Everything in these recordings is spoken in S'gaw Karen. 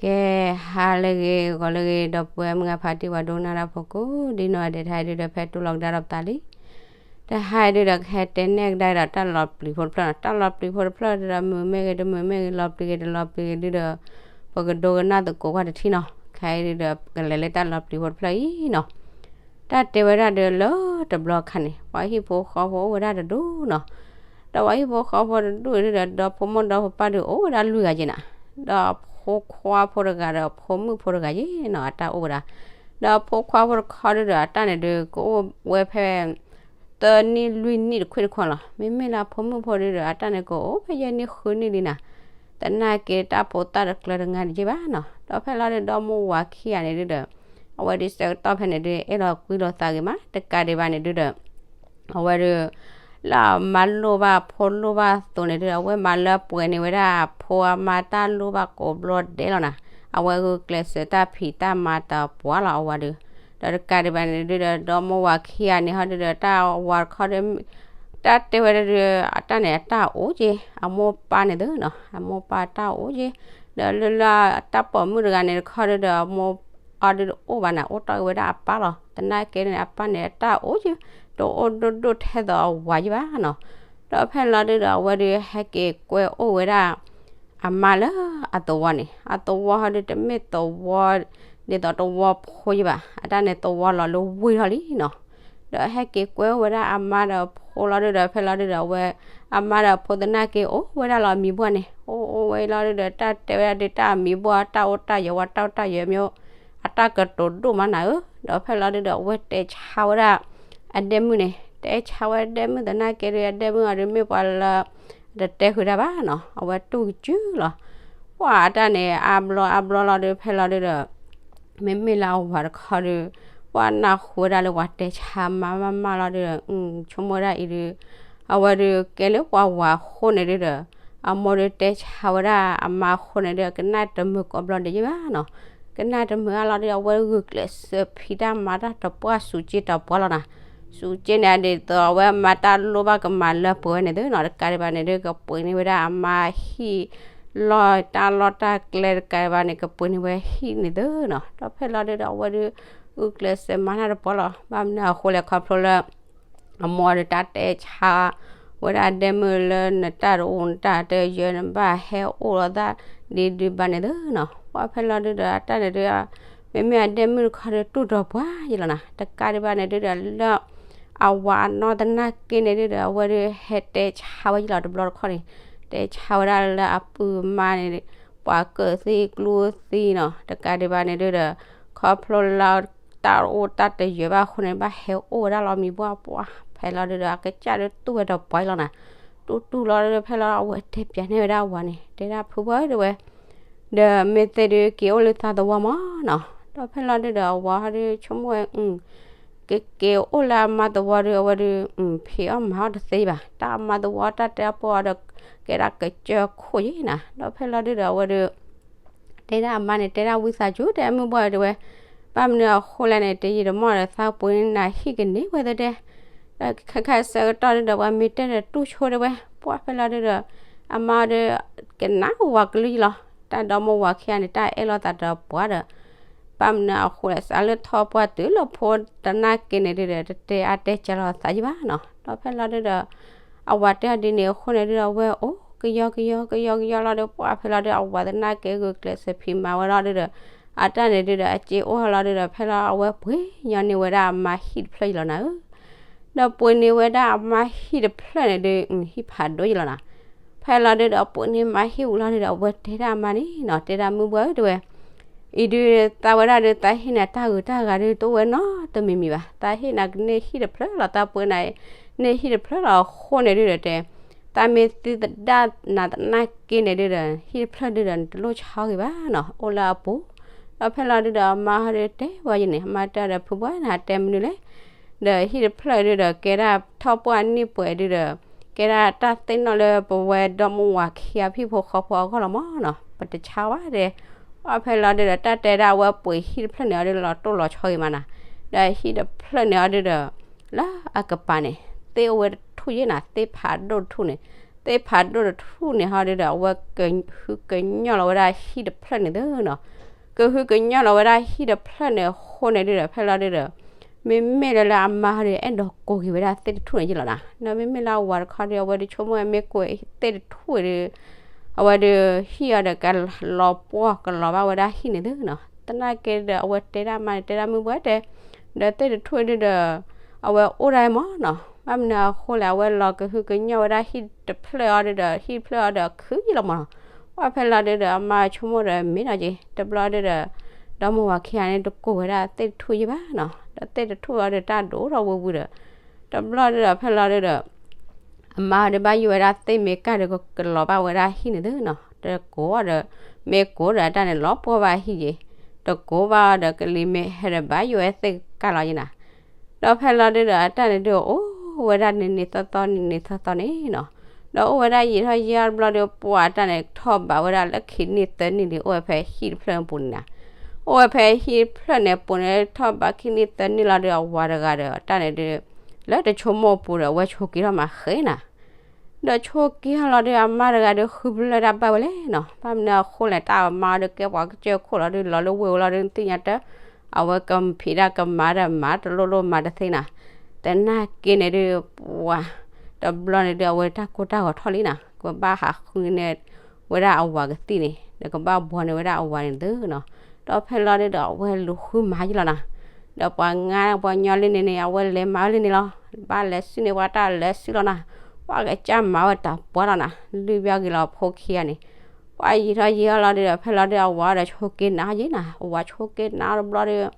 ကဲ, ဟါလၢအဂ့ၤ ဂီၤလၢအဂ့ၤ ဒီပုၢ်ဝဲၢ်မုၣ်ခွါဖါတံၢ် ပှၤဒိကနၣ်တၢ်ဖိကိးဒ်နီၢ်ဂၤဒဲး, တဟါအံၤဒုဒီး ဖဲတူၢ်လိာ်ကဒါဒီးပသးလံ. တဟါအံၤဒုဒီး ကဟဲတဲနဲၣ်ကဒါဒီးတၢ်လီၤပျံၤဖိတဖျၢၣ်နီၤ, တၢ်လီၤပျံၤဖိတဖျၢၣ်ဒုဒီး မုာ်မ့ၢ်ဂ့ၤ တမုာ်မ့ၢ်ဂ့ၤ လီၤပျံၤဂ့ၤ တလီၤပျံၤဂ့ၤဒုဒီး ပကဒိကနၣ်သကိးကွၢ်တထံၣ်နီၤ. ခဲအံၤဒုဒီး ကလဲၤလၢတၢ်လီၤပျံၤဖိတဖျၢၣ်အံၤနီၤ. တၢ်တဲဝဲဒၣ်ဒီး လၢတဘျီခါန့ၣ် ပှၤဟံၣ်ဖိဃီဖိအိၣ်ဝဲဒၣ်တဒူၣ်နီၤ. ဒီးပှၤဟံၣ်ဖိဃီဖိတဒူၣ်ဒုဒီး ဒီဖိမိၢ်ဒီဖိပၢ်ဒုအိၣ်ဝဲဒၣ်လွံၢ်ဂၤက့ၤနၤ. ဒီးအဖိခွါဖိတဂၤဒီး အဖိမုၣ်ဖိတဂၤက့ၤနီၤ အတၢ်အိၣ်ဝဲဒၣ်. ဒီးအဖိခွါဖိတခီဒုဒီး အတၢ်န့ၣ်ဒု ကအိၣ်ဝဲဖဲ သၢနံၣ်လွံၢ်နံၣ်တခွ့ၣ်တခီလီၤ. မ့မ့ၢ်လၢအဖိမုၣ်ဖိဒုဒီး အတၢ်န့ၣ်ကအိၣ်ဖဲယဲၢ်နံၣ်ဃုနံၣ်လံနၤ. သနာ်က့တၢ်ဖိသၣ်တကျၢၤတငါန့ၣ်က့ၤဘၣ်နီၤ. ဒီးဖဲလီၤဒုဒီး ဒီမိၢ်ဝၤခံဂၤန့ၣ်ဒုဒီး အဝဲဒုဆၢကတီၢ်ဖဲန့ၣ်ဒု အဲၣ်ဒိးကွံလိာ်သးဂ့ၤမး တကးဒံးဘၣ်န့ၣ်ဒုဒီး အဝဲဒု လၢအမါလိၣ်ဘၣ်အဖိလိၣ်ဘၣ်အသိးန့ၣ်ဒု အဝဲမၤလၢအပှဲၤန့ၢ်ဝဲဒၣ်အဖိအမါတၢ်လိၣ်ဘၣ်ကိးဘျီဒဲးလီၤနၤ. အဝဲဂုာ်ကျဲးစၢးတၢ်ဖံးတၢ်မၤတပှၢ်လီၤအဝၤဒု. ဒီးတကးဒံးဘၣ်န့ၣ်ဒုဒီး ဒီမိၢ်ဝၤခံဂၤန့ၣ်ဟီဒုဒီး တၢ်အဝၤတခီဒု တၢ်တဲဝဲဒၣ်ဒု အတၢ်န့ၣ်အတၢ်အိၣ်က့ၤ အမိၢ်ပၢ်န့ၣ်သ့နီၤ, အမိၢ်ပၢ်တၢ်အိၣ်က့ၤ. ဒီးလၢလၢတၢ်ပိာ်မုၣ်တဂၤန့ၣ်တခီဒုဒီး အမိၢ်အီၤဒုတအိၣ်ဘၣ်နၤ, အိၣ်တီၢ်က့ၤဝဲဒၣ်အပၢ်လီၤ. သနာ်က့န့ၣ် အပၢ်န့ၣ်အတၢ်အိၣ်က့ၤ တအိၣ်ဒိၣ်ဒိၣ်ထဲသိးအဝၤက့ၤဘၣ်နီၤ. ဒီးဖဲလီၤဒုဒီး အဝဲဒုဟဲက့ၤကွဲအိၣ်ဝဲဒၣ် အမါလၢအသဝီန့ၣ်, အသဝီဟီဒုတမ့ၢ်သဝီ ဒ်သိးသဝီဖိယဘၣ်, အတၢ်န့ၣ်သဝီလီၤလၢဝ့ၢ်ထီၣ်လံနီၤ. ဒီးဟဲက့ၤကွဲအိၣ်ဝဲဒၣ်အမါဒီးအဖိလီၤဒုဒီး ဖဲလီၤဒုဒီး အဝဲအမါဒီးအဖိသနာ်က့အိၣ်ဝဲဒၣ်လီၤအမံၤဘှၢ်န့ၣ်, အိၣ်အိၣ်ဝဲလီၤဒုဒီး တၢ်တဲဝဲဒၣ်ဒုတၢ်အမံၤဘှၢ် တၢ်အိၣ်တၢ်ယၢၤဝဲ တၢ်အိၣ်တၢ်ယၢၤမ့ၢ် အတၢ်ကတိၤဒိၣ်မးနၤဧၢ. ဒီးဖဲလီၤဒုဒီး အဝဲတဲဆါဝဲဒၣ် အဒဲမုၣ်န့ၣ်, တဲဆါဝဲဒဲမုၣ်သနာ်က့ဒု အဒဲမုၣ်အီၤဒုမ့ၢ်ပှၤလၢ တတဲဃုာ်တၢ်ဘၣ်နီၤ, အဝဲတူၢ်ကစုလီၤ. ပှၤအတၢ်န့ၣ် အါဘျီအါဘျီလီၤဒု ဖဲလီၤဒုဒီး မ့မ့ၢ်လၢအဝၤတခီဒု ပှၤနၢ်ဟူဝဲဒၣ်လၢပှၤတဲဆါမါမးမးလီၤဒုဒီး ဆိကမိၣ်ဝဲဒၣ်အံၤဒု အဝဲဒုကဲလၢပှၤဝၤအဃိန့ၣ်ဒုဒီး အမိၢ်ဒုတဲဆါဝဲဒၣ်အမါအဃိန့ၣ်ဒု ကနၣ်တမုာ်ကိးဘျီဒဲးယဘၣ်နီၤ. ကနၣ်တမုာ်အါလီၤဒု အဝဲဂုာ်ကျဲးစၢးဖံးတၢ်မၤတၢ်တပှၢ်စူးက့တပှၢ်လီၤနၤ. စူးက့န့ၣ် ဒ်သိးအဝဲမၤတၢ်လိၣ်ဘၣ်ကမၤလၢပှဲၤဝဲန့ၣ်သ့နီၤ, တကးဒံးဘၣ်န့ၣ်ဒု ကပှ့ၤန့ၢ်ဝဲဒၣ်အမါဟံၣ်လီၢ်တၢ်လီၢ်တၢ်ကျဲ တကးဒံးဘၣ်န့ၣ် ကပှ့ၤန့ၢ်ဝဲဟံၣ်န့ၣ်သ့နီၤ. ဒီးဖဲလီၤဒုဒီး အဝဲဒု ဂုာ်ကျဲးစၢးမၤတၢ်တပှၢ်လီၤ. ဘၣ်မနုၤအဃိလဲၣ် ခီဖျိလၢ အမိၢ်ဒုတၢ်တဲဆါ ဝဲဒၣ်အဒဲမုၣ်လၢနတၢ်တအိၣ် နတၢ်တယၢၤ နဘၣ်ဟဲအိၣ်လီၤသးဒ်ဒုးဘၣ်န့ၣ်သ့နီၤ. ပှၤဖဲလီၤဒုဒီး အတၢ်န့ၣ်ဒု မ့မ့ၢ်အဒဲမုၣ်တခီဒု တူၢ်ဒီးပှၤယလီၤနၤ. တကးဒံးဘၣ်န့ၣ်ဒုဒီး လၢအဝၤအနီၢ်သနာ်က့န့ၣ်ဒုဒီး အဝဲဒုဟဲတဲဆါဝဲယလီၤ တဘျီတခီန့ၣ်, တဲဆါဝဲဒၣ်လၢအပုၢ်အမါန့ၣ် ပှၤကၢၣ်သံကျူသံနီၤ. တကးဒံးဘၣ်န့ၣ်ဒုဒီး ခီဖျိလၢတၢ်အိၣ်တၢ်တယၢၤဘၣ်အဃိန့ၣ် ဘၣ်ဟဲအိၣ်ဝဲဒၣ်လီၤမံၤဘှၢ်ပှၢ် ဖဲလီၤဒုဒီး အကစၢ်ဒုတူၢ်ဝဲဒီးပှၤလီၤနၤ. တူၢ်တူၢ်လီၤဒု ဖဲလီၤအဝဲတဲပျးန့ၢ်ဝဲဒၣ်အဝၤန့ၣ် တဲဒၣ်ဖုဘှၢ်ဧၢ တဲဝဲ ဒီးမ့ၢ်သ့ၣ်ဒုက့ၤအိၣ်လၢသးသဝီမးနီၤ. ဒီးဖဲလီၤဒုဒီးအဝၤဟီဒုဆိကမိၣ်ဝဲ ကက့ၤအိၣ်လၢအမါသဝီဒု အဝဲဒု ဖံးအီၣ်မၤအီၣ်တသ့ဘၣ်. တၢ်အမါသဝီတၢ်တဲအီၣ်ပှၤအီၤဒီး ကဲဒၣ်ကစၢၢ်ခိၣ်ယဲနၤ. ဒီးဖဲလီၤဒုဒီးအဝဲဒု တဲဒၣ်အမါန့ၣ် တဲဒၣ်ဝံသးစူၤ တဲမုၢ်ဘှၢ်တဲဝဲ, ဘၣ်မနုၤအဃိလဲၣ်န့ၣ် တယံာ်တမီၢ်ဒီးသးပှ့ၤန့ၢ်နၤဟံၣ်ကန့ၢ်ဝဲသ့တဲ. ဒီးခဲခါဆၢကတီၢ်ဒုဒီး ပှၤမ့ၢ်တဲဒီးတူၢ်ဆိတဲဝဲ, ပှၤဖဲလီၤဒုဒီး အမါဒု ကနၣ်ဝၤကလုၢ်ယလီၤ. တၢ်ဒီမိၢ်ဝၤခံဂၤန့ၣ် တၢ်အဲၣ်လိာ်သးဒီးပှၤဒီး ဘၣ်မနုၤအဃိလဲၣ် စးလၢထီၣ်ပှၢ်တုၤလၢဖိသနာ်က့န့ၣ်ဒုဒီး တတဲအါတဲကၢလီၤသးယဘၣ်နီၤ. ဒီးဖဲလီၤဒုဒီး အဝၤတဲအီၤဒ်န့ၣ်အဃိန့ၣ်ဒုဒီး အဝဲအိၣ်ကယီကယီကယီကယီလီၤဒီး ပှၤဖဲလီၤဒု အဝၤသနာ်က့ဂုာ်ကျဲးစၢးဖံးမၤဝဲလီၤဒုဒီး အတၢ်န့ၣ်ဒုဒီး အစ့အိၣ်ဟီလီၤဒုဒီး ဖဲလီၤအဝဲပှ့ၤညီန့ၢ်ဝဲဒၣ်အမါဟံၣ်တဖျၢၣ်ယလီၤနၤဧၢ. ဒီးပှ့ၤန့ၢ်ဝဲဒၣ်အမါဟံၣ်တဖျၢၣ်န့ၣ်ဒု ဟံၣ်ဖးဒိၣ်ယလီၤနၤ. ဖဲလီၤဒုဒီး ပှ့ၤန့ၢ်မါဟံၣ်ဝံၤလီၤဒုဒီး အဝဲတဲဒၣ်အမါန့ၣ်နီၤ တဲဒၣ်မုၢ်ဘှၢ်ဧၢ တဲဝဲ, အံၤဒု သးဝဲဒၣ်ဒု သးဟ့ၣ်နၤတၢ်ဂုၤတၢ်ဂၤဒု တအိၣ်ဝဲနီတမံၤမံၤဘၣ်. သးဟ့ၣ်နၤကန့ၢ်ဟံၣ်တဖျၢၣ်လီၤ သးပှ့ၤနၤန့ၢ်ဟံၣ်တဖျၢၣ်လီၤအဃိန့ၣ်ဒုဒီးတဲ သးမ့ၢ်သံသဒၣ်နၤသနာ်က့န့ၣ်ဒုဒီး ဟံၣ်တဖျၢၣ်ဒုဒီး နတလိၣ်ဆါဂ့ၤဘၣ်နီၤ အိၣ်လၢအပူၤ. ဒီးဖဲလီၤဒုဒီး အမါဟီဒုတဲဝဲယန့ၣ် အမါတဲဒီးဖုဘှၢ်နၤတဲမနုၤလဲၣ် ဒီးဟံၣ်တဖျၢၣ်ဒုဒီး ကဲဒၣ်ထီၣ်ပှၢ်န့ၢ်ပှဲၤဒုဒီး ကဲဒၣ်တၢ်သ့ၣ်နီၣ်လၢပဝဲဒီမိၢ်ဝၤခံဂၤဟံၣ်ဖိဃီဖိအဂီၢ်လီၤမးနီၤ ပတဆါဘၣ်တဲ. ပှၤဖဲလီၤဒုဒီး တၢ်တဲဒၣ်အဝဲပှ့ၤဟံၣ်တဖျၢၣ်န့ၣ်အီၤဒုလီၤတိၢ်လီၤဆီဂ့ၤမးနၤ. ဒီးဟံၣ်တဖျၢၣ်န့ၣ်အီၤဒုဒီး လၢအကပၤန့ၣ် သ့ၣ်အိၣ်ဝဲတထူၣ်ယဲနၤ သ့ၣ်ဖးဒိၣ်တထူၣ်န့ၣ် သ့ၣ်ဖးဒိၣ်တထူၣ်န့ၣ်ဟီဒုဒီး အဝဲကဟုကညီၢ်လီၤဝဲဒၣ်ဟံၣ်တဖျၢၣ်န့ၣ်သုနီၤ. ကဟုကညီၢ်လီၤဝဲဒၣ်ဟံၣ်တဖျၢၣ်န့ၣ်အဃိန့ၣ်ဒုဒီး ဖဲလီၤဒုဒီး မ့မ့ၢ်လၢလၢအမါဟီဒီး အဲၣ်ဒိးကိးက့ၤဝဲဒၣ်သ့ၣ်တထူၣ်န့ၣ်ယ့ၢ်လီၤနီၤ. ဒီးမ့မ့ၢ်လၢအဝၤတခီဒီး အဝဲဒုဆိကမိၣ်ဝဲမ့ၢ်ကိးသ့ၣ်တထူၣ်ဝဲဒု အဝဲဒု ဟံၣ်အီၤဒီးကလီၤပှီၢ် ကလီၤဘၣ်ဝဲဒၣ်ဟံၣ်န့ၣ်သုနီၤ. သနာ်က့ဒီး အဝဲတဲဒၣ်မါန့ၣ် တဲဒၣ်မုၢ်ဘှဲတဲ ဒီးသ့ၣ်တထူၣ်ဒုဒီး အဝဲအိၣ်ဒၣ်မၢ်နီၤ. ဘၣ်မနုၤအဃိလဲၣ် အဝဲလီၤကဟုကညီၢ်ဝဲဒၣ်ဟံၣ်တဖျၢၣ်အီၤဒုဒီး ဟံၣ်တဖျၢၣ်အီၤဒီးခုယ့ၢ်လီၤမၢ်နီၤ. ပှၢ်ဖဲလီၤဒုဒီး အမါဆိကမိၣ်ဒီးမ့ၢ်နီၤက့ၤ တဘျီဒုဒီး ဒီမိၢ်ဝၤခံဂၤန့ၣ် တကိးဝဲဒၣ်သ့ၣ်တထူၣ်ယ့ၢ်ဘၣ်နီၤ. ဒီးသ့ၣ်တထူၣ်အီၤဒုတၢ်ဒိၣ်ထီၣ်ဝ့ၢ်ဝံၤဒီး တဘျီဒုဒီး ဖဲလီၤဒုဒီး အမါဒီးဘၣ်ယိၣ်ဝဲဒၣ်သ့ၣ်မ့ၢ်ကၢ်ဒီးကလီၤဘၣ်ဝဲဒၣ်ဟံၣ်န့ၣ်သုနီၤ. တကိးဒီး မ့ၢ်ကိးဒီးအတၢ်န့ၣ် လီၤပှီၢ်ဘၣ်ဟံၣ်က့ၤ, တကိးဘၣ်ဒီးကလံၤမ့ၢ်ဟဲဒီးဘၣ်ယိၣ်ဝဲသ့ၣ်ကၢ်လီၤယ့ၢ်နၤ. ဒီးဖဲလီၤဒုဒီး အတၢ်န့ၣ်ဒုအိၣ်ဝဲဒၣ်န့ၣ်န့ၣ်သီသီန့ၣ်န့ၣ်သီသီန့ၣ်နီၤ. ဒီးအိၣ်ဝဲဒၣ်ယံာ်ထီၣ်ယံာ်ထီၣ်တဘျီဒီး ပှၢ်အတၢ်န့ၣ်ထီၣ်ဘးဝဲဒၣ်လၢခံနံၣ်သၢနံၣ်ဒီး အိၣ်ဝဲဖဲဟံၣ်တဖျၢၣ်န့ၣ်ပူၤန့ၣ်နၤ. အိၣ်ဝဲဖဲဟံၣ်တဖျၢၣ်န့ၣ်ပူၤန့ၣ် ထီၣ်ဘးခံနံၣ်သၢနံၣ်လီၤဒီး အဝၤတဂၤဒီးအတၢ်န့ၣ်ဒု လၢတဆိကမိၣ်ပူၤဒီး အဝဲဆိးက့ထီၣ်မးဃဲနၤ. ဒီးဆိးက့ထီၣ်လီၤဒီး အမါတဂၤဒီးဃုဖျၢၣ်တၢ်ဘၣ်ဝဲလဲၣ်နီၤ. ဘၣ်မနုၤအဃိလဲၣ် တၢ်အမါဒီးကဲပှၤကစၢၢ်ခိၣ်လီၤဒု လီၤလၢဝ့ၢ်ဝဲလီၤဒု သ့ၣ်ညါတၢ် အဝဲကဖံးတၢ်ကမၤဒီးမၤတလိၣ်လိၣ်မၤတသ့နၤ. သနာ်က့န့ၣ်ဒု ပှၤ တဘျီန့ၣ်ဒု အဝဲတၢ်ကိၢ်တၢ်ဂီၤထီၣ်လံနၤ. ကဘၣ်ဟးဃုန့ၢ်ဝဲဒၣ်အဝၤကသံၣ်န့ၣ် ဒီးကဘၣ်ဘှီန့ၢ်ဝဲဒၣ်အဝၤန့ၣ်သုနီၤ. ဒီးဖဲလီၤဒုဒီး အဝဲလူၤဃုမၤယ့ၢ်လီၤနၤ. ဒီးပှၤငါပှၤညီလၢန့ၣ်န့ၣ် အဝဲလဲၤမၤဝဲလၢန့ၣ်လီၤ. ဘၣ်လဲၤစုန့ၢ်ပှၤတၢ်လဲၤစုလီၤနၤ. ပှၤကစၢ်မၤဝဲတၢ်ပှၢ်လီၤနၤ. လုၢ်ဘၣ်က့ၤလီၤဖိခံဂၤန့ၣ် ပှၤယံာ်ထီၣ်ယံာ်ထီၣ်လီၤဒုဒီး ဖဲလီၤဒုအဝၤဒီးဆိးက့နးယ့ၢ်နၤ. အဝၤဆိးက့နးတဘျီဒု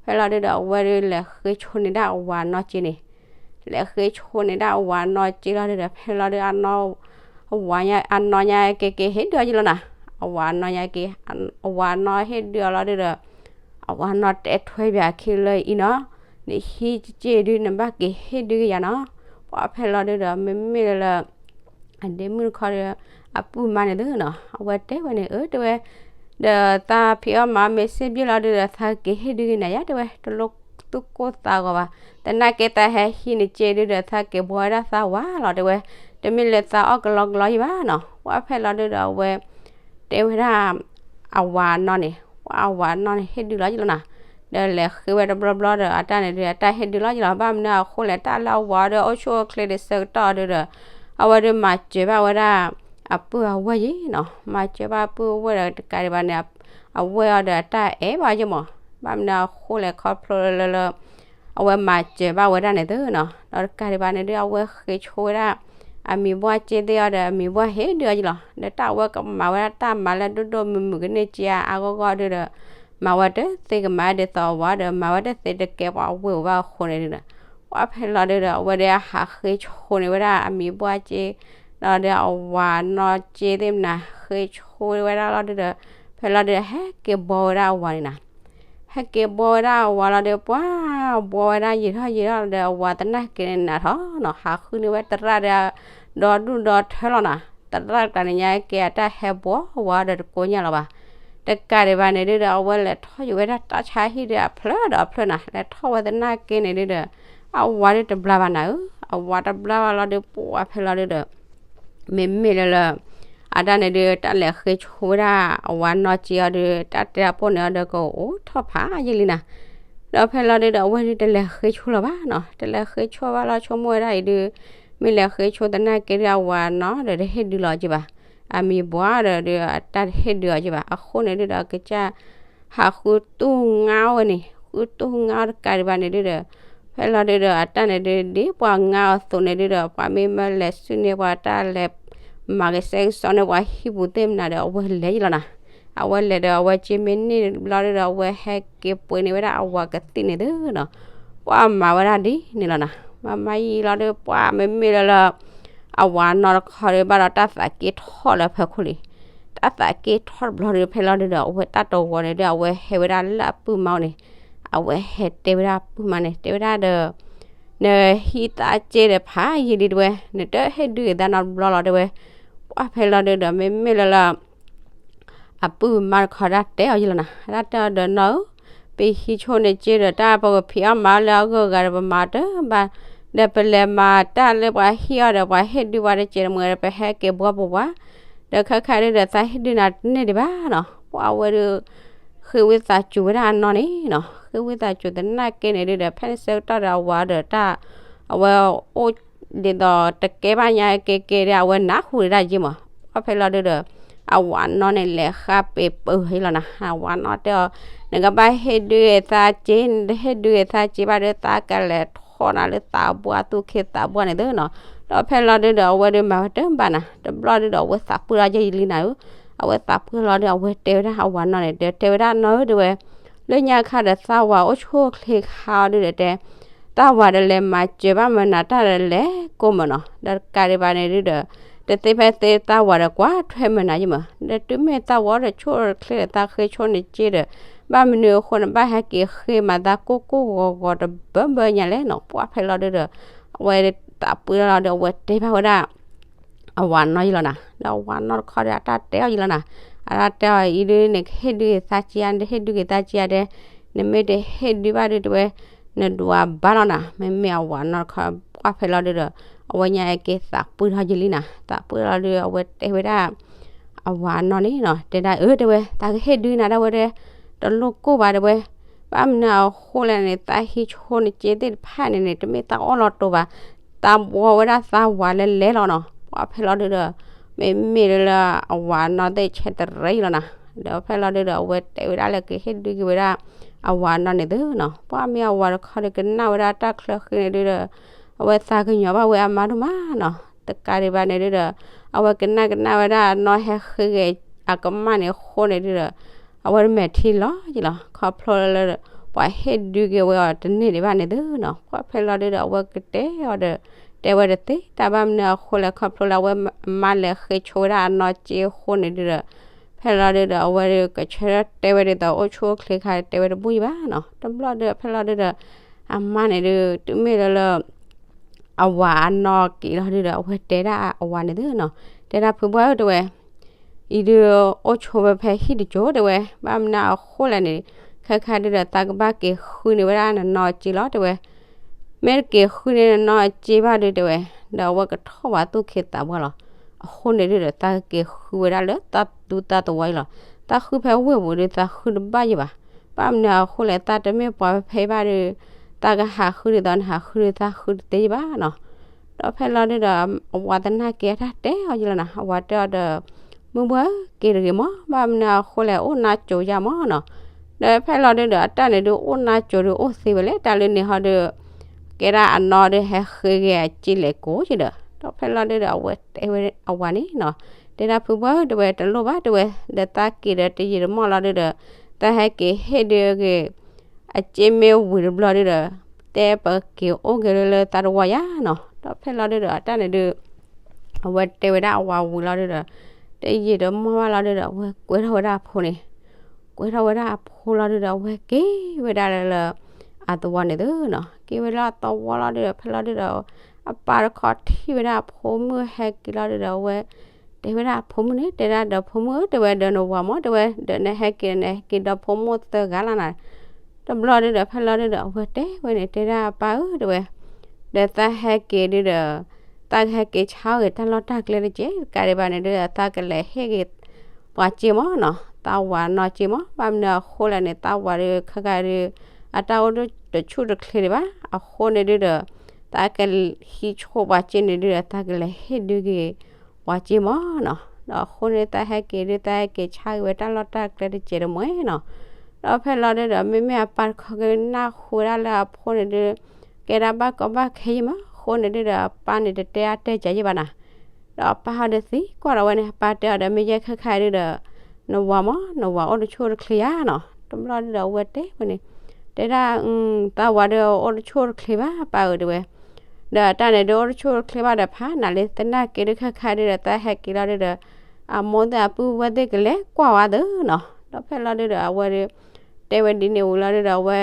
ဖဲလီၤဒုဒီး အဝဲဒုလဲၤဃ့ဆိန့ၢ်ဒၣ်အဝၤနီၢ်က့န့ၣ် လဲၤဃ့ဆိန့ၢ်ဒၣ်အဝၤနီၢ်က့လီၤဒုဒီး ဖဲလီၤဒု အဝၤ အနီၢ်ညါက့က့ၤဟ့ၣ်ဒုးအီၤယ့ၢ်လီၤနၤ. အဝၤနီၢ်ညါက့ အဝၤနီၢ်ဟ့ၣ်ဒုးအီၤလီၤဒုဒီး အဝၤနီၢ်တဲထွဲဘၣ်အခံလၢအံၤနီၤ, နဟံးက့ဒု နဘၣ်က့ၤဟ့ၣ်ဒုးက့ၤယၤနီၤ. ပှၢ်ဖဲလီၤဒုဒီး မ့မ့ၢ်လၢလၢ အဒ့မုၣ်တခီဒီး အပုၢ်မါန့ၣ်သုနီၤ အဝဲတဲဝဲန့ၣ် အၢ တဲဝဲ ဒီးသးဖံးအီၣ်မၤအီၣ်မ့ၢ်စ့ၢ်ဘျ့လီၤဒုဒီး သးက့ၤဟ့ၣ်ဒုးက့ၤနၤယါ တဲဝဲ တလိၣ်သူၣ်ကိၢ်သးဂီၤဘၣ်. သနာ်က့သးဟဲဟံးနက့ဒုဒီး သးက့ၤဘှီဝဲဒၣ်သးဝၤလီၤ တဲဝဲ. တမ့ၢ်လၢသးအီၣ်ကလီကလီယံၤဘၣ်နီၤ. ပှၢ်ဖဲလီၤဒုဒီး အဝဲ တဲဝဲဒၣ် အဝၤနီၢ်န့ၣ် ပှၢ်အဝၤနီၢ်န့ၣ် ဟ့ၣ်ဒုးလီၤယ့ၢ်လီၤနၤ. ဒီးလဲၤဃ့ဝဲတဘျီဘျီဒီး အတၢ်န့ၣ်ဒုး အတၢ်ဟ့ၣ်ဒုးလီၤယ့ၢ်လီၤ. ဘၣ်မနုၤအဃိလဲၣ် တၢ်လၢအဝၤဒီးအိၣ်ဆူၣ်အိၣ်ချ့ဒံးဆၢကတီၢ်ဒုဒီး အဝဲဒုးမၤစၢၤဘၣ်ဝဲဒၣ် အပုၢ်အဝဲၢ်ယ့ၢ်နီၤ. မၤစၢၤဘၣ်ပုၢ်ဝဲၢ်ဒီးတကးဒံးဘၣ်န့ၣ် အဝဲၢ်အီၤဒီးအတၢ်အဲၣ်ဘၣ်ယ့ၢ်မး. ဘၣ်မနုၤအဃိလဲၣ် ခီဖျိလၢလၢ အဝဲမၤစၢၤဘၣ်ဝဲဒၣ်န့ၣ်သုနီၤ. ဒီးတကးဒံးဘၣ်န့ၣ်ဒုး အဝဲဃ့ဆိဝဲဒၣ် အမံၤဘှၢ်စ့သ့ၣ်အီၤဒီး အမံၤဘှၢ်ဟ့ၣ်ဒုးအီၤယ့ၢ်လီၤ. ဒီးတၢ်အဝဲကမၤဝဲဒၣ်တၢ်မၤလၢဒိၣ်ဒိၣ်မုၢ်မုၢ်ကန့ၢ်က့အါအါဂီၢ်ဂီၢ်ဒုဒီး မၤဝဲတသ့ကမၤဒ်သိးအဝၤဒီး မၤဝဲတသ့တကဲပှၤဝ့ၢ်ဝဲအဃိန့ၣ်ဒုဒီး ပှၢ်ဖဲလီၤဒုဒီး အဝဲဒုးဟးဃ့ဆိန့ၢ်ဝဲဒၣ်အမံၤဘှၢ်စ့ ဒီးဒီးအဝၤနီၢ်စ့သ့ၣ်မနၤ ဃ့ဆိဝဲဒၣ်လီၤဒုဒီး ဖဲလီၤဒုဒီးဟဲက့ၤဘှီဝဲဒၣ်အဝၤန့ၣ်နၤ. ဟဲက့ၤဘှီဝဲဒၣ်အဝၤလီၤဒီး ပှၢ်ဘှီဝဲဒၣ်ယံာ်ထီၣ်ယံာ်ထီၣ်ဒီး အဝၤသနာ်က့န့ၣ်နးထီၣ်နီၤ ဟးဃုန့ၢ်ဝဲသရၣ်ဒီး ဒီဒူၣ်ဒီထၢလီၤနၤ. သရၣ်တဂၤန့ၣ်ညါက့အတၢ်ဟဲဘှီဝၤဒီးတကိညၢ်လီၤဘၣ်. တကးဒံးဘၣ်န့ၣ်ဒုဒီး အဝဲလဲၤထီၣ်ယိာ်ဝဲဒၣ်တၢ်ဆါဟံၣ်ဒီးအဖျၢၣ်ဒီးအဖျၢၣ်နၤ လဲၤထီၣ်ဝဲသနာ်က့န့ၣ်ဒုဒီး အဝၤဒုတဘျါဘၣ်နၤဧၢ, အဝၤတဘျါဘၣ်လီၤဒုး ပှၢ်ဖဲလီၤဒုဒီး မ့မ့ၢ်လၢလၢ အတၢ်န့ၣ်ဒုး တၢ်လဲၤဃ့ဆိဝဲဒၣ်အဝၤနီၢ်စ့အီၤဒုး တၢ်တဲအပိၢ်န့ၣ်အီၤဒီးကအိၣ်ထီၣ်ဖးယံာ်လံနၤ. ဒီးဖဲလီၤဒုဒီး အဝဲဒုးတလဲၤဃ့ဆိလီၤဘၣ်နီၤ, တလဲၤဃ့ဆိဘၣ်လီၤ ဆိကမိၣ်ဝဲဒၣ်အံၤဒုး မ့ၢ်လဲၤဃ့ဆိသနာ်က့ဒုးအဝၤနီၢ်ဒီးတဟ့ၣ်ဒုးလီၤက့ဘၣ်, အမံၤဘှါဒီးဒုး အတၢ်တဟ့ၣ်ဒုးအီၤက့ဘၣ်, အဃိန့ၣ်ဒုးဒီး ကစၢ်ဟးဃုတူၢ်ငါဝဲန့ၣ် ဃုတူၢ်ငါတကးဒံးဘၣ်န့ၣ်ဒုးဒီး ဖဲလီၤဒုးဒီး အတၢ်န့ၣ်ဒုး ဒ်ပှၤငါအီၤသိးန့ၣ်ဒုးဒီး ပှၤမ့ၢ်မၢလဲၤစုန့ၢ်ပှၤတၢ်လဲၤ မၤကဆှဲကဆှီန့ၢ်ပှၤဟံၣ်ပူၤသ့ၣ်မနၤဒီး အဝဲလဲၤယံာ်လီၤနၤ. အဝဲလဲၤဒီး အဝဲစ့မ့ၢ်န့ၢ်ဘျီဒုးဒီး အဝဲဟဲက့ၤပှ့ၤန့ၢ်ဝဲဒၣ်အဝၤကသံၣ်န့ၣ်သုနီၤ, ပှၤမၤဝဲဒၣ်ဒ်န့ၣ်လီၤနၤ. မၤမၤယံာ်လီၤဒုး ပှၤမ့မ့ၢ်လၢလၢ အဝၤနီၢ်တခီဒုး ဘၣ်ဒီးတၢ်သးက့ထီၣ်လၢအဖီခိၣ်လံ. တၢ်သးက့ထီၣ်တဘျီဒုး ဖဲလီၤဒုးဒီး အဝဲတၢ်တဝီန့ၣ်ဒုး အဝဲဟဲဝဲဒၣ်လၢအပုၢ်မါန့ၣ်, အဝဲဟဲတဲဝဲဒၣ်အပုၢ်မါန့ၣ် တဲဝဲဒၣ်ဒီး နဟံးသးစ့ဒီးဖးယံာ်လံတဲဝဲ, နတဟ့ၣ်ဒုးက့ၤသးနီတဘျီလီၤတဲဝဲ. ပှၢ်ဖဲလီၤဒုးဒီး မ့မ့ၢ်လၢလၢ အပုၢ်မါတခီဒၣ်တဲအီၤယံာ်လီၤနၤ, ဒၣ်တဲအီၤဒီးနီၢ်ဧၢ, ပဟံးဆိန့ၢ်စ့ဒီး တၢ်ပကဖံးအီၣ်မၤအီၣ်လၢအဂုၤအဂၤဒီး ပမၤတဘၣ်, ဒီးပလဲၤမၤတၢ်လၢပှၤဟ့ၣ်အီၤဒီး ပှၤဟ့ၣ်ဒုးဝဲတကဲးတမှဲၤဒီး ပဟဲက့ၤဘှီပဝါ, ဒီးခဲခါဒုဒီး သးဟ့ၣ်ဒုးနၤတန့ၢ်ဒံးဘၣ်နီၤ. ပှၤဝဲဒုး ဃ့ဝံသးစူၤဝဲဒၣ်အနီၢ်န့ၣ်နီၤ, ဃ့ဝံသးစူၤသနာ်က့န့ၣ်ဒုဒီး ဖဲန့ၣ်ဆၢကတီၢ်ဒီးအဝၤဒီးတၢ် အဝဲအိၣ်ဒ်သိးတကဲဘၣ်ညါက့ၤက့ၤဒီး အဝဲနၢ်ဟူဒၣ်ယ့မး, ပှၤဖဲလီၤဒုဒီး အဝၤနီၢ်န့ၣ်လဲၤဃါပ့ၤပၢၢ်ယလီၤနၤ, အဝၤနီၢ်တဲအီၤ, နကဘၣ်ဟ့ၣ်ဒုးဂ့ၤသးစ့, နတဟ့ၣ်ဒုးဂ့ၤသးစ့ဘၣ်ဒီး သးကလဲၤထီၣ်နၤလၢသးဘှါသူၣ်ခ့သးဘှါန့ၣ်သုနီၤ. ဒီးဖဲလီၤဒုဒီး အဝဲဒုးမၤဝဲတဘၣ်နၤ, တဘျီဒုဒီး အဝဲသးပှၢ်လီၤယဲယလံနၤဧၢ, အဝဲသးပှၢ်လီၤဒီး အဝဲတဲဝဲဒၣ်အဝၤနီၢ်န့ၣ် ဒီးတဲဝဲဒၣ်နီၢ်ဧၢတဲဝဲ, လၢညါခါဒီးသးဝၤအိၣ်ဆူၣ်အိၣ်ချ့ခါအီၤဒုဒီးတဲ သးဝၤဒီးလဲၤမၤစၢၤဘၣ်မနုၤတၢ်ဒီးလဲၤကိးမၢ်နီၤ, ဒီးတကးဒံးဘၣ်န့ၣ်ဒုဒီး တသ့ဖဲသ့သးဝၤဒီးကွၢ်ထွဲမနုၤယမၢ်, ဒီးတုၤမ့ၢ်သးဝၤအိၣ်ဒီးဆူၣ်အိၣ်ချ့ဒီး သးဃ့ဆိန့ၣ်စ့ဒီး ဘၣ်မနုၤအဃိန့ၣ် ဘၣ်ဟဲက့ၤဃ့မၤသးကိၢ်ကိၢ်ဂီၤဂီၤတဘၢဘၢညါလဲၣ်နီၤ. ပှၤဖဲလီၤဒုဒီး အဝဲသးပှၢ်လီၤဒီး အဝဲတဲဘၣ်ဝဲဒၣ် အဝၤနီၢ်ယလီၤနၤ, ဒီးအဝၤနီၢ်တခီဒီး အတၢ်တဲအီၤယလီၤနၤ, အတၢ်တဲအီၤအံၤဒုန့ၣ် ကဟ့ၣ်ဒုးဂ့ၤသးစ့ဧါ, နတဟ့ၣ်ဒုးဂ့ၤသးစ့ဧါတဲ, နမ့ၢ်တဟ့ၣ်ဒုးဘၣ်ဒုတဲဝဲ နဒွးဘါလီၤနၤ. မ့မ့ၢ်အဝၤနီၢ်တခီ ပှၤဖဲလီၤဒုဒီး အဝဲညါဟဲက့ၤသးပှၢ်ထီၣ်ယလံနၤ, သးပှၢ်လီၤဒု အဝဲတဲဝဲဒၣ် အဝၤနီၢ်န့ၣ်နီၤ, တဲဒၣ်အၢတဲဝဲ သးကဟ့ၣ်ဒုးနၤဒၣ်ဝဲတဲ, တလိၣ်ကိၢ်ဘၣ်တဲဝဲ, ဘၣ်မနုၤအဃိလဲၣ်န့ၣ် သးဟံးဆိန့ၣ်စ့သ့ၣ်တဖၣ်န့ၣ်န့ၣ် တမ့ၢ်သးအီၣ်လီၤတိၤဘၣ်, သးဘှီဝဲဒၣ်သးဝၤလဲၤလဲၤလီၤနီၤ. ပှၤဖဲလီၤဒုဒီး မ့မ့ၢ်လၢအဝၤနီၢ်သ့ၣ်ဆဲးတရံးလီၤနၤ, ဒီးဖဲလီၤဒုဒီး အဝဲတဲဝဲဒၣ်လၢကဟ့ၣ်ဒုးက့ၤဝဲဒၣ် အဝၤနီၢ်န့ၣ်သုနီၤ. ပှၤမ့ၢ်အဝၤတခီဒီး ကနၣ်ဝဲဒၣ်တၢ်ချၢဃံန့ၣ်ဒုဒီး အဝဲသးကညီၤဘၣ်ဝဲအမါဒိၣ်မးနီၤ, တကးဒံးဘၣ်န့ၣ်ဒုဒီး အဝဲကနၣ်ကနၣ်ဝဲဒၣ်အနီၢ်ဟဲဃ့ဂ့ၤအကမၢ်န့ၣ်အဃိန့ၣ်ဒုဒီး အဝဲတမဲာ်ထံလီၤယလီၤ ခီဖျိလၢ ပှၤဟ့ၣ်ဒုးက့ၤဝဲအီၤတန့ၢ်ဒံးဘၣ်န့ၣ်သုနီၤ. ပှၤဖဲလီၤဒုဒီး အဝဲကတဲအီၤဒီး တဲဝဲတသ့တၢ်ဘၣ်မနုၤအဃိလဲၣ် ခီဖျိလၢအဝဲအမါလဲၤဃ့ဆိဝဲဒၣ်အနီၢ်စ့အဃိန့ၣ်ဒုဒီး ဖဲလီၤဒုဒီး အဝဲဒုကဆၢတဲဝဲဒ်သိးအိၣ်ဆူၣ်အိၣ်ချ့ခါ တဲဝဲတဘူၣ်ယံၤဘၣ်နီၤ. တဘျီဒုဖဲလီၤဒုဒီး အမါန့ၣ်ဒု တုၤမ့ၢ်လၢလၢ အဝၤအနီၢ်က့ၤလီၤဒုဒီး အဝဲတဲဒၣ်အဝၤန့ၣ်သုနီၤ, တဲဒၣ်ဖုဘှၢ်ဧၢတဲဝဲ အံၤဒု အိၣ်ဆိးဝဲဖဲဟံၣ်တစိၤတဲဝဲ, ဘၣ်မနုၤအဃိလဲၣ်န့ၣ် ခဲခါဒုဒီး သးကဘၣ်က့ၤဃုန့ၢ်ဝဲဒၣ်နနီၢ်စ့လီၤတဲဝဲ, မ့ၢ်တက့ၤဃုန့ၢ်နနီၢ်စ့ဘၣ်ဒုတဲဝဲ, ဒီးအဝဲကထီၣ်ဝဲသူၣ်ခ့သးပှၢ်လီၤ. အဃိန့ၣ်ဒုဒီး သးကက့ၤဃုဝဲဒၣ်လၢသးသူသးသဝီအံၤလီၤ. သးဃုဖဲဝ့ၢ်ပူၤဒု သးဃုတဘၣ်ယံၤဘၣ်. ဘၣ်မနုၤအဃိလဲၣ် သးတမ့ၢ်ပှၤဖဲဖဲဘၣ်ဒု သးကဟးဃုဒ်သိးနဟးဃုဒု သးဃုတသ့ယံၤဘၣ်နီၤ. ဒီးဖဲလီၤဒုဒီး အဝၤသနာ်က့အတၢ်တဲအီၤယံၤလီၤနၤ, အဝၤတဲအီၤဒီး မုၢ်ဘှၢက့ၤတဂ့ၤမး, ဘၣ်မနုၤအဃိလဲၣ် အိၣ်နါစိၤယါမးနီၤ. ဒီးဖဲလီၤဒုဒီး အတၢ်န့ၣ်ဒု အိၣ်နါစိၤဒု အိၣ်သ့ဝဲလဲၣ်, တၢ်လၢန့ၣ်ဟီဒု ကဲဒၣ်အနီၢ်ဒု ဟဲဃ့ဂ့ၤအစ့လဲၤကိးက့ၤဒီး ဒီးဖဲလီၤဒုဒီး အဝဲတဲဝဲအဝၤန့ၣ်နီၤ, တဲဒၣ်ဖုဘှၢ်တဲဝဲ တလိၣ်ဘၣ်တဲဝဲ, ဒီးသးက့ၤဒီးတယံာ်တမီၢ်လီၤဒုဒီး သးဟဲက့ၤဟ့ၣ်ဒုဂ့ၤ အစ့မ့ၢ်ဝံၤတဘျီဒုဒီး တဲပက့ၤအိၣ်က့ၤလၢလၢသးတဝီယါနီၤ. ဒီးဖဲလီၤဒုဒီး အတၢ်န့ၣ်ဒု အဝဲတဲဝဲဒၣ်အဝၤဝံၤလီၤဒုဒီး တယံာ်တမီၢ်ဘၣ်လီၤဒုဒီး အဝဲကွဲထီၣ်ဝဲဒၣ်အဖိန့ၣ်, ကွဲထီၣ်ဝဲဒၣ်အဖိလီၤဒုဒီး အဝဲက့ၤဝဲဒၣ်လၢလၢ အသဝီန့ၣ်သုနီၤ. က့ၤဝဲလၢအသဝီလီၤဒုဒီး ဖဲလီၤဒုဒီး အပၢ်တခီထံၣ်ဝဲဒၣ်အဖိမုၣ်ဟဲက့ၤလီၤဒုဒီး အဝဲ တဲဝဲဒၣ်အဖိမုၣ်န့ၣ် တဲဒၣ်ဒီးဖိမုၣ်ဧၢ တဲဝဲ ဒီးနဝၤမး တဲဝဲ ဒီးနဟဲက့ၤဒီးနဟဲက့ၤဒီးဖိမုၣ်သၢဂၤလီၤနၤ. တဘျီဒုဒီး ဖဲလီၤဒုဒီး အဝဲတဲဝဲန့ၣ် တဲဒၣ်အပၢ်ဧၢ တဲဝဲ ဒီးသးဟဲက့ၤဒုဒီး သးကဟဲက့ၤဆါအီၣ်ဂ့ၤတၢ်လီၢ်တၢ်ကျဲတက့ၢ်, တကးဒံးဘၣ်န့ၣ်ဒု သးကလဲၤဟ့ၣ်ဂ့ၤ ပှၤစ့မးနီၤ, သးဝၤနီၢ်စ့မး, ဘၣ်မနုၤအဃိလဲၣ်န့ၣ် သးဝၤဒု ခဲကါဒု အတၢ်အိၣ်ဒုတဆူၣ်တချ့ဒံးဘၣ်, အဃိန့ၣ်ဒုဒီး သးကဟံးဆိပှၤစ့န့ၣ်ဒုဒီး သးကလဲၤဟ့ၣ်ဒုက့ၤ ပှၤစ့မးနီၤ. ဒီးအဃိန့ၣ် သးဟဲက့ၤဒု သးဟဲက့ၤဆါဂ့ၤဝဲတၢ်လီၢ်တၢ်ကျဲတစဲးတမှဲနီၤ. ဒီးဖဲလီၤဒုဒီး မ့မ့ၢ်အပၢ်တခီကနၣ်ဃုာ်ဝဲဒၣ်လၢအဖိန့ၣ်ဒု ကဲဒၣ်ဘၣ်ကီဘၣ်ခဲယံၤမး, အဃိန့ၣ်ဒုဒီး အပၢ်န့ၣ်တတဲအါတဲစှၤယံၤဘၣ်နၤ. ဒီးအပၢ်ဟီဒုသံကွၢ်ဒီးဝဲန့ၣ် အပၢ်တဲအီၤဒီး မ့ၢ်ယဲခဲခါဒုဒီး နဝၤမး နဝၤအိၣ်တဆူၣ်တချ့ယါနီၤ. တဘျီဒုဒီး အဝဲတဲဝဲန့ၣ် တဲဒၣ် သးဝၤဒုအိၣ်တဆူၣ်တချ့ဘၣ် ပၢ်ဧၢ တဲဝဲ. ဒီးတၢ်န့ၣ်ဒုအိၣ်တဆူၣ်တချ့ဘၣ်ဒီး ဖးနၤလံ သနာ်က့ဒု ခဲခါဒုဒီး သးဟဲက့ၤလီၤဒုဒီး အမိၢ်သ့ၣ်အပုၢ်ဝဲၢ်သ့ၣ်ကလဲၤကွၢ်ဝဲသုနီၤ. ဒီးဖဲလီၤဒုဒီး အဝဲဒု တဲဝဲဒ်န့ၣ်ဝံၤလီၤဒုဒီး အဝဲ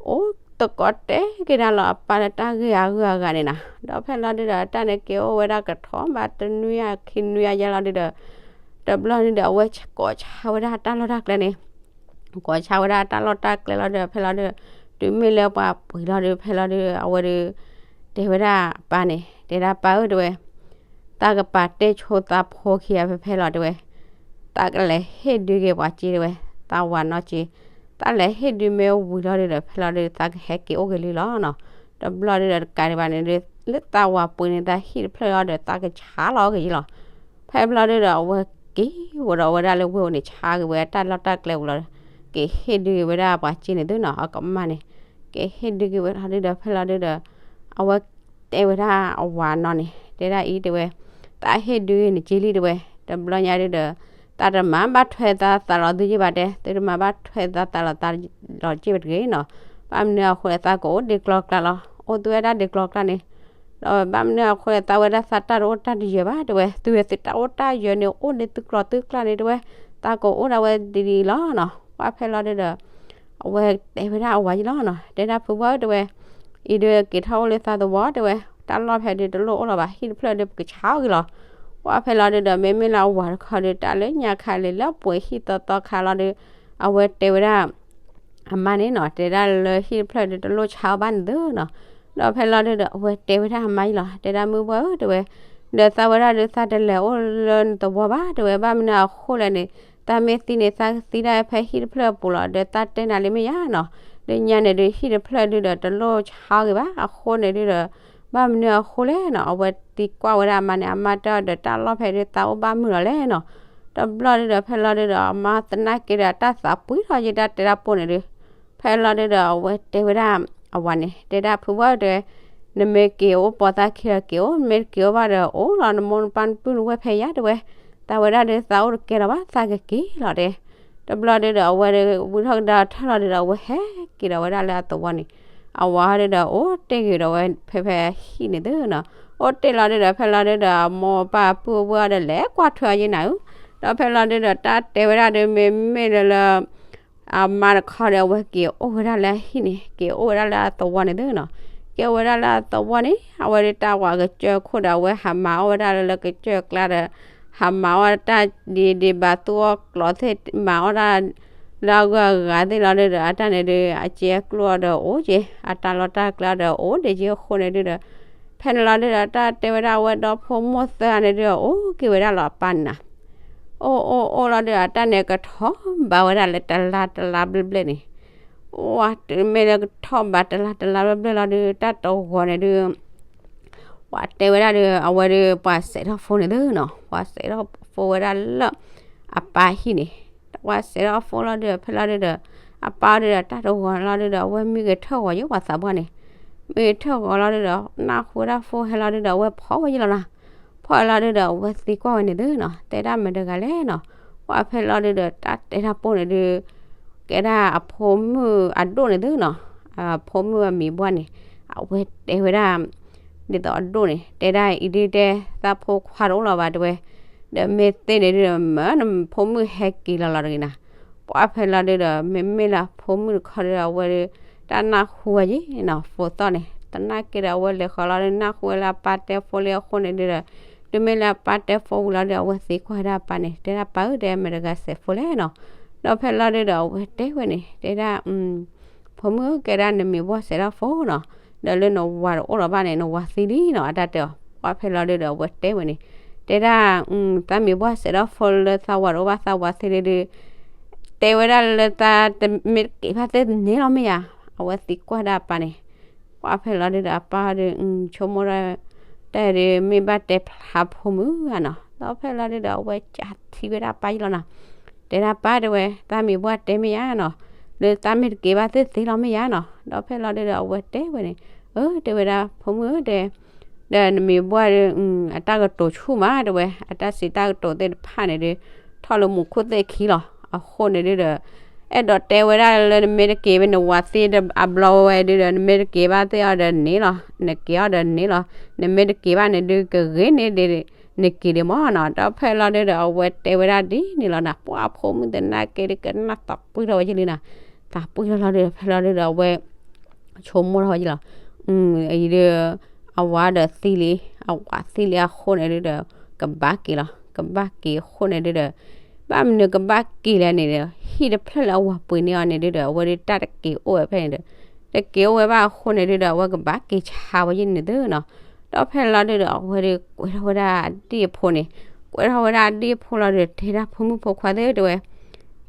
အိၣ်သကိးတဲက့ၤဒၣ်လီၤအပၢ်လၢတၢ်ဂ့ၢ်အဂုၤအဂၤန့ၣ်နီၤ. ဒီးဖဲလီၤဒုဒီး တၢ်န့ၣ်က့ၤအိၣ်ဝဲဒၣ်ကထီဘၣ်တနွံအံၤ ခံနွံအံၤယဲလီၤဒုဒီး တဘျီဒုဒီး အဝဲကိးဆါဝဲဒၣ်တၢ်လီၢ်တၢ်ကျဲန့ၣ် ကိးဆါဝဲဒၣ်တၢ်လီၢ်တၢ်ကျဲလီၤဒုဒီး ဖဲလီၤဒု တုၤမ့ၢ်လၢပှၤပှ့ၤလီၤဒု ဖဲလီၤဒု အဝဲဒု တဲဝဲဒၣ်အပၢ်န့ၣ် တဲဒၣ်ပၢ်ဧၢ တဲဝဲ, တၢ်ကပာ်တဲာ်ဆိသးဖိခံဂၤဖဲဖဲလီၤ တဲဝဲ, တၢ်ကလဲၤဟ့ၣ်ဒုးက့ၤပှၤစ့ တဲဝဲ, သးဝၤနီၢ်စ့, တၢ်လဲၤဟ့ၣ်ဒုးမ့ၢ်ဝံၤလီၤဒုးဒီး ဖဲလီၤဒုးသးကဟဲက့ၤအိၣ်က့ၤလံလီၤနီၤ. တဘျီဒုးဒီးတကးဒံးဘၣ်န့ၣ်ဒုး လၢသးဝၤပှ့ၤန့ၣ် သးဟံၣ်တဖျၢၣ်လီၤဒီး သးကဆါလီၤက့ၤလီၤ. ဖဲဘျီဒုးဒီး အဝဲက့ၤဝဲဒီးဝဲဒၣ်လၢဝ့ၢ်န့ၣ် ဆါက့ၤဝဲတၢ်လီၢ်တၢ်ကျဲဝံၤလီၤ, က့ၤဟ့ၣ်ဒုးက့ၤဝဲဒၣ်ပှၤစ့န့ၣ်သုနီၤ အကမၢ်န့ၣ်, က့ၤဟ့ၣ်ဒုးက့ၤဝဲလီၤဒုးဒီး ဖဲလီၤဒုးဒီး အဝဲတဲဝဲဒၣ်အဝၤနီၢ်န့ၣ် တဲဒၣ်အံၤ တဲဝဲ, တၢ်ဟ့ၣ်ဒုးက့ၤနစ့လံ တဲဝဲ, တဘျီညါဒုးဒီး သးတမၤဘၣ်ထွဲသးသးလီၤသုယ့ၢ်ဘၣ်တဲ, သုတမၤဘၣ်ထွဲသးသးလီၤသးလီၤစ့ၢ်ဘၣ်တဂ့ၤနီၤ. ဘၣ်မနုၤအဃိလဲၣ် သးကအိၣ်ဒံးကျီကျါလီၤ, အိၣ်သုဝဲဒၣ်ဒံးကျီကျါန့ၣ်, ဒီးဘၣ်မနုၤအဃိလဲၣ် သးဝဲဒၣ်သးတၢ်တအိၣ်တၢ်တယၢၤဘၣ် တဲဝဲ, သုဝဲသုတၢ်အိၣ်တၢ်ယၢၤန့ၣ် အိၣ်ဒံးသုကျီသုကျါန့ၣ် တဲဝဲ, သးကအိၣ်ဒၣ်ဝဲဒ်အံၤလီၤနီၤ. ပှၢ်ဖဲလီၤဒုးဒီး အဝဲတဲဝဲဒၣ်အဝၤယ့ၢ်လီၤနီၤ, တဲဒၣ်ဖုဘီဧၢ တဲဝဲ, အံၤဒုးက့ၤထီၣ်အိၣ်လၢသးသဝီ တဲဝဲ, တၢ်လီၢ်ဖဲဒုးတလိၣ်အိၣ်လီၤဘၣ် ဟံၣ်တဖျၢၣ်ဒုးပကဆါအီၤက့ၤလီၤ. ပှၢ်ဖဲလီၤဒုးဒီး မ့မ့ၢ်လၢအဝၤတခီဒုး တၢ်လၢညါခါလံ လၢပှဲၤဟံၣ်သီသီခါလီၤဒုး အဝဲတဲဝဲဒၣ် အမါန့ၣ်နီၤ တဲဒၣ်လၢဟံၣ်တဖျၢၣ်ဒုးတလိၣ်ဆါအီၤဘၣ်န့ၣ်သုနီၤ. ဒီးဖဲလီၤဒုးဒီး အဝဲတဲဝဲဒၣ်အမါယ့ၢ်လီၤ တဲဒၣ်မုၢ်ဘီဧၢ တဲဝဲ, ဒီးသးဝဲဒၣ်ဒုးသးတလဲၤအိၣ်လၢနသဝီဘၣ် တဲဝဲ, ဘၣ်မနုၤအဃိလဲၣ်န့ၣ် သးမ့ၢ်သံန့ၣ် သးကသံဒၣ်ဖဲဟံၣ်တဖျၢၣ်အပူၤလီၤ ဒီးသးတဲနၤလံမ့ၢ်ယါနီၤ. လၢညါန့ၣ်ဒုး ဟံၣ်တဖျၢၣ်ဒုးဒီးတလိၣ်ဆါအီၤက့ၤဘၣ် အဃိန့ၣ်ဒုးဒီး ဘၣ်မနုၤအဃိလဲၣ်နီၤ အဝဲသံကွၢ်ဝဲဒၣ်အမါန့ၣ် အမါတဲအီၤဒီး တၢ်လီၢ်ဖဲဒုးသးအိၣ်ဘၣ်မုာ်လီၤလဲၣ်နီၤ. တဘျီဒုးဒီး ဖဲလီၤဒုးဒီး အမါသနာ်က့ဒီး တၢ်သးပှံၢ်ထီၣ်ယ့ၢ်တၢ်တဲတၢ်ပိၢ်န့ၣ်ဒုး ဖဲလီၤဒုးဒီး အဝဲတဲဝဲဒၣ်အဝၤန့ၣ် တဲဒၣ်ဖုဘီဧၢ တဲဝဲ, နမ့ၢ်က့ၤအိၣ်ပိာ်သးခံဒီးက့ၤအိၣ်, နမ့ၢ်တက့ၤအိၣ်ဘၣ်ဒီးအိၣ်လီၤ နမိၢ်နပၢ်နပုၢ်နဝဲၢ်ဖဲယါ တဲဝဲ, သးဝဲဒၣ်ဒုးသးအိၣ်တကဲလၢၤဘၣ် သးကက့ၤလီၤတဲ. တဘျီဒုးဒီး အဝဲဒုးဝံထီၣ်ကဒါထၢၣ်လီၤဒုးဒီး အဝဲဟဲက့ၤဒီးဝဲဒၣ်လၢအသဝီန့ၣ်, အဝၤဒုးဒီး အိၣ်တ့ၢ်က့ၤဒီးဝဲဖဲဖဲဟံၣ်န့ၣ်သုနီၤ. အိၣ်တ့ၢ်လီၤဒုးဒီး ဖဲလီၤဒုးဒီး အမိၢ်အပၢ်အပုၢ်အဝဲၢ်အီၤဒီး လဲၤကွၢ်ထွဲအီၤယ့ၢ်နၤဧၢ. ဒီးဖဲလီၤဒုးဒီး တၢ်တဲဝဲဒၣ်ဒုး မ့မ့ၢ်လၢလၢ အမါတခီဒီး အဝဲက့ၤအိၣ်ဝဲဒၣ်လၢအဟံၣ်န့ၣ် က့ၤအိၣ်ဝဲဒၣ်လၢအသဝီန့ၣ်သုနီၤ. က့ၤအိၣ်ဝဲဒၣ်လၢအသဝီန့ၣ် အဝဲဒုးတၢ်ဝၤကစၢၢ်ခိၣ်ဒီး အဝဲဟးမၤအီၣ်ဝဲဒၣ်လၢလၢကစၢၢ်ကျါဒီး ဟးမၤအီၣ်တၢ်ဒ်ဒ်ဘၣ်သူၣ်အီၣ်ကျီသ့ၣ် မၤအီၣ်တၢ် လၢအဂုၤအဂၤသ့ၣ်လီၤဒုးဒီး အတၢ်န့ၣ်ဒုး အစ့အကျိၣ်အီၤဒီးအိၣ်က့ၤ အတၢ်လီၢ်တၢ်ကျဲဒီးအိၣ်ဒံးက့ၤအဃိန့ၣ်ဒုးဒီး ဖဲန့ၣ်လီၤဒုးဒီး တၢ်တဲဝဲဒၣ်အဝဲဒီဖိမိၢ်သၢဂၤန့ၣ်ဒုး အိၣ်က့ၤဝဲဒၣ်လီၤအပၢ်န့ၣ်နီၤ. အိၣ်အိၣ်အိၣ်လီၤဒုး အတၢ်န့ၣ်ကထီၣ်ဘးဝဲဒၣ်လၢတလါတလါဘျဲၣ်ဘျဲၣ်န့ၣ်, အိၣ်မ့ၢ်လၢကထီၣ်ဘးတလါတလါဘျဲၣ်ဘျဲၣ်လီၤဒုး တၢ်တဂီၤန့ၣ်ဒုး ပှၤတဲဝဲဒၣ်ဒီး အဝဲဒီးပှၤစဲးထီၣ်ဖိန့ၣ်သုနီၤ, ပှၤစဲးထီၣ်ဖိဝဲဒၣ်လၢ အပၢ်ဟံၣ်န့ၣ်, ပှၤစဲးထီၣ်ဖိလီၤဒုးဒီး ဖဲလီၤဒုးဒီး အပၢ်ဒုးဒီးတၢ်တဂီၤလီၤဒုးဒီး အဝဲမံဂဲၤထၢၣ်ဂီၤယိၣ်ပှၤသးပှၢ်န့ၣ်, မံဂဲၤထၢၣ်ဂီၤလီၤဒုးဒီး နၢ်ဟူဝဲဒၣ်ဖိဟဲလီၤဒုးဒီး အဝဲဖီၣ်ဝဲယ့ၢ်လီၤနီၤ, ဖီၣ်လီၤဒုးဒီး အဝဲသံကွၢ်ဝဲန့ၣ်သုနီၤ, တဲဒၣ်မတၤတဂၤလဲၣ်နီၤ, ပှၤဖဲလီၤဒုးဒီး တၢ်တဲတၢ်ပိၢ်န့ၣ်ဒုး ကဲဒၣ်အဖိမုၣ်အဒိၣ်န့ၣ်သုနီၤ, အဖိမုၣ်အမံၤပှၢ်န့ၣ် အဝဲတဲဝဲဒၣ် ဒ်သိးအဒိၣ်န့ၣ် တဲဒၣ်အံၤဒုးတဲ သးဖိခွါတအိၣ်လီၤဘၣ်တဲဝဲ, ဒီးမ့ၢ်သ့န့ၣ်ဒုးဒီး မၢနဖိမုၣ်ဟဲက့ၤလီၤလီၤတဂ့ၤနၤ, ပှၤဖဲလီၤဒုးဒီး မ့မ့ၢ်လၢအဖိမုၣ်တခီဒုးဒီး အဝဲဒုး တၢ်နၢ်ဟူဝဲယ့ၢ်နီၤ ဖိသီၣ်န့ၣ် သနာ်က့ဒီး အဝဲလဲၤဃီၤလီၤဒုး နၢ်ဟူဝဲလၢအပၢ်တဲဖိလံအဃိန့ၣ်ဒုးဒီး တုၤမ့ၢ်လၢအပၢ်တဲဖိဝံၤလီၤဒုး အဝဲသံကွၢ်ဝဲဒၣ်အပၢ်န့ၣ် တဲဒၣ်ပၢ်ဧၢ တဲမတၤတဂၤစဲးဖိလဲၣ်နီၤ, ဒီးဖဲလီၤဒုးဒီး အဝဲတဲဝဲန့ၣ် တဲဒၣ် ဖိမုၣ်ဧၢ ကဲဒၣ်နမံၤပှၢ်စဲးထီၣ်ဖိနီၤ, ဒီးလၢနဝၤတအိၣ်လီၤဘၣ်န့ၣ် နဝၤသံလံနီၤ အတၢ်တဲအီၤ, ပှၤဖဲလီၤဒုးဒီး အဝဲတဲဝဲန့ၣ် တဲဒၣ် သးမံၤပှၢ်စဲးထီၣ်ဖိလၢသးဝၤတအိၣ်ဘၣ်သးဝၤသံလံဒုး တဲဝဲဒၣ်လၢသးတမ့ၢ်တက့ၤဘၣ်သ့ၣ်န့ၣ်လီၤမ့ၢ်ယါ, အဝဲသံကွၢ်ဒၣ်အပၢ်န့ၣ်, ပှၤဖဲလီၤဒုးဒီး အပၢ်ဒုး ဆိကမိၣ်ဒၣ် တၢ်ဒုးမ့ၢ်ဘၣ်တဲဖျါဖိမုၣ်ဧါနီၤ, ဒီးဖဲလီၤဒုးဒီး အဝဲကးထံဝဲဒၣ်အပၢ်ယ့ၢ်လီၤနီၤ, တဲဒၣ်ပၢ်တဲဝဲ သးမံၤပှၢ်တဲမ့ၢ်ယါနီၤ, လၢသးမ့ၢ်တက့ၤဘၣ်သ့ၣ်သ့ၣ်လီၤမ့ၢ်ယါနီၤ, ဒီးဖဲလီၤဒုးဒီး အဝဲတဲဝဲန့ၣ်, အၢ တဲဝဲဒၣ် ဖိမုၣ်ဧၢ တဲ ဒီးနမံၤပှၢ်ဒုး အတၢ်ကတိၤဆူၣ်မး တဲဝဲ အတၢ်စံးတၢ်ကတိၤသ့ၣ်တဖၣ်န့ၣ်ဒုး ထီၣ်လၢမူခိၣ်သ့ၣ်ခံလီၤ. အဃိန့ၣ်ဒုးဒီး အဲၣ်ဒိးတဲဝဲဒၣ်လၢနမ့ၢ်တက့ၤဘၣ် နဝၤသံအဘျီဝဲဒုးဒီး နမ့ၢ်တက့ၤဘၣ်သ့ၣ်အီၤဒီးန့ၣ်လီၤ, နက့ၤအီၤဒီးန့ၣ်လီၤ, နမ့ၢ်တက့ၤဘၣ်န့ၣ်ဒုး ကဂ့ၤန့ၢ်ဒံး နက့ၤဒံးမးနီၤ. ဒီးဖဲလီၤဒုးဒီး အဝဲတဲဝဲဒၣ်ဒ်န့ၣ်လီၤနီၤ, ပှၤဖိမုၣ်သနာ်က့ဒုး ကနၣ်သးပှံၢ်ထီၣ်ဝဲယ့ၢ်လံနီၤ, သးပှံၢ်ထီၣ်လီၤဒုး ဖဲလီၤဒုးဒီး အဝဲ ဆိကမိၣ်ထီၣ်ဝဲယ့ၢ်လီၤ. အံၤဒုး အဝၤဒီးသံလံ, အဝၤသံလံအဃိန့ၣ်ဒုးဒီး ကဘၣ်က့ၤလီၤ. ကဘၣ်က့ၤအဃိန့ၣ်ဒုးဒီး ဘၣ်မနုၤကဘၣ်က့ၤလဲၣ်န့ၣ်ဒီး ဟံၣ်တဖျၢၣ်လၢအဝၤပှ့ၤန့ၢ်အီၤန့ၣ်ဒုးဒီး အဝဲဒုးတၢ်တက့ၤအိၣ်ဝဲဖဲန့ၣ်ဒီး တ တက့ၤအိၣ်ဝဲဘၣ်အဃိန့ၣ်ဒုဒီး အဝဲကဘၣ်က့ၤဆါဝဲယဲန့ၣ်သုနီၤ. ဒီးဖဲလီၤဒုဒီး အဝဲဒုးကွဲးထီၣ်ဝဲဒၣ်အဒ့ၣ်အဖိန့ၣ်, ကွဲးထီၣ်ဝဲဒၣ်အဒ့ၣ်အဖိလီၤဒုဒီး တဲဒၣ်ဖိမုၣ်ဖိခွါသ့ၣ်တဲဝဲ,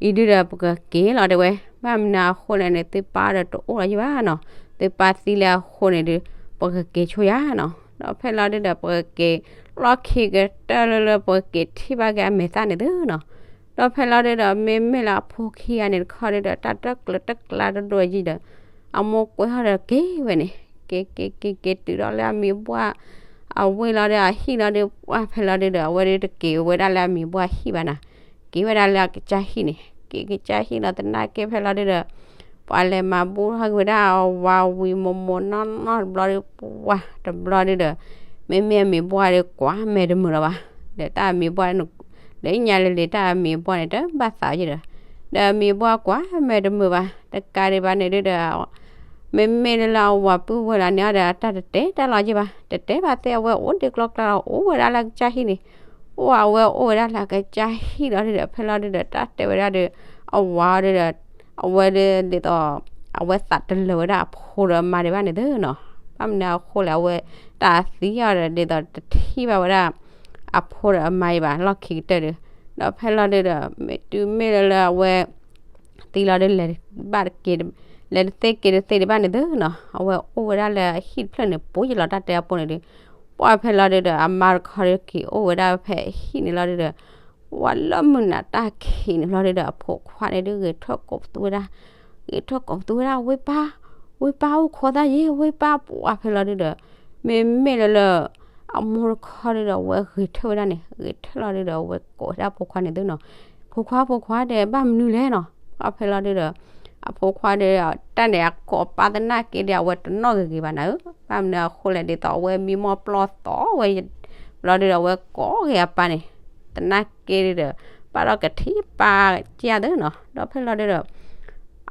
အံၤဒုဒီး ပကက့ၤလီၤတဲဝဲ, ဘၣ်မနုၤအဃိလဲၣ်န့ၣ် သုပၢ်ဒီးတအိၣ်လီၤယဘၣ်နီၤ, သုပၢ်သံလၢအဃိန့ၣ်ဒု ပကက့ၤဆိယၤနီၤ. ဒီးဖဲလီၤဒုဒီး ပကက့ၤလီၢ်ခံကတၢၢ်လၢလၢ ပကက့ၤထံၣ်ဘၣ်က့ၤအမဲာ်သၣ်န့ၣ်သုနီၤ. ဒီးဖဲလီၤဒုဒီး မ့မ့ၢ်လၢအဖိခံဂၤန့ၣ်တခီဒုဒီး တၢ်တကျၢၤတကျါတဒိၣ်ယံၤဒီး အမိၢ်ကွဲးထီၣ်ဒီးက့ၤဝဲန့ၣ်, က့ၤက့ၤက့ၤက့ၤတုၤဒီးလၢအမံၤဘှၣ်အဝ့ၢ်လီၤဒီး အဟံၣ်လီၤဒု ပှၢ်ဖဲလီၤဒုဒီး အဝဲဒုတက့ၤဝဲဒၣ်လၢအမံၤဘှၣ်ဟံၣ်ဘၣ်နၤ, က့ၤဝဲဒၣ်လၢအကစၢ်ဟံၣ်န့ၣ်, က့ၤကစၢ်ဟံၣ်လီၤသနာ်က့ဖဲလီၤဒုဒီး ပှၤလဲၤမၤဘူၣ်ထီၣ်က့ၤဝဲဒၣ်အဝၤဝံၤမိၢ်မိၢ်နီၢ်နီၢ်တဘျီဒု ပှၢ်တဘျီဒုဒီး မ့မ့ၢ်အမံၤဘှၣ်ဒုကွၢ်မဲာ်တမုာ်လၢၤဘၣ်, ဒီးတၢ်အမံၤဘှၣ် ဒီးညါလၢလံာ်တၢ်အမံၤဘှၣ်န့ၣ် တဘၣ်သးယံၤဒီး ဒီးအမံၤဘှၣ်ကွၢ်မဲာ်တမုာ်ဘၣ်, တကးဒံးဘၣ်န့ၣ်ဒုဒီး မ့မ့ၢ်လၢလၢအဝၤပုၢ်ဝဲၢ်လီၤန့ၣ်အီၤဒီး တၢ်တတဲတၢ်လီၤယံၤဘၣ်, တတဲဘၣ်သ့ၣ် အဝဲအိၣ်ဒံးကျီကျါလီၤ အိၣ်ဝဲဒၣ်လၢအကစၢ်ဟံၣ်န့ၣ်, အိၣ်အဝဲအိၣ်ဝဲဒၣ်လၢအကစၢ်ဟံၣ်လီၤဒုဒီး ဖဲလီၤဒုဒီး တၢ်တဲဝဲဒၣ်ဒီး အဝၤဒုဒီး အဝဲဒုဒ်သိး အဝဲသးတလၢာ်ဝဲဒၣ်အဖိဒီးအမါဒံးဘၣ်န့ၣ်သုနီၤ, ဘၣ်မနုၤအဃိလဲၣ် အဝဲတၢ်သံအီၤဒီး ဒ်သိးတထံၣ်ဘၣ်ဝဲဒၣ် အဖိဒီးအမါအံၤဘၣ် လီၢ်ခံကတၢၢ်ဒီး, ဒီးဖဲလီၤဒုဒီး မ့ၢ်တုၤမ့ၢ်လၢလၢအဝဲ သံလီၤဒု လဲၤဘၣ်တက့ၤ လဲၤတသ့က့ၤတသ့ဒံးဘၣ်န့ၣ်သုနီၤ, အဝဲအိၣ်ဝဲဒၣ်လၢအဟံၣ်တဖျၢၣ်န့ၣ် ပူၤယံၤလီၤတၢ်တဲအပူၤန့ၣ်ဒု, ပှၢ်ဖဲလီၤဒုဒီး အမါတခီဒုက့ၤအိၣ်ဝဲဒၣ်ဖဲအဟံၣ်န့ၣ်လီၤဒုဒီး ဝဲလၢမုၢ်နၤတၢ်ခံးန့ၣ်လီၤဒုဒီး အဖိခွါန့ၣ်ဒု ဂဲၤထၢၣ်ကိးပသူဝဲဒၣ်, ဂဲၤထၢၣ်ကိးပသူဝဲဒၣ် ဝ့ၢ်ပၢ်, ဝ့ၢ်ပၢ်အိၣ်ခိးသးယ့ၤ ဝ့ၢ်ပၢ် ပှၢ်ဖဲလီၤဒုဒီး မ့မ့ၢ်လၢလၢ အမိၢ်တခီဒုဒီး အဝဲဂဲၤထၢၣ်ဝဲဒၣ်န့ၣ် ဂဲၤထၢၣ်လီၤဒုဒီး အဝဲကိးဝဲဒၣ်အဖိခွါန့ၣ်သုနီၤ, ဖိခွါ ဖိခွါဒီး ဘၣ်မနုၤလဲၣ်နီၤ, ပှၢ်ဖဲလီၤဒုဒီး အဖိခွါဒီး တၢ်န့ၣ်အကိးအပၢ်သနာ်က့ဒီး အဝဲတနီၣ်ဂ့ၤဂ့ၤဘၣ်နၤဧၢ, ဘၣ်မနုၤအဃိလဲၣ် ဒ်သိးအဝဲမံမီၢ်ပျီၢ်သီဝဲ ဘျီဒုဒီး အဝဲကိးဂ့ၤအပၢ်န့ၣ် သနာ်က့ဒုဒီး ဘၣ်ဒီးကထံၣ်ပၢ်ကၢ်သုနီၤ, ဒီးဖဲလီၤဒုဒီး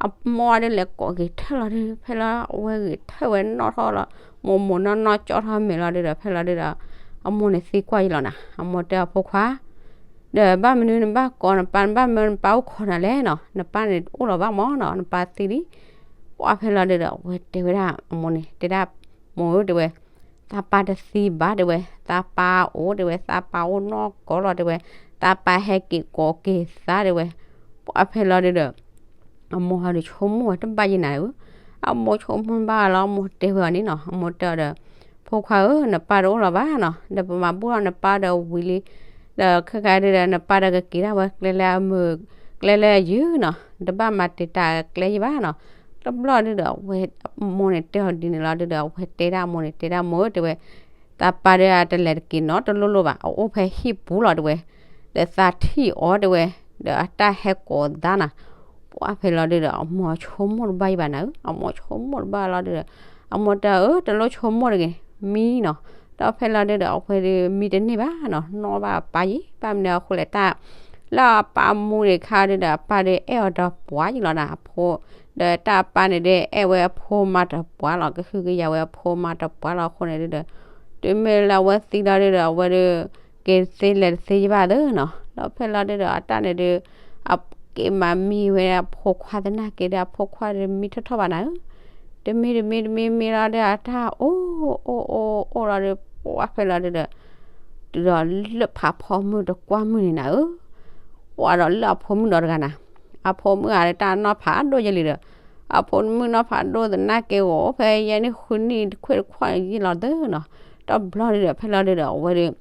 အမိၢ်ဒုလဲၤကိးဂဲၤထၢၣ်လီၤဒု ဖဲလီၤအဝဲဂဲၤထၢၣ်ဝဲနီၣ်ထီၣ်လီၤ, မိၢ်မိၢ်နီၢ်နီၢ်ကၠီထီၣ်မဲာ်လီၤဒုဒီး ဖဲလီၤဒုဒီး အမိၢ်န့ၣ်သံကွၢ်ယံၤလီၤနၤ, အမိၢ်တဲအီၤဖိခွါ ဒီးဘၣ်မနုၤနဘၣ်ကိးနပၢ် နဘၣ်မၢနပၢ်အိၣ်ခိးနၤလဲၣ်နီၤ, နပၢ်န့ၣ်အိၣ်လီၤဘၣ်မၢ်နီၤ နပၢ်သံလံ, ပှၢ်ဖဲလီၤဒုဒီး အဝဲတဲဝဲဒၣ်အမိၢ်န့ၣ် တဲဒၣ်မိၢ်ဧၢ တဲဝဲ သးပၢ်တသံဘၣ်တဲဝဲ သးပၢ်အိၣ်တဲဝဲ သးပၢ်အိၣ်နီၢ်ကီၢ်လီၤတဲဝဲ, သးပၢ်ဟဲက့ၤကိးက့ၤသးတဲဝဲ, ပှၢ်ဖဲလီၤဒုဒီး အမိၢ်ဟီဒုဆိကမိၣ်ဝဲတဘၣ်ယံၤနၤဧၢ, အမိၢ်ဆိကမိၣ်ဘၣ်လီၤ အမိၢ်တဲဝဲအီၤန့ၣ်နီၤ အမိၢ်တဲအီၤဒီး ဖိခွါဧၢ နပၢ်တအိၣ်လီၤဘၣ်နီၤ ဒီးပမၤဘူၣ်ထီၣ်နပၢ်ဒီးဝံၤလံ, ဒီးခဲခါဒုဒီး နပၢ်ဒီးကက့ၤဒၣ်ဝဲကျဲလၢအမုာ် ကျဲလၢအယုၢ်နီၤ တဘၣ်မၤတံာ်တာ်ကျဲယံၤဘၣ်နီၤ, တဘျီဒုဒီး အဝဲအမိၢ်န့ၣ်တဲအီၤဒ်န့ၣ်လီၤဒုဒီး အဝဲတဲဒၣ်အမိၢ်န့ၣ် တဲဒၣ်မိၢ်ဧၢတဲဝဲ သးပၢ်ဒီးအတလဲၤတက့ၤနီတလိၣ်လိၣ်ဘၣ် အအိၣ်ဖဲဟံၣ်ပူၤလီၤတဲဝဲ, ဒီးသးထံၣ်အီၤတဲဝဲ, ဒီးအတၢ်ဟဲကိးသးနၤ, ပှၢ်ဖဲလီၤဒုဒီး အမိၢ်ဆိကမိၣ်တဘၣ်ယံၤဘၣ်နၤဧၢ, အမိၢ်ဆိကမိၣ်တဘၣ်လီၤဒုဒီး အမိၢ်တဲအီၤ တလိၣ်ဆိကမိၣ်တဂ့ၤ မံနီၤ, ဒီးဖဲလီၤဒုဒီး အဝဲဒုးမံတန့ၢ်ဘၣ်နီၤ နီၣ်ဘၣ်အပၢ်ယံၤ ဘၣ်မနုၤအဃိလဲၣ်တၢ် လၢအပၢ်မူန့ၣ်ခါဒုဒီး အပၢ်ဒုးအဲၣ်အီၤဒီးပှၤယံၤလီၤနၤ အဖိ ဒီးတၢ်အပၢ်န့ၣ်ဒုး အဲၣ်ဝဲအဖိမါဒီးပှၤလီၤ ကဟုကယာ်ဝဲအဖိမါဒီးပှၤလီၤအဃိန့ၣ်ဒုဒီး တုၤမ့ၢ်လၢအဝဲသံလီၤဒုဒီး အဝဲဒုး က့ၤတသ့လဲၤတသ့ယံၤဘၣ်သုနီၤ, ဒီးဖဲလီၤဒုဒီး အတၢ်န့ၣ်ဒုး အက့ၤမၤမံဝဲအဖိခွါသနာ်က့ဒီး အဖိခွါဒုးမံထီၣ်ထီၣ်ဘၣ်နၤဧၢ, တမံတမံတမံမံလီၤဒုး အတၢ်အိၣ်အိၣ်အိၣ်အိၣ်လီၤဒုး ပှၢ်ဖဲလီၤဒုဒီး တုၤဒီးလၢဖးဖီမုၢ်တကွၢ်မုၢ်န့ၣ်နၤဧၢ, ပှၢ်ဒီးလၢအဖိမုၣ်ဒီးတဂၤနၤ, အဖိမုၣ်အတၢ်နီၢ်ဖးဒိၣ်ယဲလံဒီး အဖိမုၣ်နီၢ်ဖးဒိၣ်သနာ်က့ဂီၤအိၣ်ဖဲယဲၢ်နံၣ်ဃုနံၣ်တခွဲးတခွဲးယံၤလီၤသုနီၤ, တဘျီဒုဒီး ဖဲလီၤဒုဒီး အဝဲဒုး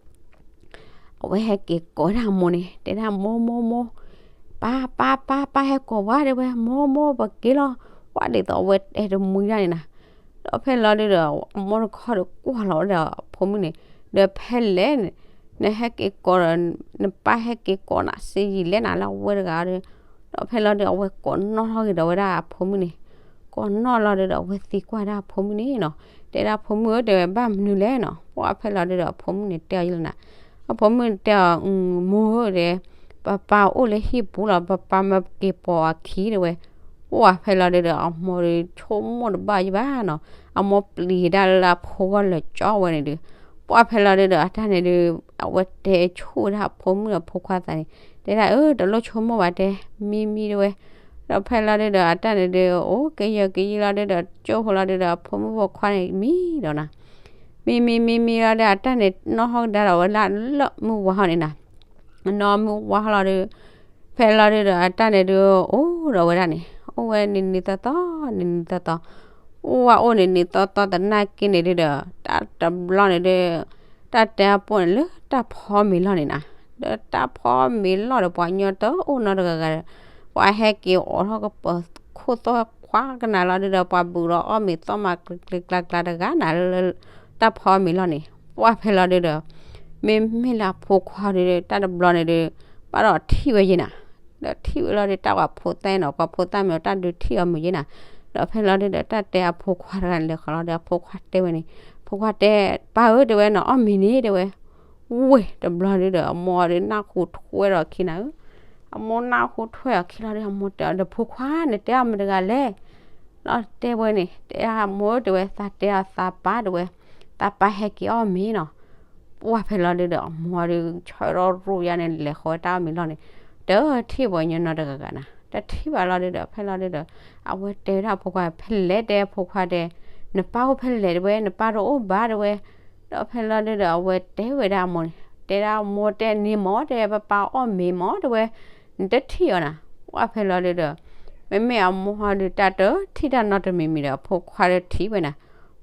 အဝဲဟဲက့ၤကိးဝဲဒၣ်အမိၢ်န့ၣ် တဲဒၣ်မိၢ်မိၢ်မိၢ်, ပၢ်ပၢ်ပၢ်ပၢ်ဟဲကိးဝဲတဲဝဲ မိၢ်မိၢ်ပက့ၤလီၤ, ပှၢ်ဒ်သိးအဝဲတဲတမှံဒၣ်န့ၣ်နၤ, ဒီးဖဲလီၤဒုဒီး အမိၢ်တခီဒီးကွၢ်လီၤဝဲဒီးအဖိမုၣ်န့ၣ်, ဒီးဖဲလဲၣ်န့ၣ် နဟဲက့ၤကိးဒီး နပၢ်ဟဲက့ၤကိးနၤစ့ယံၤလဲၣ်နၤလၢအဝဲတဂၤဒီး, ဒီးဖဲလီၤဒုး အဝဲကိးနီၣ်ထီၣ်က့ၤဒီးဝဲဒၣ်အဖိမုၣ်န့ၣ်, ကိးနီၣ်လီၤဒုဒီး အဝဲသံကွၢ်ဒၣ်အဖိမုၣ်န့ၣ်နီၤ, တဲဒၣ်ဖိမုၣ်ဧၢ တဲဝဲဘၣ်မနုၤလဲၣ်နီၤ, ပှၢ်ဖဲလီၤဒုဒီး အဖိမုၣ်န့ၣ်တဲအီၤယလီၤနၤ, အဖိမုၣ်န့ၣ်တဲအီၤ မိၢ်ဧၢ တဲ ပပၢ်အိၣ်လၢဟံၣ်ပူၤလီၤ ပပၢ်မၢက့ၤပိာ်အခံတဲဝဲ, ပှၢ်ဖဲလီၤဒုဒီး အမိၢ်ဒုးဆိကမိၣ်တဘၣ်ယံၤဘၣ်နီၤ, အမိၢ်ပျံၤဒၣ်လၢအဖိဂီၢ်လၢာ်ကၠီဝဲန့ၣ်ဒုး, ပှၢ်ဖဲလီၤဒုဒီး အတၢ်န့ၣ်ဒုး အဝဲတဲဆူၣ်ဝဲဒၣ်အဖိမုၣ်ဒီးဖိခွါသးန့ၣ်, တဲဒၣ်အၢ တလိၣ်ဆိကမိၣ်ဘၣ်တဲ, မံမံတဲဝဲ, ဒီးဖဲလီၤဒုဒီး အတၢ်န့ၣ်ဒုး အိၣ်ကယၢကယံလီၤဒုဒီး ကၠိဖိလီၤဒုဒီး အဖိမုၣ်ဖိခွါန့ၣ်မံဒီးနီၤ, မံမံမံမံလီၤဒီး အတၢ်န့ၣ် နီၢ်ဟီၣ်ကဒါဒီးဝဲဒၣ်လၢမုၢ်ဝါဟီန့ၣ်နီၤ, နီၢ်မုၢ်ဝါဟီလီၤဒုး ဖဲလီၤဒုဒီး အတၢ်န့ၣ်ဒုး အိၣ်ဒီးဝဲဒၣ်န့ၣ် အိၣ်ဝဲနံၤနံၤသီသီ နံၤနံၤသီသီ, အိၣ်ဝဲအိၣ်နံၤနံၤသီသီသနာ်က့န့ၣ်ဒုဒီး တၢ်တဘျီန့ၣ်ဒုး တၢ်တဲအပိၢ်န့ၣ်လၢတၢ်ဖီမ့ၤလီၢ်န့ၣ်နီၤ, ဒီးတၢ်ဖီမ့ၤလီၢ်ဒီး ပှၤကညီတအိၣ်နီတဂၤဂၤဒီး ပှၤဟဲက့ၤအိးထီၣ်ကပၢၤခိၣ်သီၣ်ခွါကနၤလီၤဒုဒီး ပှၤဘူးဒီးအီၣ်မ့ၤသီၣ်မး ကျ့ကျ့ကျါကျါတဂၤနၤလၢ တၢ်ဖီမ့ၤလီၢ်န့ၣ် ပှၢ်ဖဲလီၤဒုဒီး မ့မ့ၢ်လၢအဖိခွါဒုဒီး တၢ်တဘျီန့ၣ်ဒုး ဘၣ်ဒီးထံၣ်ဝဲယဲၢ်နၤ, ဒီးထံၣ်ဝဲလီၤဒုး တၢ်ပှၤဖိသၣ်နီၤ ပှၤဖိသၣ်မ့ၢ်တၢ်ဒုးထံၣ်အီၤမုာ်ယဲၢ်နၤ, ဒီးဖဲလီၤဒုဒီး တၢ်တဲအဖိခွါတဂၤန့ၣ် လဲၤဃီၤလီၤဒီး အဖိခွါတဲဝဲန့ၣ်, ဖိခွါတဲ ပၢ်ဧၢ တဲဝဲ နအီၣ်မ့ၤန့ၣ် တဲဝဲ, ဝ့ၢ်တဘျီဒုဒီး အမိၢ်ဒုးနၢ်ဟူထွဲဒီးခံနၤဧၢ, အမိၢ်နၢ်ဟူထွဲအီၤခံလီၤဒီး အမိၢ်တဲအီၤဒီး ဖိခွါ နတဲအီၤမတၤတဂၤလဲၣ်, လီၤတဲဝဲန့ၣ် တဲအမိၢ်ဧၢ တဲဝဲ သးတဲအီၤသးပၢ်တဲဝဲ, သးပၢ်ဟဲက့ၤအီၣ်မ့ၤနီၤ, ပှၢ်ဖဲလီၤဒုဒီး အမိၢ်ဒုး ဆီၣ်ဒီးရူၢ်ယါန့ၣ် လဲၤဃီၤဝဲတၢ်အီၣ်မ့ၤလီၢ်န့ၣ်, တထံၣ်ပှၤကညီနီတဂၤဂၤနၤ, တထံၣ်ဘၣ်လီၤဒုဒီး ဖဲလီၤဒုဒီး အဝဲတဲဝဲဒၣ်အဖိခွါ ဖဲလဲၣ်တဲအဖိခွါတဲ, နပၢ်အိၣ်ဖဲလဲၣ်တဲဝဲ နပၢ်တအိၣ်ဘၣ်တဲဝဲ, ဒီးဖဲလီၤဒုဒီး အဝဲတဲဝဲဒၣ်အမိၢ်န့ၣ် တဲဒၣ်အမိၢ်တဲန့ၣ်မၢ် တဲ ပၢ်ပၢ်အီၣ်မ့ၤမၢ်တဲဝဲ, နတထံၣ်အီၤနၤ, ပှၢ်ဖဲလီၤဒုဒီး မ့မ့ၢ်အမိၢ်ဒုးတၢ်တထံၣ်တၢ်နီတမံၤမံၤဒီး အဖိခွါဒုးထံၣ်ဝဲနၤ,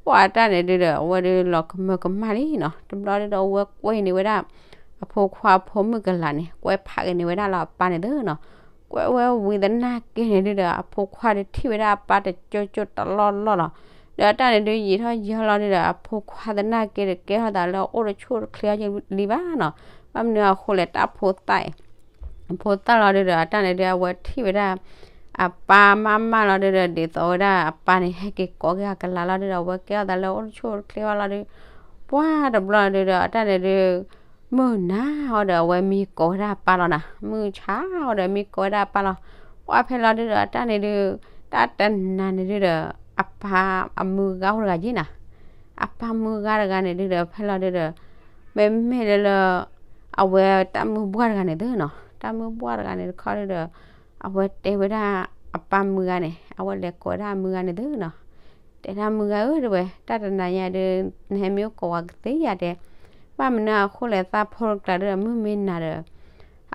ပှၢ်တၢ်န့ၣ်ဒုဒီး အဝဲဒုးလီၤကမၢကမၣ်လံနီၤ, တဘျီဒုဒီး အဝဲကွဲန့ၢ်ဝဲဒၣ် အဖိခွါအဖိမုၣ်ကလၤန့ၣ် ကွဲဖးက့ၤန့ၢ်ဝဲဒၣ်လၢအပၢ်န့ၣ်သ့နီၤ, ကွဲဝဲဝံၤသနာ်က့န့ၣ်ဒုဒီး အဖိခွါဒုးထံၣ်ဝဲဒၣ်အပၢ်တကၠိကၠိတလီၢ်လီၢ်လီၤ, ဒီးအတၢ်န့ၣ်ဒုး ယံာ်ထီၣ်ယံာ်လီၤဒုဒီး အဖိခွါသနာ်က့ဒီး ကဲထီၣ်သးလၢအအိၣ်တဆူၣ်တချ့အီၤလံဘၣ်နီၤ, ဘၣ်မနုၤအဃိလဲၣ် တၢ်ဖိသၣ်အံၤ အဖိသၣ်လီၤဒုဒီး အတၢ်န့ၣ်ဒုး အဝဲထံၣ်ဝဲဒၣ် အပၢ်မးမးလီၤဒုဒီး ဒ်သိးဝဲဒၣ်အပၢ်န့ၣ် ဟဲက့ၤကိးက့ၤအကလၤလီၤဒုဒီး အဝဲကဲထီၣ်သးလၢအအိၣ်တဆူၣ်တချ့အီၤလီၤဒုး, ပှၢ်တဘျီဒုဒီး အတၢ်န့ၣ်ဒုး မုၢ်နၤအီၤဒီး အဝဲမံကိးဝဲဒၣ်အပၢ်လီၤနၤ, မုၢ်ဆါအီၤဒီး မံကိးဝဲဒၣ်အပၢ်လီၤ, ပှၢ်ဖဲလီၤဒုဒီး အတၢ်န့ၣ်ဒုး တၢ်တနၤန့ၣ်ဒုဒီး အပၢ်အမုၢ်ဂၤအိၣ်တဂၤယ့ၢ်နၤ, အပၢ်မုၢ်ဂၤတဂၤန့ၣ်ဒုဒီး ဖဲလီၤဒုဒီး မ့မ့ၢ်လၢလၢ အဝဲတၢ်မုၢ်ဘှၢ်တဂၤန့ၣ်သ့နီၤ, တၢ်မုၢ်ဘှၢ်တဂၤန့ၣ်တခီဒုဒီး အဝဲတဲဝဲဒၣ်အပၢ်မုၢ်ဂၤန့ၣ် အဝဲလဲၤကိးဝဲဒၣ်အမုၢ်ဂၤန့ၣ်သ့နီၤ, တဲဒၣ်မုၢ်ဂၤဧၢ တဲဝဲ တၢ်တနၤညါဒုး နဟဲမံအိၣ်ကိးဝဲကသ့ယၤတဲ, ဘၣ်မနုၤအဃိလဲၣ်သးဖိတကျါဒုဒီး မုၢ်မ့ၢ်နၤဒီး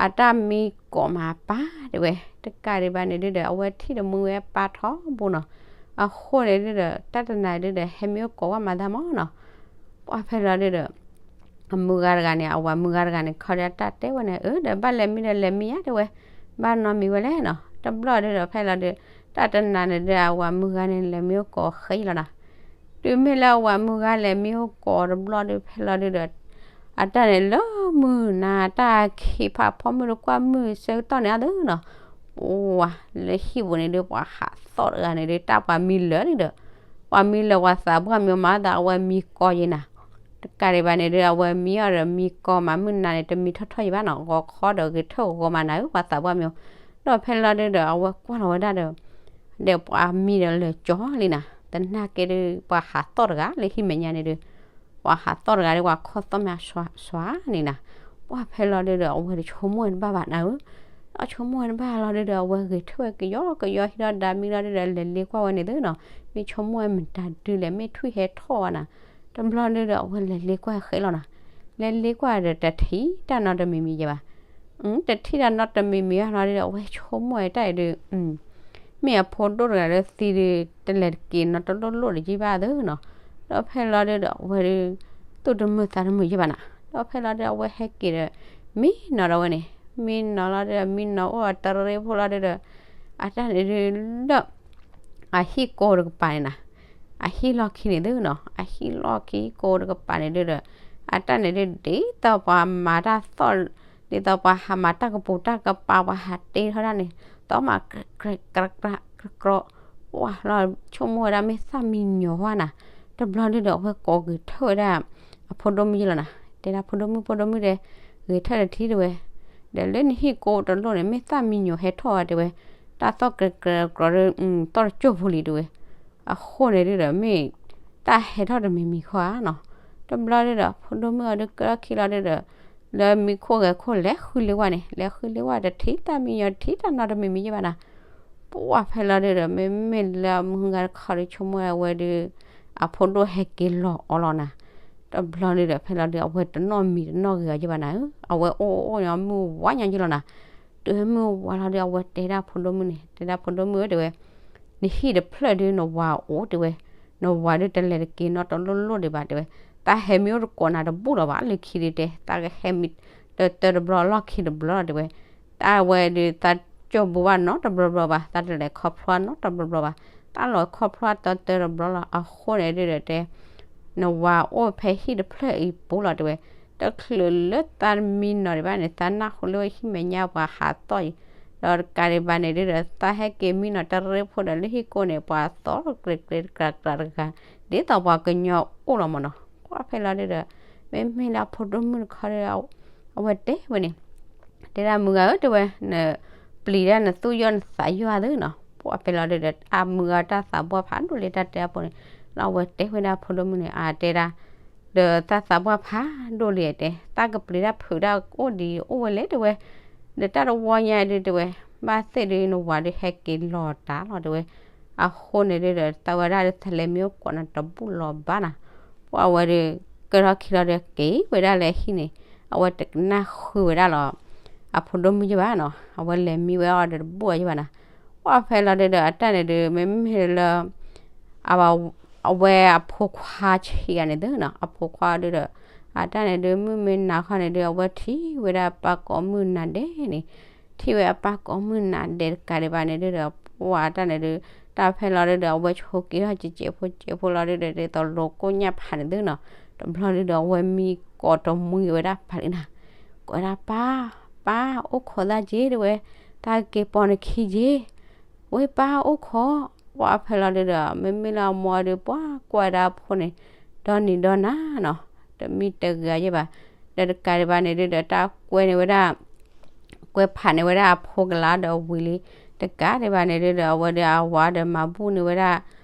အတၢ်မံကိးမးအပၢ်တဲဝဲ, တကးဒံးဘၣ်န့ၣ်ဒုဒီး အဝဲထံၣ်ဒီးမုၢ်ဝဲအပၢ်ထီဘိနီၤ, အဃိန့ၣ်ဒုဒီး တၢ်တနၤဒုဒီး ဟဲမံအိၣ်ကိးဝဲမၤသးမၢ်နီၤ, ပှၢ်ဖဲလီၤဒုဒီး အမုၢ်ဂၤတဂၤန့ၣ် အဝၤမုၢ်ဂၤတဂၤန့ၣ် ခီဒီးတၢ်တဲဝဲန့ၣ် အၢ ဒီးဘၣ်လဲၤမံဒီးလဲၤမံယါတဲဝဲ, ဘၣ်နီတမံၤဝဲလဲၣ်နီၤ, တဘျီဒုဒီး ဖဲလီၤဒုး တၢ်တနၤန့ၣ်ဒုး အဝၤမုၢ်ဂၤန့ၣ် လဲၤမံအိၣ်ကိးဃဲလီၤနီၤ, တုၤမ့ၢ်လၢအဝၤမုၢ်ဂၤလဲၤမံအိၣ်ကိးတဘျီဒုး ဖဲလီၤဒုဒီး အတၢ်န့ၣ်လၢမုၢ်နၤ တၢ်ခံးဖးဖီမုၢ်တကွၢ်မုၢ်ဆၢကတီၢ်န့ၣ်အသ့နီၤ, ပှၤလၢဟံၣ်ပူၤန့ၣ်ဒုး ပှၤဟးသီၣ်တဂၤန့ၣ်ဒုး တၢ်ပှၤမံလၢာ်န့ၣ်ဒီး ပှၤမံလၢာ်ပှၤသးပှၢ်မံမၤသး အဝဲမံကီယဲၢ်နၤ, တကးဒံးဘၣ်န့ၣ်ဒုး အဝဲမံအီၤဒီးမံကီမး မုၢ်နၤန့ၣ် တမံထီၣ်ထီၣ်ယံၤဘၣ်နီၤ, ဂီၤခီဒီးဂဲၤထၢၣ်ဂီၤမးနၤဧၢ ပှၤသးပှၢ်မံ, ဒီးဖဲလီၤဒုဒီး အဝဲကွၢ်လီၤဝဲဒၣ်ဒီး ဒီးပှၤမံဒီးလၢာ်ကၠီလံနၤ, သနာ်က့ဒုး ပှၤဟးသီၣ်တဂၤလၢဟံၣ်မဲာ်ညါန့ၣ်ဒုး ပှၤဟးသီၣ်တဂၤဒုး ပှၤခီၣ်သီၣ်မးစွၤစွၤန့ၣ်နၤ, ပှၢ်ဖဲလီၤဒုဒီး အဝဲတဆိကမိၣ်ဝဲတဘၣ်ဘၣ်နၤဧၢ, ဒီးဆိကမိၣ်ဝဲတဘၣ်လီၤဒုဒီး အဝဲဂဲၤထၢၣ်ဝဲကယီကယီ ဟံးဒီးဒါမံလီၤဒုဒီး လဲၤလ့ကွၢ်ဝဲန့ၣ်သ့နီၤ, မ့ၢ်ဆိကမိၣ်ဝဲမတၤဒုလဲၣ် မ့ၢ်ထွံၣ်ဟဲထီၣ်ဝဲနၤ, တဘျီဒုဒီး အဝဲလဲၤလ့ကွၢ်ဃဲလီၤနၤ, လဲၤလ့ကွၢ်ဒီးတထံၣ်တၢ်နီတမံၤမံၤယဲၢ်ဘၣ် တထံၣ်တၢ်နီတမံၤမံၤဘၣ်လီၤဒုဒီး အဝဲဆိကမိၣ်ဝဲတၢ်အံၤဒုး မ့ၢ်အဖိဒိၣ်တဂၤလၢသံဒုး တလဲၤတက့ၤနီတလိၣ်လိၣ်တယံာ်ဘၣ်သ့နီၤ, ဒီးဖဲလီၤဒုဒီး အဝဲဒုး သူၣ်တမုာ်သးတမုာ်ယဲၢ်ဘၣ်နၤ, ဒီးဖဲလီၤဒုး အဝဲဟဲက့ၤဒီး မံနီၤဒီးဝဲန့ၣ် မံနီၤလီၤဒုဒီး မံနီၤအိၣ်အတရ့ဖိလီၤဒုဒီး အတၢ်န့ၣ်ဒုးလၢ အဟံၣ်ကိးတကပၤန့ၣ်နၤ, အဟံၣ်လီၢ်ခံန့ၣ်သ့နီၤ, အဟံၣ်လီၢ်ခံကိးတကပၤန့ၣ်ဒုဒီး အတၢ်န့ၣ်ဒုး ဒ်သိးပှၤမၤတၢ်သီၣ် ဒ်သိးပှၤဟးမၤတၢ်ကပူၤတၢ်ကပၤ ပှၤဟးတ့ထီၣ်တၢ်န့ၣ် သီၣ်မးကြဲကြဲကြဲကြဲ ပှၤလီၤဆိကမိၣ်ဝဲဒၣ်မ့ၢ်သၣ်မံညီၤဝဲနၤ, တဘျီဒုဒီး အဝဲကိးဂဲၤထၢၣ်ဝဲဒၣ် အဖိဒိၣ်မုၣ်ယဲၢ်လီၤနၤ, တဲဒၣ်ဖိဒိၣ်မုၣ် ဖိဒိၣ်မုၣ်တဲ ဂဲၤထၢၣ်တထံၣ်တဲဝဲ, ဒီးလၢနဟံၣ်ကိးတလိၣ်န့ၣ် မ့ၢ်သၣ်မံညီၤဟဲထီၣ်ဝဲတဲဝဲ, တၢ်သီၣ်ကြဲကြဲကြဲ သီၣ်တကၠိၢ်ဖိလံတဲဝဲ, အဃိန့ၣ်ဒုဒီး မ့ၢ်တၢ်ဟဲထီၣ်တမံၤမံၤဃီဧါနီၤ, တဘျီဒုဒီး ဖိဒိၣ်မုၣ်အီၤဒုးကဲထီၣ်ခံလီၤဒုဒီး လၢမံခိၣ်ဂဲၤခိၣ်လဲၤဃုလ့ကွၢ်န့ၣ် လဲၤဃုလ့ကွၢ်တထံၣ်တၢ်မံညီၤတထံၣ်တၢ်နီတမံၤမံၤယဲၢ်ဘၣ်နၤ, ပှၢ်ဖဲလီၤဒုဒီး မ့မ့ၢ်လၢအမုၢ်ဂၤတခီဒီး ဆိကမိၣ်ဝဲဒုး အဖိဒိၣ်ဟဲက့ၤလီၤအီၤလီၤနၤ. တဘျီဒုဒီး ဖဲလီၤဒုး အဝဲတနီၣ်မံၤတနီၣ်ဂ့ၤအီၤယဘၣ်နၤ, အဝဲအိၣ်အိၣ်ညီမုၢ်ဝါညီယလီၤနၤ. တုၤမုၢ်ဝါလီၤဒုး အဝဲတဲဒၣ်ဖိဒိၣ်မုၣ်န့ၣ် တဲဒၣ်ဖိဒိၣ်မုၣ်ဧၢ တဲဝဲ, နဟံၣ်တဖျၢၣ်ဒုးနဝၤအိၣ် တဲဝဲ, နဝၤဒုးတလဲၤတက့ၤနီတလိၣ်လိၣ်ဒံးဘၣ် တဲဝဲ, တၢ်ဟဲမံအိၣ်တကိးနၤတဘူၣ်လီၤဘၣ် လၢခံဒုတဲ တၢ်ကဟဲမံတၢတၢတဘျီလီၢ်ခံတဘျီလီၤ တဲဝဲ, တၢ်ဝဲဒုး တၢ်ကၠိၢ်ဘူးဘၣ်နီတဘျီဘျီဘၣ် တၢ်တလဲၤခီဖျိနီတဘျီဘျီဘၣ် တၢ်လီၤခီဖျိတၢတၢတဘျီလီၤ အဃိန့ၣ်ဒုဒီးတဲ နဝၤအိၣ်ဖဲဟံၣ်တဖျၢၣ်အံၤပူၤလီၤ တဲဝဲ, တချုးလၢသးမံနီၤဒံးဘၣ်န့ၣ် သးနၢ်ဟူလၢဟံၣ်မဲာ်ညါပှၤဟးသီၣ်အံၤ, ဒီးတကးဒံးဘၣ်န့ၣ်ဒုဒီး သးဟဲက့ၤမံနီၤတရ့ဖိဒီးလၢဟံၣ်ကိၢ်န့ၣ် ပှၤသီၣ်ကြ့ကြ့တကြးကြးတဂၤ, ဒ်သိးပှၤကညီအိၣ်လီၤမၢ်နီၤ. ပှၢ်ဖဲလီၤဒုဒီး မ့မ့ၢ်လၢအဖိဒိၣ်မုၣ်တခီဒီး အဝဲတဲဝဲန့ၣ် တဲဒၣ်မုၢ်ဂၤဧၢ တဲဝဲ, နပျံၤဒၣ်နသူၣ်ယီၣ်နသးယီၣ်ဧါသ့နီၤ. ပှၢ်ဖဲလီၤဒုဒီး အမုၢ်ဂၤတၢ်သးပှၢ်ဖးဒိၣ်လံတၢ်တဲအဖိန့ၣ်, လၢအဝဲတဲဝဲဒၣ်ဖိဒိၣ်မုၣ်န့ၣ် အတဲဒၣ်, ဒီးတၢ်သးပှၢ်ဖးဒိၣ်လံတဲ, တၢ်ကပျံၤတၢ်ဖုးတၢ်အိၣ်ဒံးအိၣ်ဝဲလဲၣ်တဲဝဲ, ဒီးတၢ်တဝီညါဒုတဲဝဲ, ဘၣ်သ့ၣ်ဒုနဝၤဒုဟဲက့ၤလီၤတၢ်လီၤတဲဝဲ, အဃိန့ၣ်ဒုဒီး တၢ်ဝဲဒၣ်ဒုတလဲၤမံအိၣ်ကိးနၤတဘူၣ်လီၤဘၣ်နၤ. ပှၢ်ဝဲဒု ကဲထီၣ်ခံလီၤဒုက့ၤဝဲဒၣ်လၢဟံၣ်န့ၣ်, အဝဲတကနၣ်ဃုာ်ဝဲဒၣ်လီၤ အဖိဒိၣ်မုၣ်ယဘၣ်နီၤ, အဝဲလဲၤမံဝဲအီၤဒီးတဘူၣ်အီၤယဘၣ်နၤ. ပှၢ်ဖဲလီၤဒုဒီး အတၢ်န့ၣ်ဒု မ့မ့ၢ်လၢ အဝဲအဖိခွါဆံးဂၤန့ၣ်သ့နီၤ, အဖိခွါဒုဒီး အတၢ်န့ၣ်ဒု မုၢ်မ့ၢ်နၤခီန့ၣ်ဒု အဝဲထံၣ်ဝဲဒၣ်ပၢ်ကိးမုၢ်နၤဒဲးန့ၣ်, ထံၣ်ဝဲအပၢ်ကိးမုၢ်နၤဒဲးတကးဒံးဘၣ်န့ၣ်ဒုဒီး ပှၢ်တၢ်န့ၣ်ဒု တၢ်ဖဲလီၤဒုဒီး အဝဲဆိးက့ၤထီၣ်ကဲးကဲးဖိကဲးဖိလီၤဒုဒီး ဒ်သိးလိာ်ကိၣ်ညၣ်ဖးန့ၣ်သ့နီၤ, တဘျီဒုဒီး အဝဲမံကိးတမှံဝဲဒၣ်ပၢ်န့ၣ်နၤ, ကိးဝဲဒၣ်ပၢ်, ပၢ်အိၣ်ခိးသၣ်က့ၤတဲဝဲ, တၢ်က့ၤပိာ်နခံက့ၤ ဝဲပၢ်အိၣ်ခိး, ပှၢ်ဖဲလီၤဒုဒီး မ့မ့ၢ်လၢအမိၢ်ဒု ပှၢ်ကွၢ်ဝဲဒၣ်အဖိန့ၣ် ဒီနံၤဒီနၤနီၤ, တမံတဂၤယဲဘၣ်, ဒီးတကးဒံးဘၣ်န့ၣ်ဒုဒီး တၢ်ကွဲန့ၢ်ဝဲဒၣ် ကွဲးဖးန့ၢ်ဝဲဒၣ်အဖိကလၤဒီးဝံၤလံ, တကးဒံးဘၣ်န့ၣ်ဒုဒီး အဝဲဒုအဝၤဒီးမၤဘူၣ်န့ၢ်ဝဲဒၣ်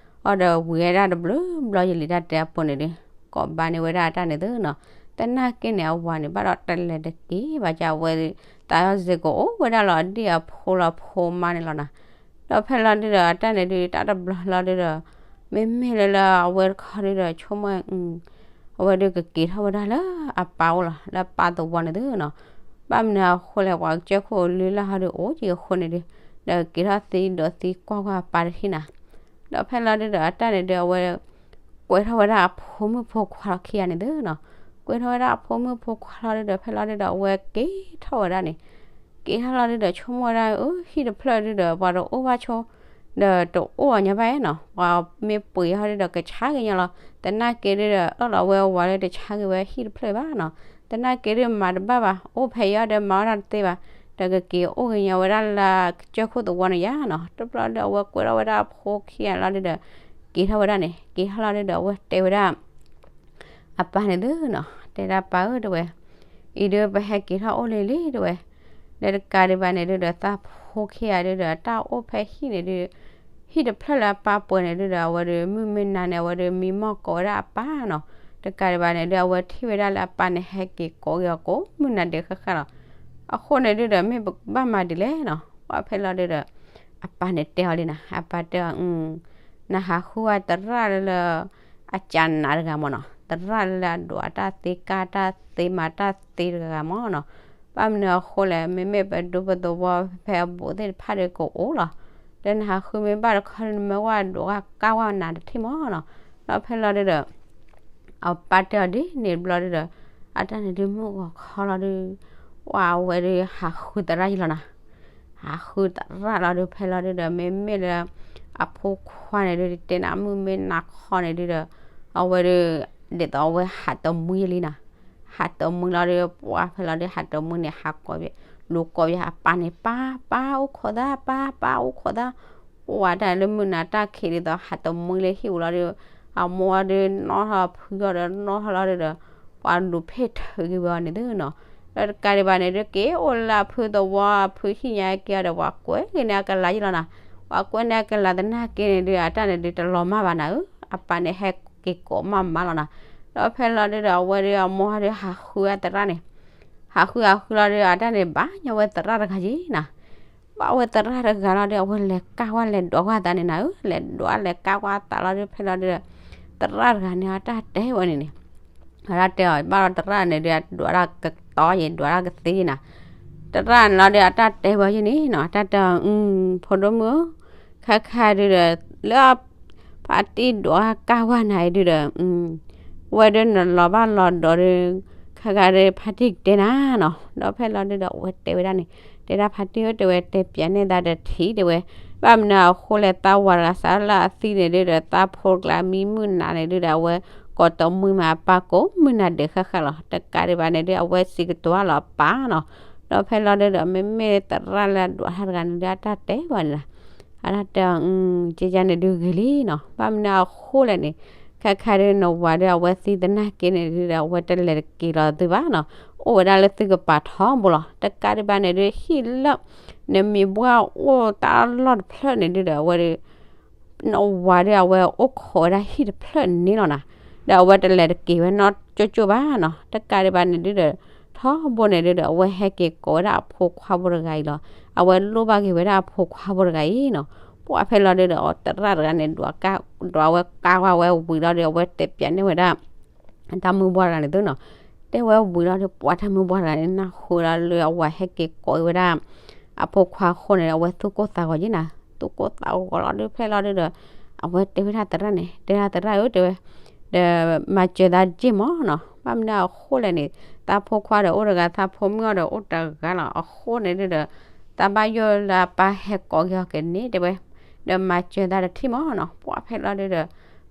အီၤဒီးဝံၤဝဲဒၣ်တဘျုးဘျီယလံ တၢ်တဲအဖိန့ၣ်ဒု ကိးဘၣ်န့ၢ်ဝဲဒၣ်အတၢ်န့ၣ်သ့နီၤ, သနာ်က့န့ၣ် အဝၤန့ၣ် ဘၣ်ဒီးတလဲၤတက့ၤဘၣ် ကဝဲသးစ့ၢ်ကီးအိၣ်ဝဲဒၣ်လီၤ ဒ်အဖိလီၤဖိမါန့ၣ်လီၤနၤ. ဒီးဖဲလီၤဒုဒီး အတၢ်န့ၣ်ဒု တၢ်တဘျီလီၤဒုဒီး မ့မ့ၢ်လၢလၢအဝဲတခီဒုဒီး ဆိကမိၣ် အဝဲဒုကက့ၤထီၣ်ဝဲဒၣ်လၢအပၢ်အိၣ်လီၤ လၢအပၢ်သဝီန့ၣ်သ့နီၤ, ဘၣ်မနုၤအဃိလဲၣ် ပှၤကစၢၢ်ခိၣ်လုၢ်လၢ်ဟီဒုအိၣ်က့ၤအဃိန့ၣ်ဒု ဒီးက့ၤထီၣ်သံဒီးသံကွၢ်ကွၢ်အပၢ်တထံၣ်နၤ. ဒီးဖဲလီၤဒုဒီး အတၢ်န့ၣ်ဒု အဝဲ ကွဲးထီၣ်ဝဲဒၣ်အဖိမုၣ်ဖိခွါလီၤခံဂၤန့ၣ်သ့နီၤ, ကွဲးထီၣ်ဝဲဒၣ်အဖိမုၣ်ဖိခွါလီၤဒုဒီး ဖဲလီၤဒုဒီး အဝဲက့ၤထီၣ်ဝဲဒၣ်န့ၣ် က့ၤထီၣ်လီၤဒုဒီး ဆိကမိၣ်ဝဲဒၣ် အၢ ဟံၣ်တဖျၢၣ်ဒုဒီး ပှၤတအိၣ်ဘၣ်ဆိ ဒီးတအိၣ်အီၤညီဘၣ်နီၤ, ပှၤမ့ၢ်ပှ့ၤဟီဒုဒီး ကဆါဂ့ၤညီလီၤ. သနာ်က့ဒုဒီး အၢၣ်လီၤဝဲအဝၤလၢတဆါဂ့ၤဝဲဟံၣ်တဖျၢၣ်ဘၣ်နီၤ, သနာ်က့ဒုမၤတဘၣ်ဘၣ် အိၣ်ဖဲအံၤအီၤဒီးမၤဝဲဒၣ်တသ့ဘၣ်, ဒီးကက့ၤအိၣ်ဂ့ၤညီဝဲဒၣ်လၢကစၢၢ်ခိၣ်သဝီန့ၣ်ယါနီၤ. တဘျီဒီး အဝဲကွဲးထီၣ်ဝဲဒၣ်အဖိခံဂၤလီၤဒုဒီး က့ၤထီၣ်ဝဲဒၣ်န့ၣ် က့ၤထီၣ်လီၤဒုဒီး အဝဲတဲဝဲဒၣ် အပၢ်န့ၣ်သ့နီၤ, တဲဒၣ်ပၢ်ဧၢ တဲဝဲ, အံၤဒုပဟဲက့ၤထီၣ်အိၣ်လံလံ တဲဝဲ, ဒီးတကးဒံးဘၣ်န့ၣ်ဒုဒီး သးဖိခံဂၤဒုဒီး တၢ်အိၣ်ဖဲဟံၣ်န့ၣ်ဒု ဟံၣ်တဖျၢၣ်လၢအပၢ်ပှဲၤန့ၣ်ဒုဒီး အဝဲဒု မုၢ်မ့ၢ်နၤန့ၣ် အဝဲဒု မံမီၢ်ကိးဝဲဒၣ်အပၢ်နီၤ. တကးဒံးဘၣ်န့ၣ်ဒု အဝဲထံၣ်ဝဲဒၣ်လၢအပၢ်န့ၣ် ဟဲက့ၤကိးက့ၤအီၤကိးမုၢ်နၤဒဲးဃၣ်ဃၣ်လီၤ. အဃိန့ၣ်ဒုဒီး မ့ၢ်ပကဘၣ်မၤဒ်လဲၣ်နီၤ, ပှၢ်ဖဲလီၤဒုဒီး အပၢ်န့ၣ်တဲအီၤလံနၤ, အပၢ်တဲအီၤ နဟးဃုဝဲသရၣ်လၢ အကၢနးတဂၤမၢ်နီၤ, သရၣ်လၢအဒိးအတၢ်သ့ကၢ်တၢ်သ့မၤတၢ်သ့တဂၤမၢ်နီၤ. ဘၣ်မနုၤအဃိလဲၣ် မ့မ့ၢ်ပဒူပသဝီဖဲအဘူးသ့ၣ်တဖၣ်ဒီးကအိၣ်လီၤ. ဒီးနဟးဃုမ့ၢ်ဘၣ်တခီ နမ့ၢ်ဝဲဒိးကၢ်ဝဲနးတထံၣ်မၢ်နီၤ. ဒီးဖဲလီၤဒုဒီး အပၢ်တဲအီၤဒ်န့ၣ်တဘျီဒုဒီး အတၢ်န့ၣ်ဒုမုၢ်ဂီၤခီလီၤဒု ပှၢ်ဝဲဒု ဟးဃုသရၣ်ယလီၤနၤ. ဟးဃုသရၣ်လီၤဒု ဖဲလီၤဒုဒီး မ့မ့ၢ်လၢ အဖိခွါန့ၣ်ဒု တဲနၤမုၢ်မ့ၢ်နၤခီန့ၣ်ဒုဒီး အဝဲဒု ဒ်သိးအဝဲဟးတမှံလံနၤ. ဟးတမှံလီၤဒု ပှၢ်ဖဲလီၤဒု ဟးတမှံန့ၣ် ဟးကိး လူၤကိးယၤအပၢ်န့ၣ် ပၢ် ပၢ်အိၣ်ခိးသၣ် ပၢ် ပၢ်အိၣ်ခိးသၣ်. ပှၢ်တၢ်လၢမုၢ်နၤတၢ်ခံးဒ်သိး ဟးတမှံလၢဟံၣ်ပူၤလီၤဒု အမိၢ်ဒု နီၣ်ထီၣ်ဖုအီၤဒီး နီၣ်ထီၣ်လီၤဒုဒီး ပှၢ်လူၤဖ့ၣ်ထုးက့ၤဝဲအီၤန့ၣ်သ့နီၤ. ဒီးတကးဒံးဘၣ်န့ၣ်ဒု က့ၤအိၣ်လၢအဖုသဝီ အဖုဟံၣ်ညါက့ၤအီၤဒီး ပှၢ်ကွဲးက့ၤန့ၢ်အကလၤယလီၤနၤ. ပှၢ်ကွဲးန့ၢ်အကလၤသနာ်က့န့ၣ်ဒု အတၢ်န့ၣ်ဒု တလီၤမၢ်ဘၣ်နၤဧၢ, အပၢ်န့ၣ်ဟဲက့ၤကိးမၢ်မၢ်လီၤနၤ. ဒီးဖဲလီၤဒုဒီး အဝဲဒု အမိၢ်ဒု ဟးဃုအသရၣ်န့ၣ် ဟးဃုဟးဃုလီၤဒု အတၢ်န့ၣ် ဘၣ်ညီဝဲသရၣ်တဂၤက့ၤနၤ. ဘၣ်ဝဲသရၣ်တဂၤလီၤဒီး အဝဲလဲၤကၢ်ဝဲလဲၤဒွးဝဲသးန့ၣ်နၤဧၢ, လဲၤဒွးလဲၤကၢ်ဝဲသးလီၤဒီး ဖဲလီၤဒီး သရၣ်တဂၤန့ၣ် အတၢ်တဲဝဲန့ၣ်န့ၣ် အတၢ်တဲအီၤ ဘၣ်ဒီးသရၣ်န့ၣ်ဒီး ဒွးတၢ်ကတီယဲ ဒွးတၢ်ကသ့နၤ, သရၣ်န့ၣ်လီၤဒီး အတၢ်တဲဝဲယဲန့ၣ်နီၤ, အတၢ်တဲအီၤ ဖိဒိၣ်မုၣ်ဧၢ, ခါခါဒုဒီး လၢ ဖါတံၢ်ဒွးကၢ်ဝဲနၤအံၤဒုဒီး ဝဲဒၣ်နလီၤဘၣ်လီၤဒီးဒီး ခါခါဒီးဖါတံၢ်ကတဲနၤနီၤ, ဒီးဖဲလီၤဒုဒီး အဝဲတဲဝဲဒၣ်န့ၣ် တဲဒၣ်ဖါတံၢ်ဧၢ တဲဝဲ တဲပၠးန့ၢ်သးတထံၣ်တဲဝဲ, ဘၣ်မနုၤအဃိလဲၣ် သးဝၤတဂၤစးလၢအသံန့ၣ်ဒုဒီး သးဖိတကျါမံမုၢ်နၤန့ၣ်ဒုဒီး အဝဲကိးတမှံမးအပၢ်ကိးမုၢ်နၤဒဲးဃၣ်ဃၣ်လီၤ, တကးဒံးဘၣ်န့ၣ်ဒု အဝဲစံးကတိၤလီၤအပၢ်နီၤ, ဒီးဖဲလီၤဒုဒီး မ့မ့ၢ်သရၣ်လၢအဒွးတၢ်တဂၤန့ၣ်ဒု အတၢ်တဲဝဲန့ၣ်လီၤ အတၢ်တဲအီၤ ကယန့ၣ်ဒုဂ့ၤလံနီၤ, ဘၣ်မနုၤအဃိလဲၣ်န့ၣ်, ခါခါဒုနဝၤဒု အဝဲသံသနာ်က့န့ၣ်ဒုဒီး အဝဲတလဲၤတက့ၤလီၤသုဘၣ်နီၤ, အိၣ်ဝဲဒၣ်လၢသုကပၤထီဘိလီၤ, တကးဒံးဘၣ်န့ၣ်ဒု ဟံၣ်လၢ နမံၤဘှၢ်အိၣ်တၢ်လီၢ်တဖျၢၣ်န့ၣ်ဒုဒီး အဝဲဒု နဝၤဒု အဝဲအိၣ်ခိးဝဲဒၣ်ဟံၣ်တဖျၢၣ်န့ၣ်လီၤနၤ, ဒီးအဝဲတလဲၤတက့ၤဝဲနီၢ်ကၠိကၠိဘၣ်နီၤ, တကးဒံးဘၣ်န့ၣ်ဒုဒီး ထီဘိန့ၣ်ဒုဒီး အဝဲဟဲက့ၤကိးဝဲဒၣ်အဖိခွါဖိတဂၤအံၤလီၤ, အဝဲလိၣ်ဘၣ်က့ၤဝဲဒၣ်အဖိခွါဖိတဂၤအံၤနီၤ, ပှၢ်ဖဲလီၤဒုဒီး သရၣ်တဂၤန့ၣ် ဒွးကၢ် ဒွးဝဲကၢ်ဝဲဝံၤလီၤဒီး အဝဲတဲပၠးန့ၢ်ဝဲဒၣ် တၢ်မုၢ်ဘှၢ်တဂၤန့ၣ်သုနီၤ, တဲဝဲဝံၤလီၤဒီး ပှၢ်တၢ်မုၢ်ဘှၢ်တဂၤန့ၣ် နၢ်ဟူလီၤလၢအဝၤဟဲက့ၤကိးဝဲဒၣ် အဖိခွါအဃိန့ၣ် အဝဲသူၣ်ကိၢ်သးဂီၤယဲနၤ, သူၣ်ကိၢ်သးဂီၤလီၤဒု ဖဲလီၤဒုဒီး အဝဲတဲဝဲဒၣ်သရၣ်န့ၣ် တဲဒၣ်သရၣ်ဧၢ တဲဝဲ ဒီးမၤစၢၤသးတက့ၢ်မးနီၤ, ဘၣ်မနုၤအဃိလဲၣ်န့ၣ် သးဖိခွါဒီးအိၣ်တဂၤ သးဖိမုၣ်အီၤဒီးအိၣ်တဂၤလီၤ, အဃိန့ၣ်ဒုဒီး သးဘၣ်ယိၣ်လၢအပၢ်ဟဲကိးက့ၤအီၤက့ၤန့ၣ် တဲဝဲ ဒီးမၤစၢၤသးတထံၣ်မးနီၤ, ပှၢ်ဖဲလီၤဒုဒီး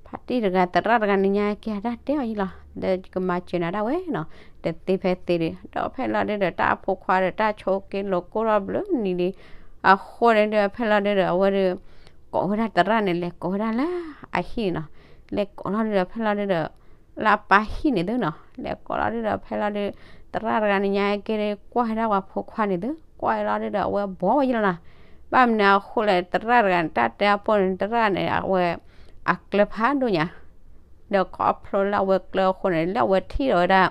ဖါတံၢ်တဂၤ သရၣ်တဂၤန့ၣ်ညါက့ၤအတၢ်တဲအီၤယဲလီၤ, ဒီးယကမၤစၢၤနၤဒၣ်ဝဲနီၤ, တသ့ဖဲသ့ဒီး ဒီးဖဲလီၤဒုဒီး တၢ်အဖိခွါဒီးတၢ်ဆိးက့လိာ်ကိၢ်ထီၣ်ဘျုးနံၤလံ, အဃိန့ၣ်ဒုဒီး ဖဲလီၤဒုဒီး အဝဲဒု ကိးဝဲဒၣ်သရၣ်န့ၣ် လဲၤကိးဝဲဒၣ်လၢအဟံၣ်န့ၣ်နီၤ, လဲၤကိးလီၤဒုဒီး ဖဲလီၤဒုဒီး လၢအပၢ်ဟံၣ်န့ၣ်သုနီၤ, လဲၤကိးလီၤဒုဒီး ဖဲလီၤဒု သရၣ်တဂၤန့ၣ်ညါက့ၤ ကွၢ်ဝဲဒၣ်ပှၤဖိခွါန့ၣ်သု, ကွၢ်လီၤဒုဒီး အဝဲဘှီဝဲယဲလီၤနၤ, ဘၣ်မနုၤအဃိလဲၣ် သရၣ်တဂၤန့ၣ် တၢ်တဲအဖိန့ၣ် သရၣ်န့ၣ် အဝဲ အကျၢၤဖးဒိၣ်ညါ, ဒီးခီဖျိလၢအဝဲကျၢၤအဃိန့ၣ် လၢအဝဲထံၣ်ဒီးဝဲဒၣ်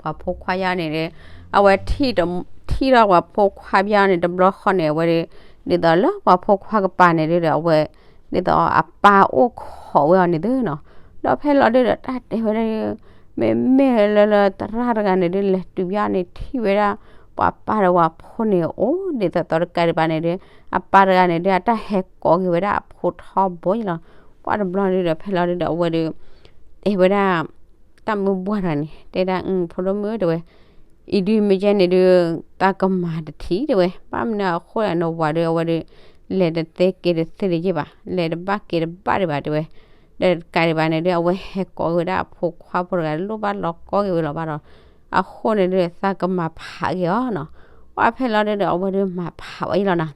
ပှၤဖိခွါယါန့ၣ်ဒီး အဝဲထံၣ်ဒီး ထံၣ်ဒီးပှၤဖိခွါဘၣ်န့ၣ် တဘျီဃီန့ၣ် အဝဲဒ်သိးလၢပှၤဖိခွါကပၤန့ၣ်ဒုဒီး အဝဲ ဒ်သိးအပၢ်အိၣ်ခိးဝဲအီၤန့ၣ်သုနီၤ, ဒီးဖဲလီၤဒုဒီး တၢ်တဲဝဲဒၣ် မ့မ့ၢ်လၢလၢသရၣ်တဂၤန့ၣ်ဒု လဲၤတုၤဘၣ်န့ၣ် ထံၣ်ဝဲဒၣ် ပှၤပၢ်ဒီးပှၤဖိန့ၣ် အိၣ်ဒ်သိးသိးတကးဒံးဘၣ်န့ၣ်ဒု အပၢ်တဂၤန့ၣ်ဒု အတၢ်ဟဲကိးက့ၤဝဲဒၣ်အဖိထီဘိလီၤ, ပှၢ်တဘျီဒုဒီး ဖဲလီၤဒုဒီး အဝဲဒု တဲဝဲဒၣ် တၢ်မုၢ်ဘှၢ်တဂၤန့ၣ် တဲဒၣ် ဖိဒိၣ်မုၣ်ဧၢ တဲဝဲ, အံၤဒုမ့ၢ်ကဲန့ၣ်ဒု သးကမၤတထံၣ် တဲဝဲ, ဘၣ်မနုၤအဃိလဲၣ် နဝၤဒု အဝဲဒု လဲၤတသ့က့ၤတသ့ဒံးဘၣ်, လဲၤတဘၣ်က့ၤတဘၣ်ဒံးဘၣ် တဲဝဲ, ဒီးတကးဒံးဘၣ်န့ၣ်ဒု အဝဲဟဲကိးက့ၤဝဲဒၣ်အဖိခွါဖိတဂၤ လိၣ်ဘၣ်လီၤကီက့ၤဝဲလီၤဘၣ်ဒီး အဃိန့ၣ်ဒု သးကမၤဖးက့ၤအီၤနီၤ, ပှၢ်ဖဲလီၤဒုဒီး အဝဲဒုမၤဖးဝဲအံၤလီၤနၤ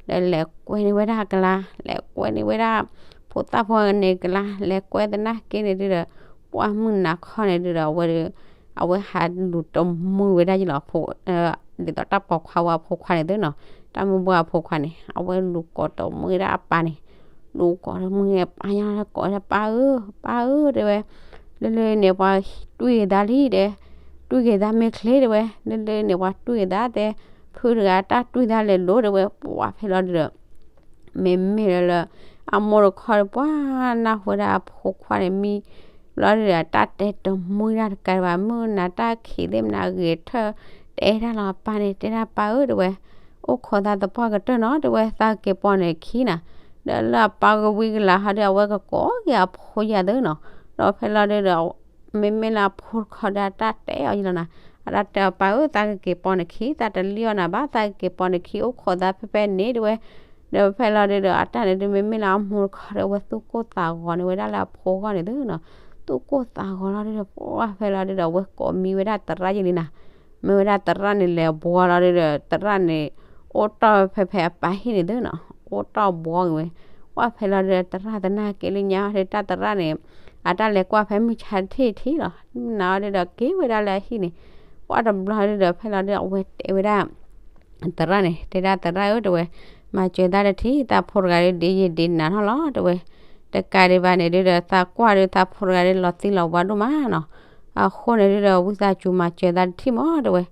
ဒီးလဲၤကွဲန့ၢ်ဝဲဒၣ်ကလါ လဲၤကွဲန့ၢ်ဝဲဒၣ် ဖိသၣ်ဖိန့ၣ်ကလါ လဲၤကွဲသနာ်က့န့ၣ်ဒုဒီး ပှၢ်မုၢ်နၤခီန့ၣ်ဒုဒီး အဝဲဒု အဝဲဟးလူၤတမှံဝဲဒၣ်ယလီၤ ဒ်သိးတၢ်ပိာ်ခွါဝဲအဖိခွါန့ၣ်သုနီၤ, တၢ်မုၢ်ဘှၢ်အဖိခွါန့ၣ် အဝဲလူၤကိးတမှံဒၣ်အပၢ်န့ၣ်, လူၤကိးတမှံအပၢ်ညါ ကိးဝဲဒၣ်ပၢ်ဧၢ ပၢ်ဧၢ တဲဝဲ, လၢလၢန့ၣ် ပှၤတွံၢ်က့ၤသးလံ တဲ, တွံၢ်က့ၤသးမ့ၢ်ချ့ တဲဝဲ, လၢလၢန့ၣ် ပှၤတွံၢ်က့ၤသး တဲ, ဖုတဂၤတၢ်တွံၢ်သးလဲၤလိၤ တဲဝဲ, ပှၢ်ဖဲလီၤဒုဒီး မ့မ့ၢ်လၢလၢ အမိၢ်တခီဒီး ပှၢ်နၢ်ဟူဝဲဒၣ်အဖိခွါန့ၣ် မံဘျီဒုဒီး တၢ်တဲတမှံဒၣ်တကးဒံးဘၣ် မုၢ်နၤတၢ်ခံးသ့ၣ်မနၤဂ့ၤထၢၣ် တဲတၢ်လီၤအပၢ်န့ၣ် တဲဒၣ်ပၢ်ဧၢ တဲဝဲ, အိၣ်ခိးသးသပှၢ်ကတၢၢ်နီၤ တဲဝဲ သးက့ၤပိာ်န့ၣ်ခံနၤ, ဒီးလၢအပၢ်ကဝံၤကလၤဟီဒီး အဝဲကကိးက့ၤအဖိယၤသုနီၤ, ဒီးဖဲလီၤဒုဒီး မ့မ့ၢ်လၢအဖိတခီဒီးအတၢ်တဲအီၤယလီၤနၤ, အတၢ်တဲအီၤပၢ်ဧၢ သးကက့ၤပိာ်နခံ သးတလံၣ်အီၣ်နၤဘၣ် သးကက့ၤပိာ်နခံ အိၣ်ခိးသးဖဲဖဲန့ၣ် တဲဝဲ, ဒီးဖဲလီၤဒုဒီး အတၢ်န့ၣ်ဒု မ့မ့ၢ်လၢအမိၢ်တခီဒီး အဝဲသူၣ်ကိၢ်သးဂီၤန့ၢ်ဝဲဒၣ်လၢအဖိဂီၢ်န့ၣ်သုနီၤ, သူၣ်ကိၢ်သးဂီၤလီၤဒုဒီး ပှၢ်ဖဲလီၤဒုဒီး အဝဲကိးမံဝဲဒၣ်သရၣ်ယလံနၤ, မ့ၢ်ဝဲဒၣ်သရၣ်န့ၣ်လဲၤဘှီလီၤဒုဒီး သရၣ်န့ၣ် အိၣ်တီၢ်ဖဲဖဲအပၢ်ဟံၣ်န့ၣ်သုနီၤ, အိၣ်တီၢ်ဘှီက့ၤဝဲ, ပှၢ်ဖဲလီၤဒုဒီး သရၣ်သနာ်က့လၢညါအီၤဒု တၢ်သရၣ်န့ၣ် အတၢ်လဲၤကွၢ်ဖဲမုၢ်ဆါတထံၣ်ထံၣ်လီၤ, မုၢ်နၤအီၤဒုဒီး က့ၤဝဲဒၣ်လၢအဟံၣ်န့ၣ်, ပှၢ်တဘျီဒုဒီး ဖဲလီၤဒု အဝဲတဲဝဲဒၣ် သရၣ်န့ၣ် တဲဒၣ်သရၣ်ဧၢ တဲဝဲ, မၤစၢၤသးတထံၣ် သးဖိတဂၤဒု ဒ့ယံာ်ဒ့နၤထီၣ်လီၤ တဲဝဲ, တကးဒံးဘၣ်န့ၣ်ဒုဒီး သးကွၢ်ဒု သးဖိတဂၤဒု လီၤသံလီၤဝါဒိၣ်မးနီၤ, အဃိန့ၣ်ဒုဒီး ဝံသးစူၤမၤစၢၤသးတထံၣ်မး တဲဝဲ,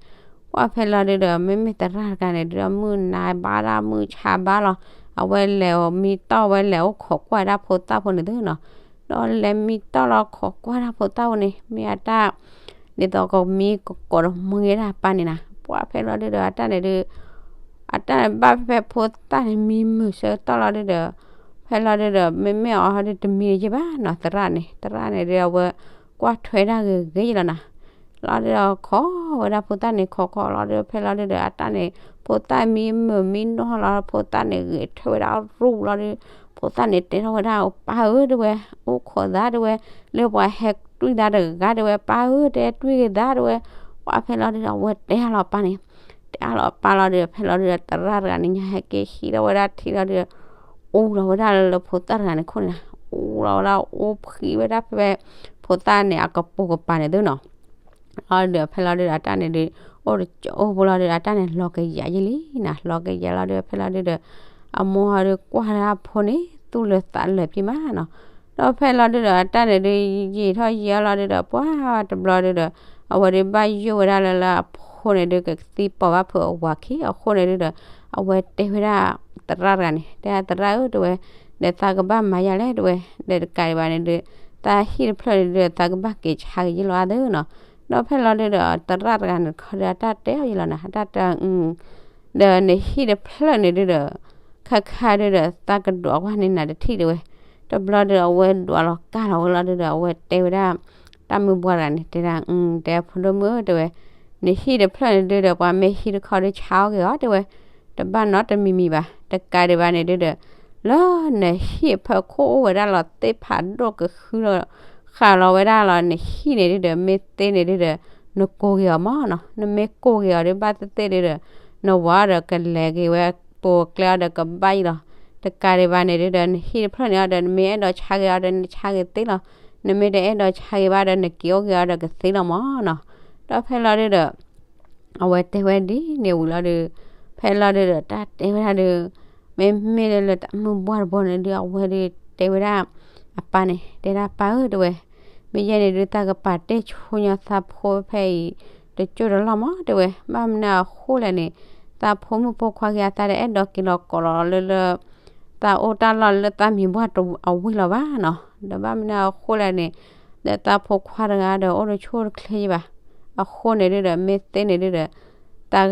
ပ ပှၢ်ဖဲလီၤဒုဒီး မ့မ့ၢ်သရၣ်တဂၤန့ၣ်ဒုဒီး မုၢ်နၤဘါဒၣ်မုၢ်ဆါဘါလီၤ. အဝဲလဲၤမံတီၢ်ဝဲလဲၤအိၣ်ခိးကွၢ်ဒၣ်ဖိသၣ်ဖိန့ၣ်သုနီၤ. ဒီးလဲၤမံတီၢ်လီၤခိးကွၢ်ဒၣ်ဖိသၣ်ဖိန့ၣ် မ့ၢ်အတၢ် ဒ်သိးကမံကကိးဒီးမံဝဲဒၣ်ပၢ်န့ၣ်နၤ. ပှၢ်ဖဲလီၤဒုဒီး အတၢ်န့ၣ်ဒု အတၢ်န့ၣ်ဘၣ်ဖဲဖိသၣ်န့ၣ်မံမုာ်ဆၢကတီၢ်လီၤဒုဒီး ဖဲလီၤဒုဒီး မ့မ့ၢ်အီၤဒုတမံဒံးဘၣ်နီၤ သရၣ်န့ၣ်, သရၣ်န့ၣ်ဒု အဝဲကွၢ်ထွဲဒၣ်ဂ့ၤဂ့ၤလီၤနၤ. လီၤဒုဒီးခိးဝဲဒၣ်ဖိသၣ်န့ၣ်ခိးခိးလီၤဒု ဖဲလီၤဒုဒီး အတၢ်န့ၣ် ဖိသၣ်မံမုာ်မံနီၢ်လီၤ ဖိသၣ်န့ၣ်ဂဲၤထွဲဝဲဒၣ်ရူၢ်လီၤဒု ဖိသၣ်န့ၣ်တဲထီၣ်ဝဲဒၣ် ပၢ်ဧၢတဲဝဲ, အိၣ်ခိးသးတဲဝဲ, လၢပှၤဟဲတွံၢ်သးတဂၤတဲဝဲ, ပၢ်ဧၢတဲတွံၢ်က့ၤသးတဲဝဲ. ပှၢ်ဖဲလီၤဒုဒီး အဝဲတဲအါလီၤပၢ်န့ၣ်, တဲအါလီၤပၢ်လီၤဒုဒီး ဖဲလီၤဒုဒီး သရၣ်တဂၤန့ၣ်ညါဟဲက့ၤဟံးထီၣ်ဝဲဒၣ် ထံလီၤဒုဒီး အူလီၤဝဲဒၣ်လၢဖိသၣ်တဂၤန့ၣ်ခိၣ်န့ၣ်နၤ, အူလီၤဝဲဒၣ်အိၣ်ဖှံဝဲဒၣ်ဖဲ ဖိသၣ်န့ၣ်အကပိာ်ကပၤန့ၣ်သုနီၤ. လီၤဒုဒီး ဖဲလီၤဒုဒီး အတၢ်န့ၣ်ဒု အိၣ်တကအိၣ်ဖိလီၤဒုဒီး အတၢ်န့ၣ်လီၤကယၤယံာ်လံနၤ, လီၤကယၤလီၤဒုဒီး ဖဲလီၤဒုဒီး အမိၢ်ဟီဒုကွၢ်ဒၣ်ဖိန့ၣ် သူၣ်လၢသးလၢာ်ဖံးမးနီၤ. ဒီးဖဲလီၤဒုဒီး အတၢ်န့ၣ်ဒု ယံာ်ထီၣ်ယံာ်အါလီၤဒုဒီး ပှၢ်တဘျီဒုဒီး အဝဲဒုဘၣ်ယိၣ်ဝဲဒၣ်လၢလၢအဖိန့ၣ်ဒု ကသံပီၤဘၣ်ဖုးအဝၤခံအဃိန့ၣ်ဒုဒီး အဝဲတဲဝဲဒၣ်သရၣ်တဂၤန့ၣ်, တဲသရၣ်ဧၢတဲဝဲ, ဒီးသးကဘၣ်မၤယၤလဲၣ်တဲဝဲ, ဒီးတကးဒံးဘၣ်န့ၣ်ဒု သးဟံၣ်တဖျၢၣ်န့ၣ်ဒု သးကဘၣ်က့ၤဆါက့ၤယံာ်လီၤအါသုနီၤ. ဒီးဖဲလီၤဒုဒီး သရၣ်တဂၤန့ၣ်တခီဒီး အတၢ်တဲအီၤယံာ်လီၤနၤ, အတၢ်တဲ ဒီးနဟံၣ်တဖျၢၣ်န့ၣ်ဒုဒီး ခါခါဒုဒီး သးကဒွးကွၢ်န့ၢ်နၤတထံၣ်တဲဝဲ. တဘျီဒုဒီး အဝဲဒွးလီၤကၢ်လီၤဝဲလီၤဒုဒီး အဝဲတဲဝဲဒၣ် တၢ်မုၢ်ပှၢ်တဂၤန့ၣ် တဲဒၣ် တဲဖိဒိၣ်မုၣ်ဧၢတဲဝဲ, နဟံၣ်တဖျၢၣ်န့ၣ်ဒုဒီး ပှၤမ့ၢ်ဟံးတခီဒု ဆါအီၣ်က့ၤအီၤတဲဝဲ, တဘၣ်နီတမံၤမံၤဘၣ်. တကးဒံးဘၣ်န့ၣ်ဒုဒီး လၢနဟံၣ်အဖီခိၣ်အိၣ်ဝဲဒၣ်လီၤသ့ၣ်ဖးဒိၣ်ကဃုလီၤ ဃးလီၤဝဲဒၣ်လီၤ နဟံၣ်န့ၣ်ဒုဒီး မ့ၢ်သ့န့ၣ်ဒုဒီး နကိးက့ၤအီၤမးနီၤ. နမ့ၢ်ကိးက့ၤအီၤဒု ဘၣ်သ့ၣ်သ့ၣ်ဒုဒီး နဝၤအီၤဒီးကလဲၤက့ၤဝဲပိာ်ကျဲအီၤဒီးကဘၣ်ယံာ်လီၤ. တကးဒံးဘၣ်န့ၣ်ဒုဒီး နဟံၣ်တဖျၢၣ်န့ၣ်အီၤဒီး နမ့ၢ်အဲၣ်ဒိးဆါက့ၤအီၤဒီး နဆါက့ၤသ့လီၤ. နမ့ၢ်တအဲၣ်ဒိးဆါက့ၤဘၣ်ဒီး နက့ၤအိၣ်က့ၤအီၤဒီးကသ့လီၤမးနီၤ. ဒီးဖဲလီၤဒုဒီး အဝဲတဲဝဲဒ်န့ၣ်ဝံၤလီၤဒု ဖဲလီၤဒုဒီး တၢ်တဲဝဲဒၣ်ဒု မ့မ့ၢ်လၢလၢတၢ်မုၢ်ဘှၢ်တဘီန့ၣ်ဒု အဝဲဒုတဲဝဲဒၣ် အပၢ်န့ၣ် တဲဒၣ်ပၢ်ဧၢတဲဝဲ, မ့ၢ်ယဲန့ၣ်ဒု သးကပာ်တ့ၢ်ဆိညီသးဖိဖဲအံၤ တကၠိၢ်တလီၢ်မးတဲဝဲ, ဘၣ်မနုၤအဃိလဲၣ်န့ၣ် သးဖိမုၣ်ဖိခွါက့ၤအသးတအဲၣ်ဒိးက့ၤလီၤကိးလီၤလၢလၢ သးအိၣ်တၢ်လီၢ်လၢသးမံၤဘှၢ်တအဝ့ၢ်လီၤဘၣ်နီၤ. ဒီးဘၣ်မနုၤအဃိလဲၣ်န့ၣ် ဒီးသးဖိခွါတဂၤဒီးအိၣ်တဆိၣ်တချ့ဘၣ်. အဃိန့ၣ်ဒုဒီး မ့ၢ်သ့န့ၣ်ဒုဒီး သး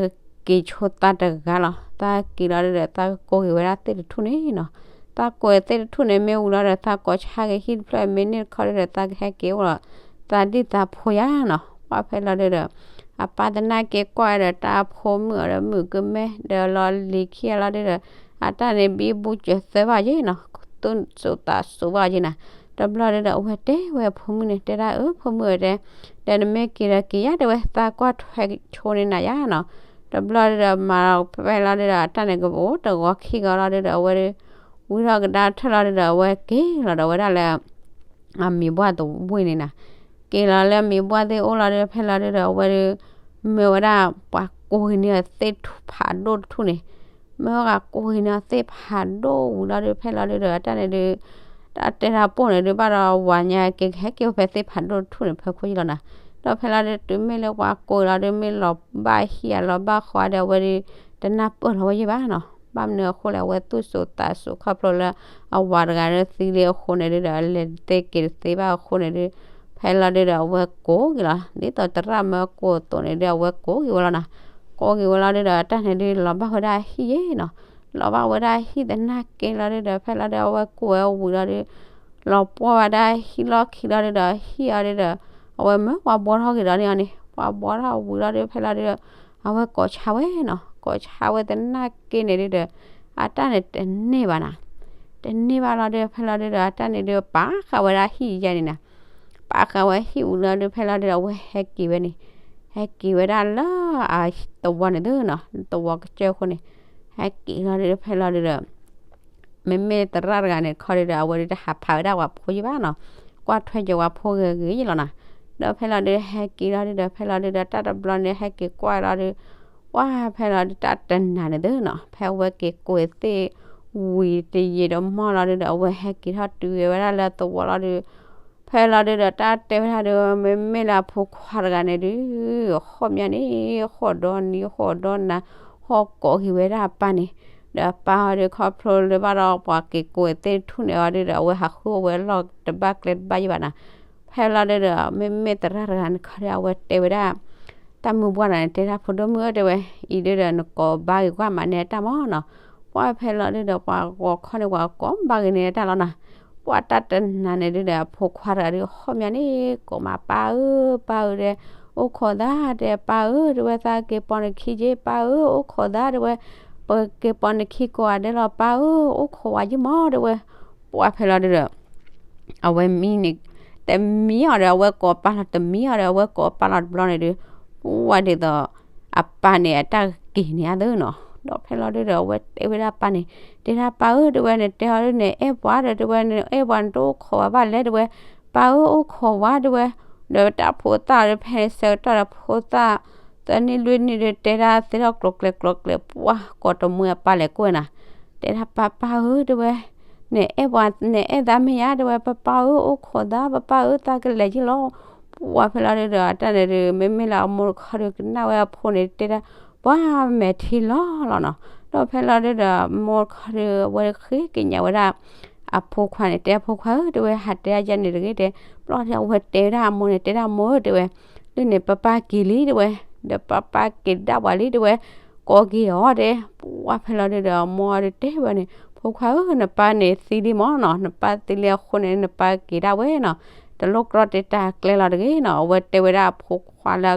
ကက့ၤဆိသးတဂၤလီၤ. သးက့ၤလီၤဒုဒီး သးကကိးက့ၤဝဲဒၣ်သ့ၣ်တထူၣ်န့ၣ်နီၤ. သးကိးသ့ၣ်တထူၣ်န့ၣ် မ့ၢ်ဝံၤလီၤဒီး သးကိးဆါက့ၤဟံၣ်တဖျၢၣ် မ့ၢ်န့ၢ်တခီဒုဒီး သးကဟဲက့ၤအိၣ်လီၤ သးဒံၣ်သးဖိယါနီၤ. ပှၢ်ဖဲလီၤဒုဒီး အပၢ်သနာ်က့ၤကွၢ်ဒီးတၢ်ဖိမုၣ်အီၤဒီး မုၣ်ကမဲ ဒီးလီၤလံၤခံဂၤလီၤဒုဒီး အတၢ်န့ၣ်ဘံဘူစၢၤသၢဘၣ်က့နီၤ, သူၣ်စူၤသးစူၤဘၣ်က့နီၤ. တဘျီဒုဒီး အဝဲတဲဝဲအဖိမုၣ်န့ၣ် တဲဒၣ်အၢ ဖိမုၣ်ဧၢတဲ, ဒီးနမ့ၢ်က့ၤဒီးက့ၤယါတဲဝဲ သးကွၢ်ထွဲဆိန့ၢ်နၤယါနီၤ. တဘျီဒုဒီး မၤဖဲလီၤဒုဒီး အတၢ်န့ၣ်ကအိၣ်တဂီၤခံဂီၤလီၤဒုဒီး အဝဲဒု ဝံထီၣ်ကဒါထၢၣ်လီၤဒုဒီး အဝဲက့ၤလီၤဒီးဝဲဒၣ်လၢ အမံၤဘှၢ်တဝ့ၢ်န့ၣ်နီၤ. က့ၤလီၤလၢမံၤဘှၢ်သ့ၣ်အိၣ်လီၤဒုး ဖဲလီၤဒုဒီး အဝဲဒုး မၢဝဲဒၣ်ပှၤကိးဂ့ၤန့ၢ်အီၤသ့ၣ်ထူၣ်ဖးဒိၣ်တထူၣ်န့ၣ်, မၢဝဲကိးဂ့ၤန့ၢ်အီၤသ့ၣ်ဖးဒိၣ်ဝံၤလီၤဒုး ဖဲလီၤဒုဒီး အတၢ်န့ၣ်ဒုး တၢ်တဲတၢ်ပိၢ်န့ၣ်ဒုး ဘၣ်ဒီးဝၤညါက့ၤကဟဲက့ၤအိၣ်ဖဲသ့ၣ်ဖးဒိၣ်တထူၣ်န့ၣ် ဖဲခိၣ်ယံလီၤနီၤ. ဒီးဖဲလီၤဒုး တုၤမ့ၢ်လၢပှၤကိးလီၤဒုး မ့ၢ်လီၤဘၣ်ဟံၣ်အလီၤဘၣ်ဃီဒီး အဝဲဒုး တနၢ်ပၢၢ်လီၤဝဲယံဘၣ်နီၤ. ဘၣ်မနုၤအဃိလဲၣ် အဝဲသူၣ်စိၤသးစိၤခီဖျိလၢ အဝၤတဂၤဒုးသံလံအဃိန့ၣ်ဒုဒီး အလဲၤတသ့က့ၤတသ့ဘၣ်အဃိန့ၣ်ဒုး ဖဲလီၤဒုဒီး အဝဲကိးက့ၤလီၤ. ဒ်သိးသရၣ်မၢကိးအသိးန့ၣ်ဒုး အဝဲကိးက့ၤဝဲလီၤနီၤ. ကိးက့ၤဝဲလီၤဒုဒီး တၢ်န့ၣ်ဒုး လီၤဘၣ်ဝဲဒၣ်ဟံၣ်ယံနီၤ. လီၤဘၣ်ဝဲဒၣ်ဟံၣ်သနာ်က့လီၤဒုဒီး ဖဲလီၤဒုး အဝဲကိးဝဲဝံၤလီၤဒုး လီၤပှီၢ်ဝဲဒၣ်ဟံၣ်လီၢ်ခံလီၤဒုဒီး ဟံၣ်အီၤဒုဒီး အဝဲမၢပှၤဘှီထီၣ်က့ၤဒီးန့ၢ်အီၤန့ၣ် ပှၤဘှီထီၣ်ဝံၤလီၤဒုး ဖဲလီၤဒုဒီး အဝဲကိးဆါဝဲနီၤ. ကိးဆါဝဲသနာ်က့န့ၣ်ဒုဒီး အတၢ်န့ၣ်တန့ၢ်ဘၣ်နီၤ. တန့ၢ်ဘၣ်လီၤဒုး ဖဲလီၤဒုဒီး အတၢ်န့ၣ်ဒုး ပာ်ဃာ်ဝဲဒၣ်ဟံၣ်ယံန့ၣ်နီၤ. ပာ်ဃာ်ဝဲဟံၣ်ဝံၤလီၤဒုး ဖဲလီၤဒုဒီး အဝဲဟဲက့ၤဝဲန့ၣ် ဟဲက့ၤဝဲဒၣ်လၢအသဝီန့ၣ်ဒုနီၤ သဝီကစၢၢ်ခိၣ်န့ၣ် ဟဲက့ၤလီၤဒုး ဖဲလီၤဒုဒီး မ့မ့ၢ်သရၣ်တဂၤန့ၣ် ခီဒုဒီး အဝဲဒုးတဟးဖးဝဲဒၣ်ပှၤဖိယံဘၣ်နီၤ. ကွၢ်ထွဲက့ၤပှၤဖိဂ့ၤဂ့ၤယံလီၤနီၤ. ဒီးဖဲလီၤဒုး ဟဲက့ၤလီၤဒုဒီး ဖဲလီၤဒုဒီး တၢ်တဘျီန့ၣ် ဟဲက့ၤကွၢ်လီၤဒုး ပှၢ်ဖဲလီၤဒုး တၢ်တနၤန့ၣ်ဒုနီၤ ဖဲအဝဲက့ၤကိးသ့ၣ်ဝံၤတယံာ်တမီၢ်လီၤဒုဒီး အဝဲဟဲက့ၤထီၣ်တုၤဝဲဒၣ်လၢသဝီလီၤဒုး ဖဲလီၤဒုဒီး တၢ်တဲဝဲဒၣ်ဒီး မ့မ့ၢ်လၢအဖိခွါတဂၤန့ၣ်ဒုး ဃီၣ်မးန့ၣ် ဃီၣ်ဒီနံၤ ဃီၣ်ဒီနၤ ဃီၣ်ကိးက့ၤဝဲဒၣ်အပၢ်န့ၣ်, ဒီးအပၢ်အီၤဒုး ခီဖျိလၢဘၣ်ဒီးပှၤက့ၤကိးသ့ၣ်ထူၣ်န့ၣ်အီၤဒုဒီး အဝဲဟးဃုအဝဲလီၢ်တဘၣ်ကျဲတဘၣ်ယံၤဘၣ်နၤ. ဖဲလီၤဒုဒီး မ့မ့ၢ်သရၣ်တဂၤန့ၣ်ခီဒီး အဝဲတဲဝဲဒၣ် တၢ်မုၢ်ပှၢ်တဂၤန့ၣ် တဲဒၣ် ဖိဒိၣ်မုၣ်ဧၢ တဲဝဲ, အံၤဒုဒီး နကိးဘါဂ့ၤကွၢ်မးန့ၢ်အတၢ်မၢ်နီၤ. ပှၢ်ဖဲလီၤဒုဒီး ပှၤဂီၤခီန့ၣ် ပှၤကိးဘါဂ့ၤန့ၢ်အတၢ်လီၤနၤ. ပှၢ်တၢ်တနၤန့ၣ်ဒုဒီး အဖိခွါတဂၤဒုး ဃီၣ်မးန့ၣ် ကိးမး ပၢ်ဧၢ ပၢ်ဧၢ တဲ, အိၣ်ခိးသး တဲ ပၢ်ဧၢ တဲဝဲ, သးက့ၤပိာ်နခံက့ ပၢ်ဧၢ အိၣ်ခိးသး တဲဝဲ, ပက့ၤပိာ်နခံကိးဂၤဒဲးလီၤ ပၢ်ဧၢ အိၣ်ခိးဝဲယံၤမၢ် တဲဝဲ. ပှၢ်ဖဲလီၤဒုဒီး အဝဲမံန့ၣ် တမံအီၤဒီး အဝဲကိးပၢ်လီၤ တမံအီၤဒီး အဝဲကိးပၢ်လီၤတဘျီန့ၣ်ဒုး, ပှၢ်ဒ်သိး အပၢ်န့ၣ် အတၢ်က့ၤန့ၢ်အသးနီၤ. ဒီးဖဲလီၤဒုဒီး အဝဲတဲဝဲဒၣ်ပၢ်န့ၣ် တဲဒၣ် ပၢ်ဧၢ တဲဝဲ, နတဲအီၤဒုန့ၣ် အဲၣ်ပှၤဒီး တဲဝဲ, နအဲၣ်ပှၤ နတအိၣ်ခိးဝဲဘၣ်လဲၣ် တဲဝဲ, ပၢ်ဧၢ အိၣ်ခိးဝဲ တဲဝဲ. ဒီးတၢ်ဖိသၣ်ဒီး ဖဲန့ၣ်ဆၢကတီၢ်ဒီး ဖိသၣ် သၢနံၣ်လွံၢ်နံၣ်ဒီး တဲဒၣ်သ့ထီၣ်ကျိၤကျဲၤကျိၤကျဲၤ ပှၢ်ကိးတမှံအပၢ်လဲၤကိးနၤ. တဲဒၣ် ပၢ် ပၢ်ဧၢ တဲဝဲ, နအဲၣ်ပှၤ နအဲၣ်သးမ့ၢ်ဧါ တဲဝဲ, ပၢ်ပၢ်ဧၢ အိၣ်ခိးသး ပၢ်ပၢ်ဧၢ သးကလဲၤယံၤလီၤ. ပှၢ်ဖဲလီၤဒုဒီး အတၢ်န့ၣ်ဒုး မ့မ့ၢ်လၢအမိၢ်တခီဒုး ကနၣ်ဝဲအဖိန့ၣ် တဲဒၣ် ပှၢ်မဲာ်ထံလီၤလီၤနီၤ. ဒီးဖဲလီၤဒုဒီး အမိၢ်တခီဒုး အဝဲဃ့ကညးဝဲဒၣ် အဖိခွါန့ၣ် တဲ အဖိခွါဧၢ တဲဝဲ, ဟးတဲဒ်န့ၣ်တဂ့ၤ တဲ, ဘျီဒီး အဝဲတဲဝဲဒၣ်အမိၢ်န့ၣ် တဲဒၣ် အမိၢ်ဧၢ တဲဝဲ, ဒ်န့ၣ် ပၢ်ပၢ်က့ၤလံ တဲဝဲ, ဒီးပၢ်ပၢ်က့ၤဒၣ်ပှၤလံ တဲဝဲ, ကိးက့ၤအီၤ တဲ. ပှၢ်ဖဲလီၤဒုဒီး အမိၢ်ဒုးတဲဝဲန့ၣ် ဖိခွါဧၢ နပၢ်န့ၣ်သံလံမၢ်နီၤ, နပၢ်သံလံအဃိန့ၣ် နပၢ်က့ၤဒၣ်ဝဲနီၤ, တလိၣ်ကြီတ့ၢ်တၢ်ကျဲလီၤတဂ့ၤနီၤ. အဝဲတဲဝဲဒၣ်အဖိခွါလၢ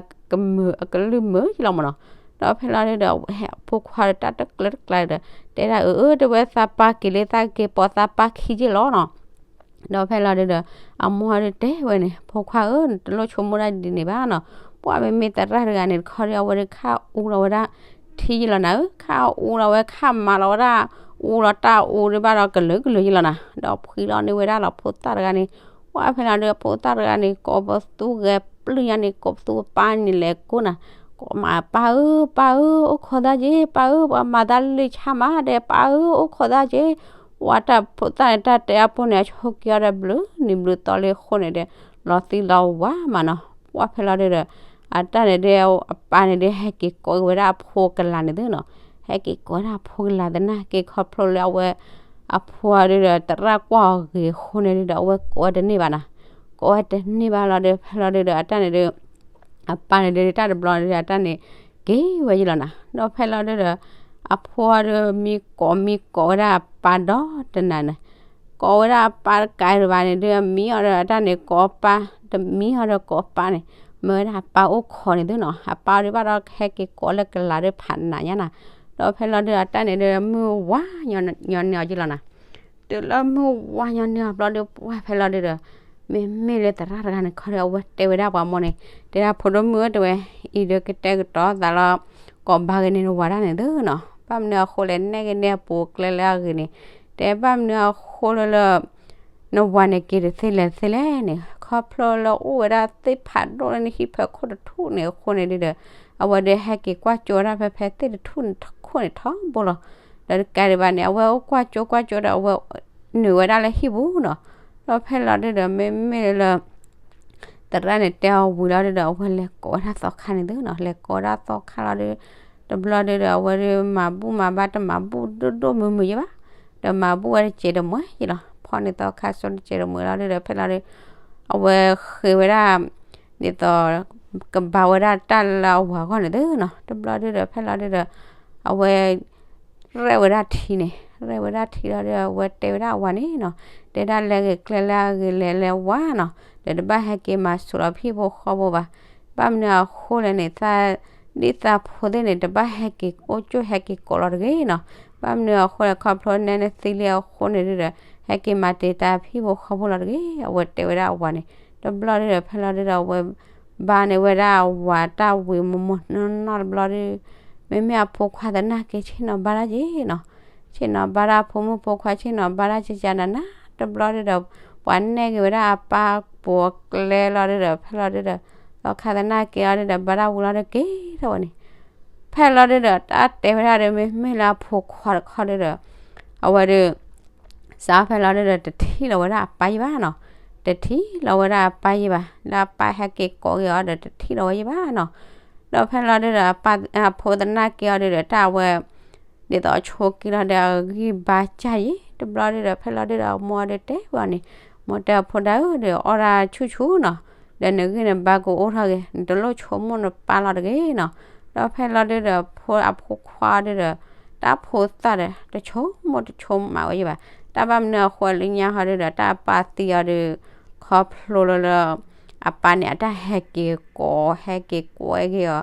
အကလုၢ်မုာ်ယံၤလီၤမၢ်နီၤ. ဒီးဖဲလီၤဒုဒီး အဖိခွါဒီး တၢ်တကျၢၤတကျါဒီး တဲဒၣ် အၢ အၢ တဲဝဲ, သးပၢ်က့ၤလံ သးက့ၤပိာ်သးပၢ်ခံက့လီၤနီၤ. ဒီးဖဲလီၤဒုဒီး အမိၢ်ဒုးတဲဝဲန့ၣ် ဖိခွါဧၢ နတလိၣ်ဆိကမိၣ်ဒၣ်ဒ်န့ၣ်ဘၣ်နီၤ. ပှၢ်မ့မ့ၢ်သရၣ်တဂၤန့ၣ်တခီဒီး အဝဲဒုးခးအူလီၤဝဲဒၣ်ထံယံၤလီၤနၤဧၢ, ခးအူလီၤဝဲ ခးမၤလီၤဝဲဒၣ် အူလီၤတၢ်အူဒံးဘၣ်ဒီး ကလုာ်ကလုာ်ယံၤလီၤနၤ. ဒီးဖှံလီၤန့ၢ်ဝဲဒၣ်လီၤဖိသၣ်တဂၤန့ၣ်, ပှၢ်ဖဲလီၤဒုး ဖိသၣ်တဂၤန့ၣ် ကိးပသူဂဲၤပျုၢ်ညါန့ၣ် ကိးပသူအပၢ်န့ၣ်လဲၤကိးနၤ, ကိးမး ပၢ်ဧၢ ပၢ်ဧၢ အိၣ်ခိးသးက့ ပၢ်ဧၢ ပှၤမၤသးလံဆါမး တဲ ပၢ်ဧၢ အိၣ်ခိးသးက့. ပှၢ်တၢ်ဖိသၣ်န့ၣ် တၢ်တဲအဖိန့ၣ် အဆိက့ၤအီၤဒီးဘျုးနံၤဘျုးသီလံအဃိန့ၣ်ဒီး လီၤသံလီၤဝါမးနီၤ. ပှၢ်ဖဲလီၤဒုဒီး အတၢ်န့ၣ်ဒုး အပၢ်န့ၣ်ဒုး ဟဲက့ၤကိးဝဲဒၣ်အဖိကလာ်န့ၣ်သုနီၤ, ဟဲက့ၤကိးဝဲဒၣ်အဖိကလာ်သနာ်က့ ခီဖျိလၢအဝဲ အဖိဒုဒီး သရၣ်ကွၢ်အီၤဂ့ၤအဃိန့ၣ်ဒုဒီး အဝဲကိးဝဲတန့ၢ်ဘၣ်နီၤ, ကိးဝဲတန့ၢ်ဘၣ်လီၤဒုး ဖဲလီၤဒုဒီး အတၢ်န့ၣ်ဒုး အပၢ်န့ၣ်ဒုး တၢ်တဘျီဒုး အတၢ်န့ၣ် က့ၤဝဲယံၤလီၤနၤ. ဒီးဖဲလီၤဒုဒီး အဖိဒုး မံကိးမံကိးဝဲဒၣ်အပၢ်ဒီတနၤန့ၣ်, ကိးဝဲဒၣ်အပၢ်တကးဒံးဘၣ်န့ၣ်ဒုး အမံအီၤဒီးအတၢ်န့ၣ်ကိးအပၢ်, တမံအီၤဒီးကိးအပၢ်န့ၣ်, မ့ၢ်ဝဲဒၣ်အပၢ်အိၣ်ခိးန့ၣ်သုနီၤ, အပၢ်ဒုးဘၣ်ဒီးဟဲက့ၤကိးလၢကလာ်ဒုးဖးနးညါနၤ. ဒီးဖဲလီၤဒုး အတၢ်န့ၣ်ဒုး မုၢ်ဝါညီန့ၢ်အီၤယံၤလီၤနၤ. တုၤလၢမုၢ်ဝါညီန့ၢ်အီၤဘျီဒုး ပှၢ်ဖဲလီၤဒုဒီး မ့မ့ၢ်လၢသရၣ်တဂၤန့ၣ်ခီဒီး အဝဲတဲဝဲဒၣ်ပှၤမိၢ်န့ၣ်, တဲဒၣ် ဖိဒိၣ်မုၣ်ဧၢ တဲဝဲ, အံၤဒုးကတဲကတီၤသးလီၤ, ကိးဘါဂ့ၤန့ၢ်နဝၤဒၣ်န့ၣ်သုနီၤ, ဘၣ်မနုၤအဃိလဲၣ် နဲၣ်ဂ့ၤန့ၢ်အပူၤကျဲလၢအဂ့ၤန့ၣ်, တဲဘၣ်မနုၤအဃိလၢလၢ နဝၤန့ၣ်က့ၤတသ့လဲၣ်တသ့လဲၣ်န့ၣ် ခီဖျိလၢအိၣ်ဝဲဒၣ်သ့ၣ်ဖးဒိၣ်လၢနဟံၣ်ဖၢခိၣ်တထူၣ်န့ၣ်အဃိန့ၣ်ဒုဒီး အဝဲဒုးဟဲက့ၤကွၢ်ကၠိဝဲဒၣ်ဖဲဖဲသ့ၣ်တထူၣ်န့ၣ်ခိၣ်န့ၣ်ထီဘိလီၤ. ဒီးတကးဒံးဘၣ်န့ၣ် အဝဲအိၣ်ကွၢ်ကၠိကွၢ်ကၠိဒီး အဝဲနုာ်ဝဲဒၣ်လၢဟံၣ်ပူၤနီၤ. ဒီးဖဲလီၤဒုဒီး မ့မ့ၢ်လၢ သရၣ်န့ၣ်တဲအီၤဝံၤလီၤဒုဒီး အဝဲလဲၤကိးဝဲဒၣ်သီခါန့ၣ်သုနီၤ, လဲၤကိးဝဲဒၣ်သီခါလီၤဒု, တဘျီဒုဒီး အဝဲဒုးမၤဘူၣ်မၤဘါ တမၤဘူၣ်ဒိၣ်ဒိၣ်မုၢ်မုၢ်ယံၤဘၣ်, ဒီးမၤဘူၣ်ဝဲတစဲးတမှဲၤယံၤလီၤ. ဖီန့ၣ်သီခါစိတစဲးတမှဲၤလီၤဒုဒီး ဖဲလီၤဒု အဝဲဃ့ဝဲဒၣ် ဒ်သိး ကဘါဝဲဒၣ်တၢ်လၢအဝၤအဂီၢ်န့ၣ်သုနီၤ. တဘျီဒုဒီး ဖဲလီၤဒုဒီး အဝဲ ရဲၣ်ဝဲဒၣ်ထံန့ၣ်, ရဲၣ်ဝဲဒၣ်ထံလီၤဒီး အဝဲတဲဝဲဒၣ်အဝၤန့ၣ်နီၤ, တဲဒၣ်လဲၤဂ့ၤကျဲလၢအဂ့ၤလဲၤလၢဝါနီၤ, ဒီးတဘၣ်ဟဲက့ၤမၤစိာ်လီၤဖံဖိဃီဖိဘၣ်. ဘၣ်မနုၤအဃိလဲၣ်န့ၣ် သး ဒ်သးဖိသ့ၣ်န့ၣ် တဘၣ်ဟဲက့ၤအိၣ်ကၠိၣ်ဟဲက့ၤကိးလီၤတဂ့ၤနီၤ. ဘၣ်မနုၤအဃိလဲၣ် ခီဖျိနဲနသံလံအဃိန့ၣ်ဒုဒီး ဟဲက့ၤမၤတ့ၢ်တၢ်ဖံဖိဃီဖိလီၤတဂ့ၤ. အဝဲတဲဝဲဒၣ်အဝၤန့ၣ်, တဘျီဒုဒီး ဖဲလီၤဒုဒီး အဝဲ ဘါန့ၢ်ဝဲဒၣ်အဝၤတၢ်ဝံၤမိၢ်မိၢ်နီၢ်နီၢ်တဘျီဒု, မ့မ့ၢ်အဖိခွါသနာ်က့ ဆ့ၣ်နီၤဘါတၢ်က့ၤနီၤ, ဆ့ၣ်နီၤဘါတၢ်ဖိမုၣ်ဖိခွါ ဆ့ၣ်နီၤဘါတၢ်ကကနနၤ, တဘျီဒုဒီး ပှၤနဲၣ်က့ၤဝဲဒၣ်အပၢ်ပိာ်ကျဲလီၤဒုဒီး ဖဲလီၤဒုဒီး သီခါသနာ်က့အီၤဒုဒီး ဘါတၢ်ဝံၤလီၤဒုက့ၤထီၣ်ဝဲန့ၣ်, ဖဲလီၤဒုဒီး တၢ်တဲဝဲဒၣ်ဒီး မ့မ့ၢ်လၢအဖိခွါတခီဒုဒီး အဝဲဒု စးဖဲလီၤဒုဒီး တထံၣ်လီၤဝဲဒၣ်အပၢ်ယံၤဘၣ်နီၤ. တထံၣ်လီၤဝဲဒၣ်အပၢ်ယဲၢ်ဘၣ်, လၢအပၢ်ဟဲက့ၤကိးက့ၤအီၤဒီး တထံၣ်လီၤဝဲယဲၢ်ဘၣ်နီၤ. ဒီးဖဲလီၤဒုဒီး အပၢ်အဖိသနာ်က့အီၤဒုဒီး တၢ်အဝဲ ဒ်သိးဆိးက့လီၤဒီး အဂံၢ်ဘါစၢ်ယဲၢ် တဘျီဒုဒီး ဖဲလီၤဒုဒီး အမိၢ်အီၤဒုတဲဝဲအီၤန့ၣ်, မိၢ်တဲအဖိဒၣ်ဧၢဒီး အီၣ်ဒၣ်ဆူၣ်ဆူၣ်နီၤ, ဒီးနဂံၢ်နဘါကအိၣ်ထီၣ်ဂ့ၤ, နတလိၣ်ဆိကမိၣ်နပၢ်လီၤတဂ့ၤနီၤ. ဒီးဖဲလီၤဒုဒီး ဖိအဖိခွါအီၤဒုဒီး တၢ်ဖိသၣ်ဒီး တဆိကမိၣ်တဆိကမးဝဲယဲၢ်ဘၣ်. တၢ်ဘၣ်မနုၤအဃိလၢညါဟီဒုဒီး တၢ်အပၢ်သံအီၤဒု ခီဖျိလၢလၢ အပၢ်န့ၣ် အတၢ်ဟဲက့ၤကိး ဟဲက့ၤကွဲက့ၤအီၤ,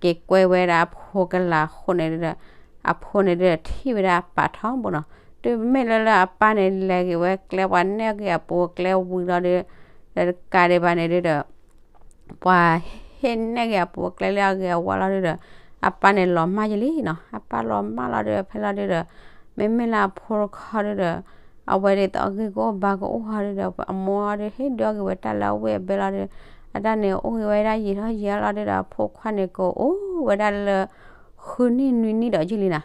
က့ၤကွဲဝဲဒၣ်အဖိကလာ်အဃိန့ၣ်ဒုဒီး အဖိန့ၣ်ဒုဒီး ထံၣ်ဝဲဒၣ်အပၢ်ထီဘိနီၤ. တုၤမ့ၢ်လၢလၢအပၢ်န့ၣ် လဲၤက့ၤဝဲကျဲ ပှၤနဲၣ်က့ၤအပူၤကျဲဝံၤလီၤဒု ဒီးတကးဒံးဘၣ်န့ၣ်ဒုဒီး ပှၤဟ့ၣ်နဲၣ်က့ၤအပူၤကျဲလၢအဂ့ၤအဝါလီၤဒုဒီး အပၢ်န့ၣ်လီၤမၢ်ယဲၢ်လံနီၤ. အပၢ်လီၤမၢ်လီၤဒုဒီး ဖဲလီၤဒုဒီး မ့မ့ၢ်လၢအဖိတခီဒုဒီး အဝဲဒ်သိးအဂ့ၢ်ကအိၣ်ဘါကအိၣ်ဟီဒုဒီး အမိၢ်အီၤဒုဟ့ၣ်ဒုးအီၣ်က့ၤဝဲတၢ်လၢအဝ့ၢ်အဘဲလီၤဒု အတၢ်န့ၣ်အိၣ်က့ၤဝဲဒၣ်ယံာ်ထီၣ်ယံာ်ထီၣ်လီၤဒုဒီး အဖိခွါန့ၣ်ကအိၣ်ဝဲဒၣ်လၢ ဃုနံၣ်နွံနံၣ်ဒီးယဲၢ်လံနီၤ.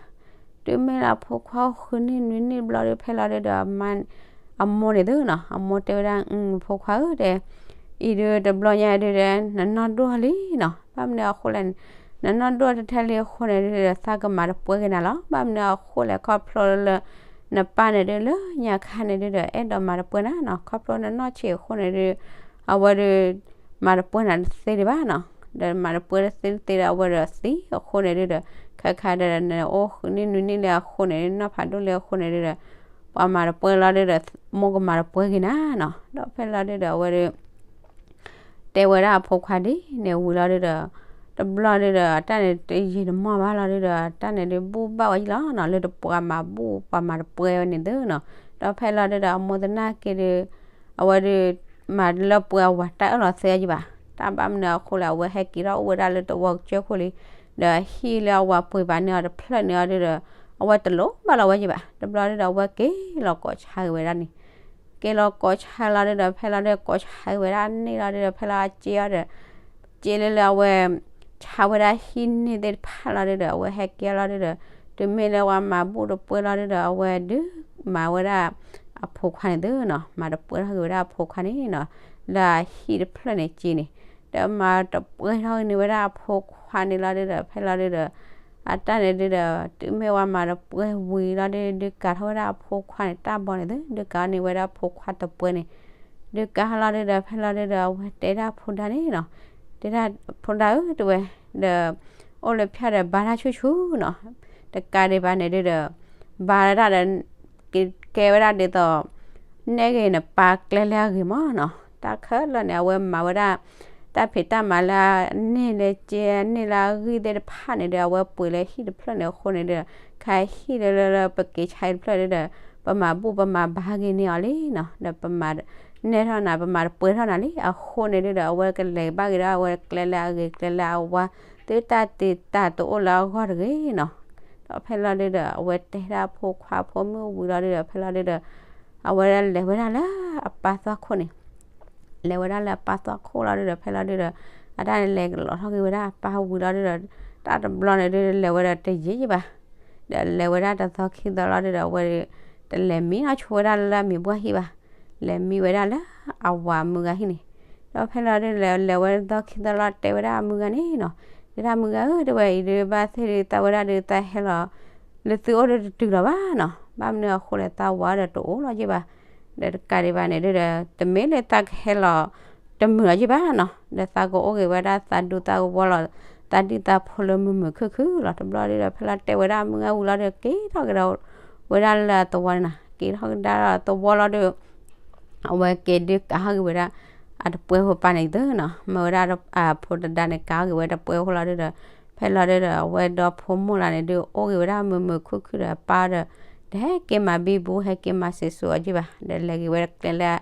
တုၤမ့ၢ်လၢအဖိခွါအိၣ်ဃုနံၣ်နွံနံၣ်တဘျီဒု ဖဲလီၤဒုဒီး အမိၢ်န့ၣ်သုနီၤ အမိၢ်တဲဝဲဒၣ် အဖိခွါဧၢတဲ အံၤဒုတဘျီညါဒုဒီး နနီၢ်ဒိၣ်လံနီၤ. ဘၣ်မနုၤအဃိလဲၣ်န့ၣ် နနီၢ်ဒိၣ်တထဲလံအဃိန့ၣ်ဒုဒီး သးကမၤတပှဲၤက့ၤနၤလီၤ. ဘၣ်မနုၤအဃိလဲၣ် ခီဖျိလၢ နပၢ်န့ၣ်ဒုလၢညါခါန့ၣ်ဒုဒီး အဲၣ်ဒိးမၤတပှဲၤနၤနီၤ. ခီဖျိနနီၢ်ဆံးအဃိန့ၣ်ဒု အဝဲဒု မၤတပှဲၤနၤတသ့ဒံးဘၣ်နီၤ. ဒီးမၤတပှဲၤတသ့တသ့ဒီး အဝဲဒီးသံအဃိန့ၣ်ဒုဒီး ခဲခါဒီးနအိၣ်ဃုနံၣ်နွံနံၣ်လၢအဃိန့ၣ် နီၢ်ဖးဒိၣ်လၢအဃိန့ၣ်ဒုဒီး ပှၤမၤတပှဲၤလီၤဒုဒီး မိၢ်ကမၤတပှဲၤက့ၤနၤနီၤ. ဒီးဖဲလီၤဒုဒီး အဝဲဒု တဲဝဲဒၣ်အဖိခွါဒ်န့ၣ်ဝံၤလီၤဒုဒီး တဘျီဒုဒီး တၢ်န့ၣ်တယံာ်တမီၢ်ဘၣ်လီၤဒုဒီး တၢ်န့ၣ်ဒုဘူၣ်ဘၣ်ဝဲယဲၢ်လီၤနီၤ လၢတပှၤမၤဘူၣ်ပှၤမၤတပှဲၤဝဲန့ၣ်သုနီၤ. ဒီးဖဲလီၤဒုဒီး အမိၢ်သနာ်က့ဒု အဝဲဒု မၤလၢပှဲၤအဝၤတၢ်အၢၣ်လီၤသ့အီၤယဲၢ်ဘၣ်. တၢ်ဘၣ်မနုၤအဃိလဲၣ် အဝဲဟဲက့ၤထီၣ်အိၣ်ဝဲဒၣ်လၢတဝီကစၢၢ်ခိၣ်လံ ဒီးဟံၣ်လၢအဝၤပှ့ၤဘၣ်န့ၢ်အီၤတဖျၢၣ်န့ၣ်အီၤဒုဒီး အဝဲတလိၣ်ဘၣ်လီၤဝဲယဲၢ်ဘၣ်. တဘျီဒုဒီး အဝဲက့ၤလီၤကိးဆါက့ၤဝဲဒၣ်န့ၣ် က့ၤလီၤကိးဆါလီၤဒုဒီး ဖဲလီၤဒုကိးဆါက့ၤဝဲဒၣ်န့ၣ်လီၤဒုဒီး ဖဲလီၤအက့ၤအီၤဒီး က့ၤလၢလၢအဝဲ ဆါဝဲဒၣ်ဟံၣ်န့ၢ်သ့ၣ်တဖၣ်လီၤဒုဒီး အဝဲဟဲက့ၤအီၤလီၤဒုဒီး တုၤမ့ၢ်လၢပှၤမၤဘူၣ်တပှဲၤလီၤဒုဒီး အဝဲဒုးမၤဝဲဒၣ် အဖိခွါန့ၣ်သုနီၤ မၤတပှဲၤထီၣ်က့ၤဝဲဒၣ်အဖိခွါန့ၣ်နီၤ လၢအဟံၣ်တဖျၢၣ်န့ၣ်က့ၤန့ၣ် ဒီးမၤတပှဲၤထီၣ်က့ၤန့ၢ်ဝဲဒၣ်အဖိခွါန့ၣ်လီၤဒုဒီး ဖဲလီၤဒုဒီး အတၢ်န့ၣ်ဒုဒီး တုၤမ့ၢ်ဝဲမၤတပှဲၤဝံၤလီၤဒု ဒုးကးထီၣ်ဝဲဒၣ်အဖိခွါန့ၣ် တၢ်ဘီန့ၣ်သု ဒုးကးန့ၢ်ဝဲဒၣ်အဖိခွါတပှဲၤန့ၣ် ဒုးကးလီၤဒုဒီး ဖဲလီၤဒုဒီး အဝဲတဲဒၣ်ဖိဒါန့ၣ်နီၤ တဲဒၣ်ဖိဒါဧၢတဝဲ ဒီး အိၣ်လၢဖၠၣ်ဒီးဘါတၢ်ဆူၣ်ဆူၣ်နီၤ တကးဒံးဘၣ်န့ၣ်ဒုဒီး ဘါတၢ်ဒီး ကဲဝဲဒၣ်ဒ်သိး နဲၣ်ဂ့ၤနပၢ်ကျဲလၢအဂ့ၤမးနီၤ တၢ်ခဲလၢာ်န့ၣ် အဝဲမၤဝဲဒၣ် တၢ်ဖံးတၢ်မၤလၢအန့ၢ်လၢကဲန့ၢ်လၢအဂံၢ်သ့ၣ်တဖၣ်န့ၣ်ဒီး အဝဲပှ့ၤလၢဟံၣ်တဖျၢၣ်န့ၣ်အဃိန့ၣ်ဒီး ခါဟံၣ်လၢလၢလၢပက့ၤဆါအံၤတဖျၢၣ်ဒုဒီး ပမၤဘူၣ်ပမၤဘါဂ့ၤန့ၢ်အီၤလံနီၤ ဒီးပမၤ နဲၣ်ထီၣ်နၤ ပမၤတပှဲၤထီၣ်နၤလံ အဃိန့ၣ်ဒုဒီး အဝဲကလဲၤဘၣ်က့ၤဒီး အဝဲကျဲလၢအဂ့ၤကျဲလၢအဝါ သုတၢ်တ့တၢ်တအိၣ်လၢအဂီၢ်တဂ့ၤနီၤ ဒီးဖဲလီၤဒုဒီး အဝဲတဲဒၣ်ဖိခွါဖိမုၣ်ဝံၤလီၤဒုဒီး ဖဲလီၤဒုဒီး အဝဲဒၣ်လဲၤဝဲဒၣ်လၢအပၢ်သွၣ်ခိၣ်န့ၣ် လဲၤဝဲဒၣ်လၢအပၢ်သွၣ်ခိၣ်လီၤဒုဒီး ဖဲလီၤဒုဒီး အတၢ်န့ၣ်လဲၤကလီၤထီၣ်က့ၤဝဲဒၣ်အပၢ်ဝံၤလီၤဒုဒီး တၢ်တဘျီန့ၣ်ဒုလဲၤဝဲဒီးတယံာ်ယံာ်ဘၣ် ဒီးလဲၤဝဲဒၣ်တသီခံသီလီၤဒုဒီး အဝဲဒု တလဲၤမံနီၢ်ဆိဝဲဒၣ်လၢအမံၤပှၢ်ဟံၣ်ဘၣ် လဲၤမံဝဲဒၣ်လၢအဝၤမုၢ်ဂၤဟံၣ်န့ၣ် ဒီးဖဲလီၤဒုလဲၤ လဲၤဝဲတသီခံသီလီၤ တဲဝဲဒၣ်အမုၢ်ဂၤန့ၣ်နီၤ တဲဒၣ်မုၢ်ဂၤဧၢ တဲဝဲအံၤဒု ဘၣ်သ့ၣ်ဒု သးဝဲဒၣ်ဒု သးဟဲလီၤ လၢသုအိၣ်ဒုတတုၤလီၤဘၣ်နီၤ ဘၣ်မနုၤအဃိလဲၣ် သးဝၤဒီးတအိၣ်လီၤယ့ၢ်ဘၣ် ဒီးတကးဒံးဘၣ်န့ၣ်ဒုဒီး တမ့ၢ်လၢသးကဟဲလီၤ တမုာ်လီၤယ့ၢ်ဘၣ်နီၤ ဒီးသးကအိၣ်က့ၤဝဲဒၣ်သးဒူသးကဝီၤလီၤ သးဒံၣ်သးဖိလၢမုာ်မုာ်ခုၣ်ခုၣ်လီၤ တဘျီဒုဒီး ဖဲလီၤတဲဝဲဒၣ်အမုၢ်ဂၤဝံၤလီၤဒီး က့ၤထီၣ်က့ၤဒီး ဝဲဒၣ်လၢအသဝီန့ၣ်နီၤ က့ၤထီၣ်က့ၤဒၣ်ဒီးသဝီလီၤဒု အဝဲက့ၤဒုးကးထီၣ်က့ၤဝဲဒၣ် အတပှဲၤဖိပၢ်န့ၣ်သုနီၤ မ့ၢ်ဝဲဒၣ်အဖိတဒါန့ၣ် ကးထီၣ်က့ၤဝဲတပှဲၤဖိလီၤဒုဒီး ဖဲလီၤဒုဒီး အဝဲဒီဖိမိၢ်လၢန့ၣ်ဒု အိၣ်က့ၤဝဲဒၣ်မုာ်မုာ်ခုၣ်ခုၣ်ဒီးအပၢ်ဒီး တဟဲက့ၤမၤဘံဘူ ဟဲက့ၤမၤစံၣ်စိၤအီၤယ့ၢ်ဘၣ် ဒီးလဲၤက့ၤဝဲကျဲလၢ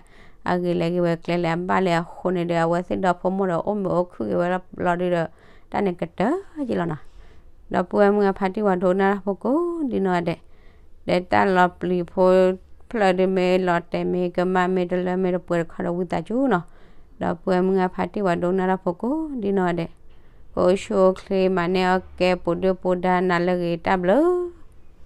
အဂ့ၤလဲၤက့ၤဝဲကျဲလၢအဘၣ်လၢအဃိန့ၣ်ဒီး အဝဲသ့ၣ်ဒီဖိမိၢ်ဒီးအိၣ်မုာ်အိၣ်ခုၣ်က့ၤဝဲလီၤဒုဒီး တၢ်န့ၣ်ကတၢၢ်ယ့ၢ်လီၤနီၤ ဒီပုၢ်ဝဲၢ်မုၢ်ဂၤဖါတံၢ်ဝၤဒိကနၣ်တၢ်ဖိကိးဒ်နီၢ်ဂၤဒဲး, ဒီးတၢ်လီၤပျံၤဖိဖျၢၣ်ဒုမ့ၢ်လီၤတဲာ်မ့ၢ်ကမၣ်မ့ၢ်တလၢမ့ၢ်တပှဲၤတခီဒီးဝံသးစူၤနီၤ, ဒီပုၢ်ဝဲၢ်မုၢ်ဂၤဖါတံၢ်ဝၤဒိကနၣ်တၢ်ဖိကိးဒ်နီၢ်ဂၤဒဲး, ကအိၣ်ဆူၣ်အိၣ်ချ့မၤန့ၢ်အီၣ်ကဲ ပူၤဒုၣ်ပူၤဒါနၤလၢအဂ့ၤ တၢ်ဘျုး